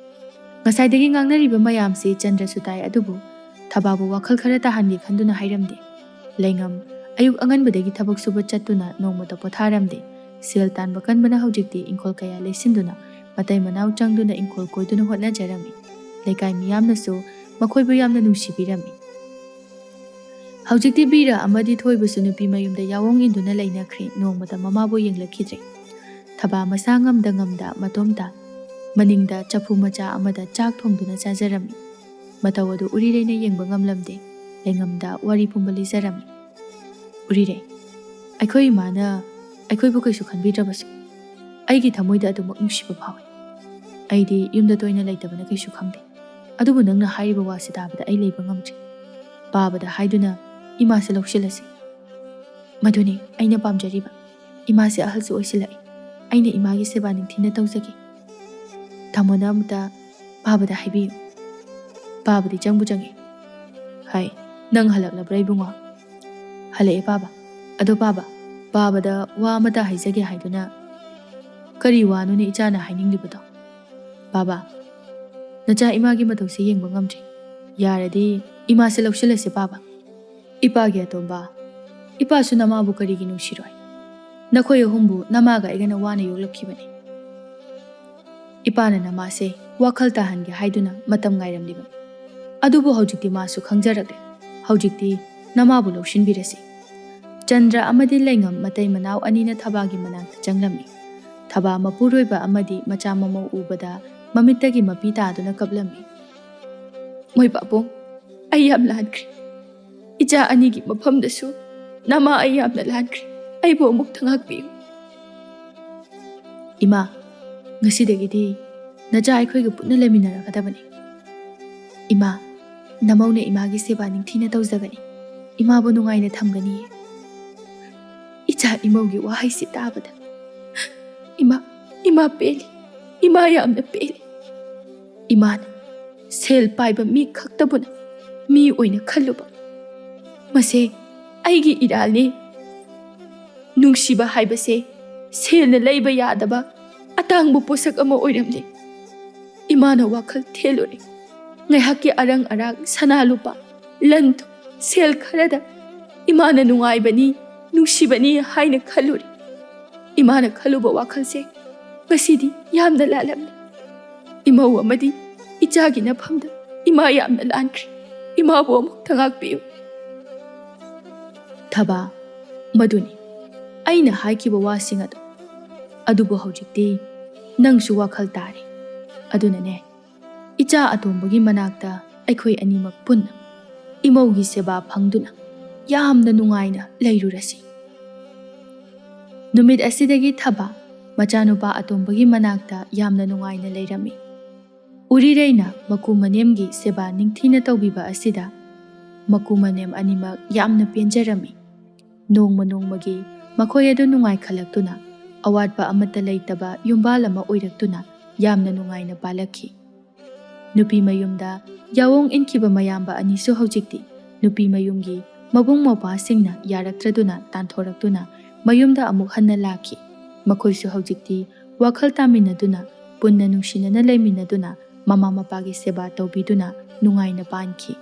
ꯉꯁꯥꯏꯗꯒꯤ ꯉꯥꯡꯅꯔꯤꯕ ꯃꯌꯥꯝꯁꯤ ꯆꯟꯗ꯭ꯔꯁꯨ ꯇꯥꯏ, ꯑꯗꯨꯕꯨ ꯊꯕꯥꯕꯨ ꯋꯥꯈꯜ ꯈꯔ ꯇꯥꯍꯟꯒꯦ ꯈꯟꯗꯨꯅ ꯍꯥꯏꯔꯝꯗꯦ꯫ ꯂꯩꯉꯝ ꯑꯌꯨꯛ ꯑꯉꯟꯕꯗꯒꯤ ꯊꯕꯛ ꯁꯨꯕ ꯆꯠꯇꯨꯅ ꯅꯣꯡꯃꯇ ꯄꯣꯊꯥꯔꯝꯗꯦ꯫ ꯁꯦꯜ ꯇꯥꯟꯕ ꯀꯟꯕꯅ ꯍꯧꯖꯤꯛꯇꯤ ꯏꯪꯈꯣꯜ ꯀꯌꯥ ꯂꯩꯁꯤꯟꯗꯨꯅ ꯃꯇꯩ ꯃꯅꯥꯎ ꯆꯪꯗꯨꯅ ꯏꯪꯈꯣꯜ ꯀꯣꯏꯗꯨꯅ ꯍꯣꯠꯅꯖꯔꯝꯃꯤ꯫ ꯂꯩꯀꯥꯏ ꯃꯤꯌꯥꯝꯅꯁꯨ ꯃꯈꯣꯏꯕꯨ ꯌꯥꯝꯅ ꯅꯨꯡꯁꯤꯕꯤꯔꯝꯃꯤ꯫ ꯍꯧꯖꯤꯛꯇꯤ ꯕꯤꯔ ꯑꯃꯗꯤ ꯊꯣꯏꯕꯁꯨ ꯅꯨꯄꯤ ꯃꯌꯨꯝꯗ ꯌꯥꯑꯣꯡ ꯏꯟꯗꯨꯅ ꯂꯩꯅꯈ꯭ꯔꯦ꯫ ꯅꯣꯡꯃꯇ ꯃꯃꯥꯕꯨ ꯌꯦꯡꯂꯛꯈꯤꯗ꯭ꯔꯦ꯫ ꯊꯕꯥ ꯃꯁꯥ ꯉꯝꯗ ꯉꯝꯗ ꯃꯇꯣꯝꯇ ꯃꯅꯤꯡꯗ ꯆꯐꯨ ꯃꯆꯥ ꯑꯃꯗ ꯆꯥꯛ ꯊꯣꯡꯗꯨꯅ ꯆꯥꯖꯔꯝꯃꯤ꯫ ꯃꯇꯧ ꯑꯗꯨ ꯎꯔꯤꯔꯩꯅ ꯌꯦꯡꯕ ꯉꯝꯂꯝꯗꯦ꯫ ꯂꯩꯉꯝꯗ ꯋꯥꯔꯤ ꯄꯨꯝꯕ ꯂꯤꯖꯔꯝꯃꯤ꯫ "ꯎꯔꯤꯔꯩ, ꯑꯩꯈꯣꯏ ꯏꯃꯥꯅ ꯑꯩꯈꯣꯏꯕꯨ ꯀꯩꯁꯨ ꯈꯟꯕꯤꯗ꯭ꯔꯕꯁꯨ ꯑꯩꯒꯤ ꯊꯃꯣꯏꯗ ꯑꯗꯨꯃꯛ ꯅꯨꯡꯁꯤꯕ ꯐꯥꯎꯏ꯫ ꯑꯩꯗꯤ ꯌꯨꯝꯗ ꯇꯣꯏꯅ ꯂꯩꯇꯕꯅ ꯀꯩꯁꯨ ꯈꯪꯗꯦ꯫ ꯑꯗꯨꯕꯨ ꯅꯪꯅ ꯍꯥꯏꯔꯤꯕ ꯋꯥꯁꯤ ꯇꯥꯕꯗ ꯑꯩ ꯂꯩꯕ ꯉꯝꯗ꯭ꯔꯦ꯫ ꯄꯥꯕꯗ ꯍꯥꯏꯗꯨꯅ ꯏꯃꯥꯁꯦ ꯂꯧꯁꯤꯜꯂꯁꯤ꯫" "ꯃꯗꯨꯅꯤ ꯑꯩꯅ ꯄꯥꯝꯖꯔꯤꯕ꯫ ꯏꯃꯥꯁꯦ ꯑꯍꯜꯁꯨ ꯑꯣꯏꯁꯤꯜꯂꯛꯏ꯫ ꯑꯩꯅ ꯏꯃꯥꯒꯤ ꯁꯦꯕꯥ ꯅꯤꯡꯊꯤꯅ ꯇꯧꯖꯒꯦ꯫ ꯇꯥꯃꯣꯅ ꯑꯃꯨꯛꯇ ꯄꯥꯕꯗ ꯍꯥꯏꯕꯤꯌꯨ꯫" ꯄꯥꯕꯗꯤ ꯆꯪꯕꯨ ꯆꯪꯉꯤ꯫ "ꯍꯥꯏ, ꯅꯪ ꯍꯜꯂꯛꯂꯕ꯭ꯔꯥ ꯏꯕꯨꯡꯉꯣ?" "ꯍꯜꯂꯛꯑꯦ ꯄꯥꯕ꯫ ꯑꯗꯣ ꯄꯥꯕ, ꯄꯥꯕꯗ ꯋꯥ ꯑꯃꯇ ꯍꯥꯏꯖꯒꯦ ꯍꯥꯏꯗꯨꯅ ꯀꯔꯤ ꯋꯥꯅꯣꯅꯦ ꯏꯆꯥꯅ ꯍꯥꯏꯅꯤꯡꯂꯤꯕꯗꯣ? ꯄꯥꯕ, ꯅꯆꯥ ꯏꯃꯥꯒꯤ ꯃꯇꯧꯁꯦ ꯌꯦꯡꯕ ꯉꯝꯗ꯭ꯔꯦ꯫ ꯌꯥꯔꯗꯤ ꯏꯃꯥꯁꯦ ꯂꯧꯁꯤꯜꯂꯁꯦ ꯄꯥꯕ꯫ ꯏꯄꯥꯒꯤ ꯑꯇꯣꯝꯕ, ꯏꯄꯥꯁꯨ ꯅꯃꯥꯕꯨ ꯀꯔꯤꯒꯤ ꯅꯨꯡꯁꯤꯔꯣꯏ? ꯅꯈꯣꯏ ꯑꯍꯨꯝꯕꯨ ꯅꯃꯥꯒ ꯑꯩꯒꯅ ꯋꯥꯅ ꯌꯣꯛꯂꯛꯈꯤꯕꯅꯤ꯫ ꯏꯄꯥꯅ ꯅꯃꯥꯁꯦ ꯋꯥꯈꯜ ꯇꯥꯍꯟꯒꯦ ꯍꯥꯏꯗꯨꯅ ꯃꯇꯝ ꯉꯥꯏꯔꯝꯂꯤꯕꯅꯤ꯫ ꯑꯗꯨꯕꯨ ꯍꯧꯖꯤꯛꯇꯤ ꯃꯥꯁꯨ ꯈꯪꯖꯔꯛꯂꯦ꯫ ꯍꯧꯖꯤꯛꯇꯤ ꯅꯃꯥꯕꯨ ꯂꯧꯁꯤꯟꯕꯤꯔꯁꯤ꯫" ꯆꯟꯗ꯭ꯔ ꯑꯃꯗꯤ ꯂꯩꯉꯝ ꯃꯇꯩ ꯃꯅꯥꯎ ꯑꯅꯤꯅ ꯊꯕꯥꯒꯤ ꯃꯅꯥꯛꯇ ꯆꯪꯂꯝꯃꯤ꯫ ꯊꯕꯥ ꯃꯄꯨꯔꯣꯏꯕ ꯑꯃꯗꯤ ꯃꯆꯥ ꯃꯃꯧ ꯎꯕꯗ ꯃꯃꯤꯠꯇꯒꯤ ꯃꯄꯤ ꯇꯥꯗꯨꯅ ꯀꯞꯂꯝꯃꯤ꯫ "ꯃꯣꯏ ꯄꯥꯕꯨꯡ, ꯑꯩ ꯌꯥꯝ ꯂꯥꯟꯈ꯭ꯔꯦ꯫ ꯏꯆꯥ ꯑꯅꯤꯒꯤ ꯃꯐꯝꯗꯁꯨ ꯅꯃꯥ ꯑꯩ ꯌꯥꯝꯅ ꯂꯥꯟꯈ꯭ꯔꯦ꯫ ꯑꯩꯕꯨ ꯑꯃꯨꯛꯇ ꯉꯥꯛꯄꯤꯌꯨ꯫" "ꯏꯃꯥ, ꯉꯁꯤꯗꯒꯤꯗꯤ ꯅꯆꯥ ꯑꯩꯈꯣꯏꯒ ꯄꯨꯟꯅ ꯂꯩꯃꯤꯟꯅꯔꯒꯗꯕꯅꯤ꯫ ꯏꯃꯥ, ꯅꯃꯧꯅ ꯏꯃꯥꯒꯤ ꯁꯦꯕꯥ ꯅꯤꯡꯊꯤꯅ ꯇꯧꯖꯒꯅꯤ꯫ ꯏꯃꯥꯕꯨ ꯅꯨꯡꯉꯥꯏꯅ ꯊꯝꯒꯅꯤꯌꯦ꯫" ꯏꯆꯥ ꯏꯃꯧꯒꯤ ꯋꯥꯍꯩꯁꯤ ꯇꯥꯕꯗ ꯏꯃꯥ, ꯏꯃꯥ ꯄꯦꯜꯂꯤ꯫ ꯏꯃꯥ ꯌꯥꯝꯅ ꯄꯦꯜꯂꯤ꯫ ꯏꯃꯥꯅ ꯁꯦꯜ ꯄꯥꯏꯕ ꯃꯤ ꯈꯛꯇꯕꯨꯅ ꯃꯤ ꯑꯣꯏꯅ ꯈꯜꯂꯨꯕ, ꯃꯁꯦ ꯑꯩꯒꯤ ꯏꯔꯥꯜꯅꯤ꯫ ꯅꯨꯡꯁꯤꯕ ꯍꯥꯏꯕꯁꯦ ꯁꯦꯜꯅ ꯂꯩꯕ ꯌꯥꯗꯕ ꯑꯇꯥꯡꯕ ꯄꯣꯠꯁꯛ ꯑꯃ ꯑꯣꯏꯔꯝꯂꯦ꯫ ꯏꯃꯥꯅ ꯋꯥꯈꯜ ꯊꯦꯜꯂꯨꯔꯦ꯫ ꯉꯥꯏꯍꯥꯛꯀꯤ ꯑꯔꯪ ꯑꯔꯥꯛ, ꯁꯅꯥ ꯂꯨꯄꯥ, ꯂꯟ ꯊꯨꯝ, ꯁꯦꯜ ꯈꯔꯗ ꯏꯃꯥꯅ ꯅꯨꯡꯉꯥꯏꯕꯅꯤ, ꯅꯨꯡꯁꯤꯕꯅꯤ ꯍꯥꯏꯅ ꯈꯜꯂꯨꯔꯦ꯫ ꯏꯃꯥꯅ ꯈꯜꯂꯨꯕ ꯋꯥꯈꯜꯁꯦ ꯉꯁꯤꯗꯤ ꯌꯥꯝꯅ ꯂꯥꯜꯂꯝꯃꯤ꯫ ꯏꯃꯧ ꯑꯃꯗꯤ ꯏꯆꯥꯒꯤ ꯅꯐꯝꯗ ꯏꯃꯥ ꯌꯥꯝꯅ ꯂꯥꯟꯈ꯭ꯔꯦ꯫ ꯏꯃꯥꯕꯨ ꯑꯃꯨꯛꯇ ꯉꯥꯛꯄꯤꯌꯨ꯫ ꯊꯕꯥ, ꯃꯗꯨꯅꯤ ꯑꯩꯅ ꯍꯥꯏꯈꯤꯕ ꯋꯥꯁꯤꯡ ꯑꯗꯨ꯫ ꯑꯗꯨꯕꯨ ꯍꯧꯖꯤꯛꯇꯤ ꯅꯪꯁꯨ ꯋꯥꯈꯜ ꯇꯥꯔꯦ꯫ ꯑꯗꯨꯅꯅꯦ, ꯏꯆꯥ ꯑꯇꯣꯝꯕꯒꯤ ꯃꯅꯥꯛꯇ ꯑꯩꯈꯣꯏ ꯑꯅꯤꯃꯛ ꯄꯨꯟꯅ ꯏꯃꯧꯒꯤ ꯁꯦꯕꯥ ꯐꯪꯗꯨꯅ ꯌꯥꯝꯅ ꯅꯨꯡꯉꯥꯏꯅ ꯂꯩꯔꯨꯔꯁꯤ꯫ ꯅꯨꯃꯤꯠ ꯑꯁꯤꯗꯒꯤ ꯊꯕꯥ ꯃꯆꯥꯅꯨꯄꯥ ꯑꯇꯣꯝꯕꯒꯤ ꯃꯅꯥꯛꯇ ꯌꯥꯝꯅ ꯅꯨꯡꯉꯥꯏꯅ ꯂꯩꯔꯝꯃꯤ꯫ ꯎꯔꯤꯔꯩꯅ ꯃꯀꯨ ꯃꯅꯦꯝꯒꯤ ꯁꯦꯕꯥ ꯅꯤꯡꯊꯤꯅ ꯇꯧꯕꯤꯕ ꯑꯁꯤꯗ ꯃꯀꯨ ꯃꯅꯦꯝ ꯑꯅꯤꯃꯛ ꯌꯥꯝꯅ ꯄꯦꯟꯖꯔꯝꯃꯤ꯫ ꯅꯣꯡꯃ ꯅꯣꯡꯃꯒꯤ ꯃꯈꯣꯏ ꯑꯗꯨ ꯅꯨꯡꯉꯥꯏꯈꯠꯂꯛꯇꯨꯅ, ꯑꯋꯥꯠꯄ ꯑꯃꯠꯇ ꯂꯩꯇꯕ ꯌꯨꯝꯕꯥꯜ ꯑꯃ ꯑꯣꯏꯔꯛꯇꯨꯅ ꯌꯥꯝꯅ ꯅꯨꯡꯉꯥꯏꯅ ꯄꯥꯜꯂꯛꯈꯤ꯫ ꯅꯨꯄꯤ ꯃꯌꯨꯝꯗ ꯌꯥꯑꯣꯡ ꯏꯟꯈꯤꯕ ꯃꯌꯥꯝꯕ ꯑꯅꯤꯁꯨ ꯍꯧꯖꯤꯛꯇꯤ ꯅꯨꯄꯤ ꯃꯌꯨꯝꯒꯤ ꯃꯕꯨꯡ ꯃꯧꯄ꯭ꯋꯥꯁꯤꯡꯅ ꯌꯥꯔꯛꯇ꯭ꯔꯗꯨꯅ ꯇꯥꯟꯊꯣꯔꯛꯇꯨꯅ ꯃꯌꯨꯝꯗ ꯑꯃꯨꯛ ꯍꯟꯅ ꯂꯥꯛꯈꯤ꯫ ꯃꯈꯣꯏꯁꯨ ꯍꯧꯖꯤꯛꯇꯤ ꯋꯥꯈꯜ ꯇꯥꯃꯤꯟꯅꯗꯨꯅ, ꯄꯨꯟꯅ ꯅꯨꯡꯁꯤꯅꯅ ꯂꯩꯃꯤꯟꯅꯗꯨꯅ, ꯃꯃꯥ ꯃꯄꯥꯒꯤ ꯁꯦꯕꯥ ꯇꯧꯕꯤꯗꯨꯅ ꯅꯨꯡꯉꯥꯏꯅ ꯄꯥꯟꯈꯤ꯫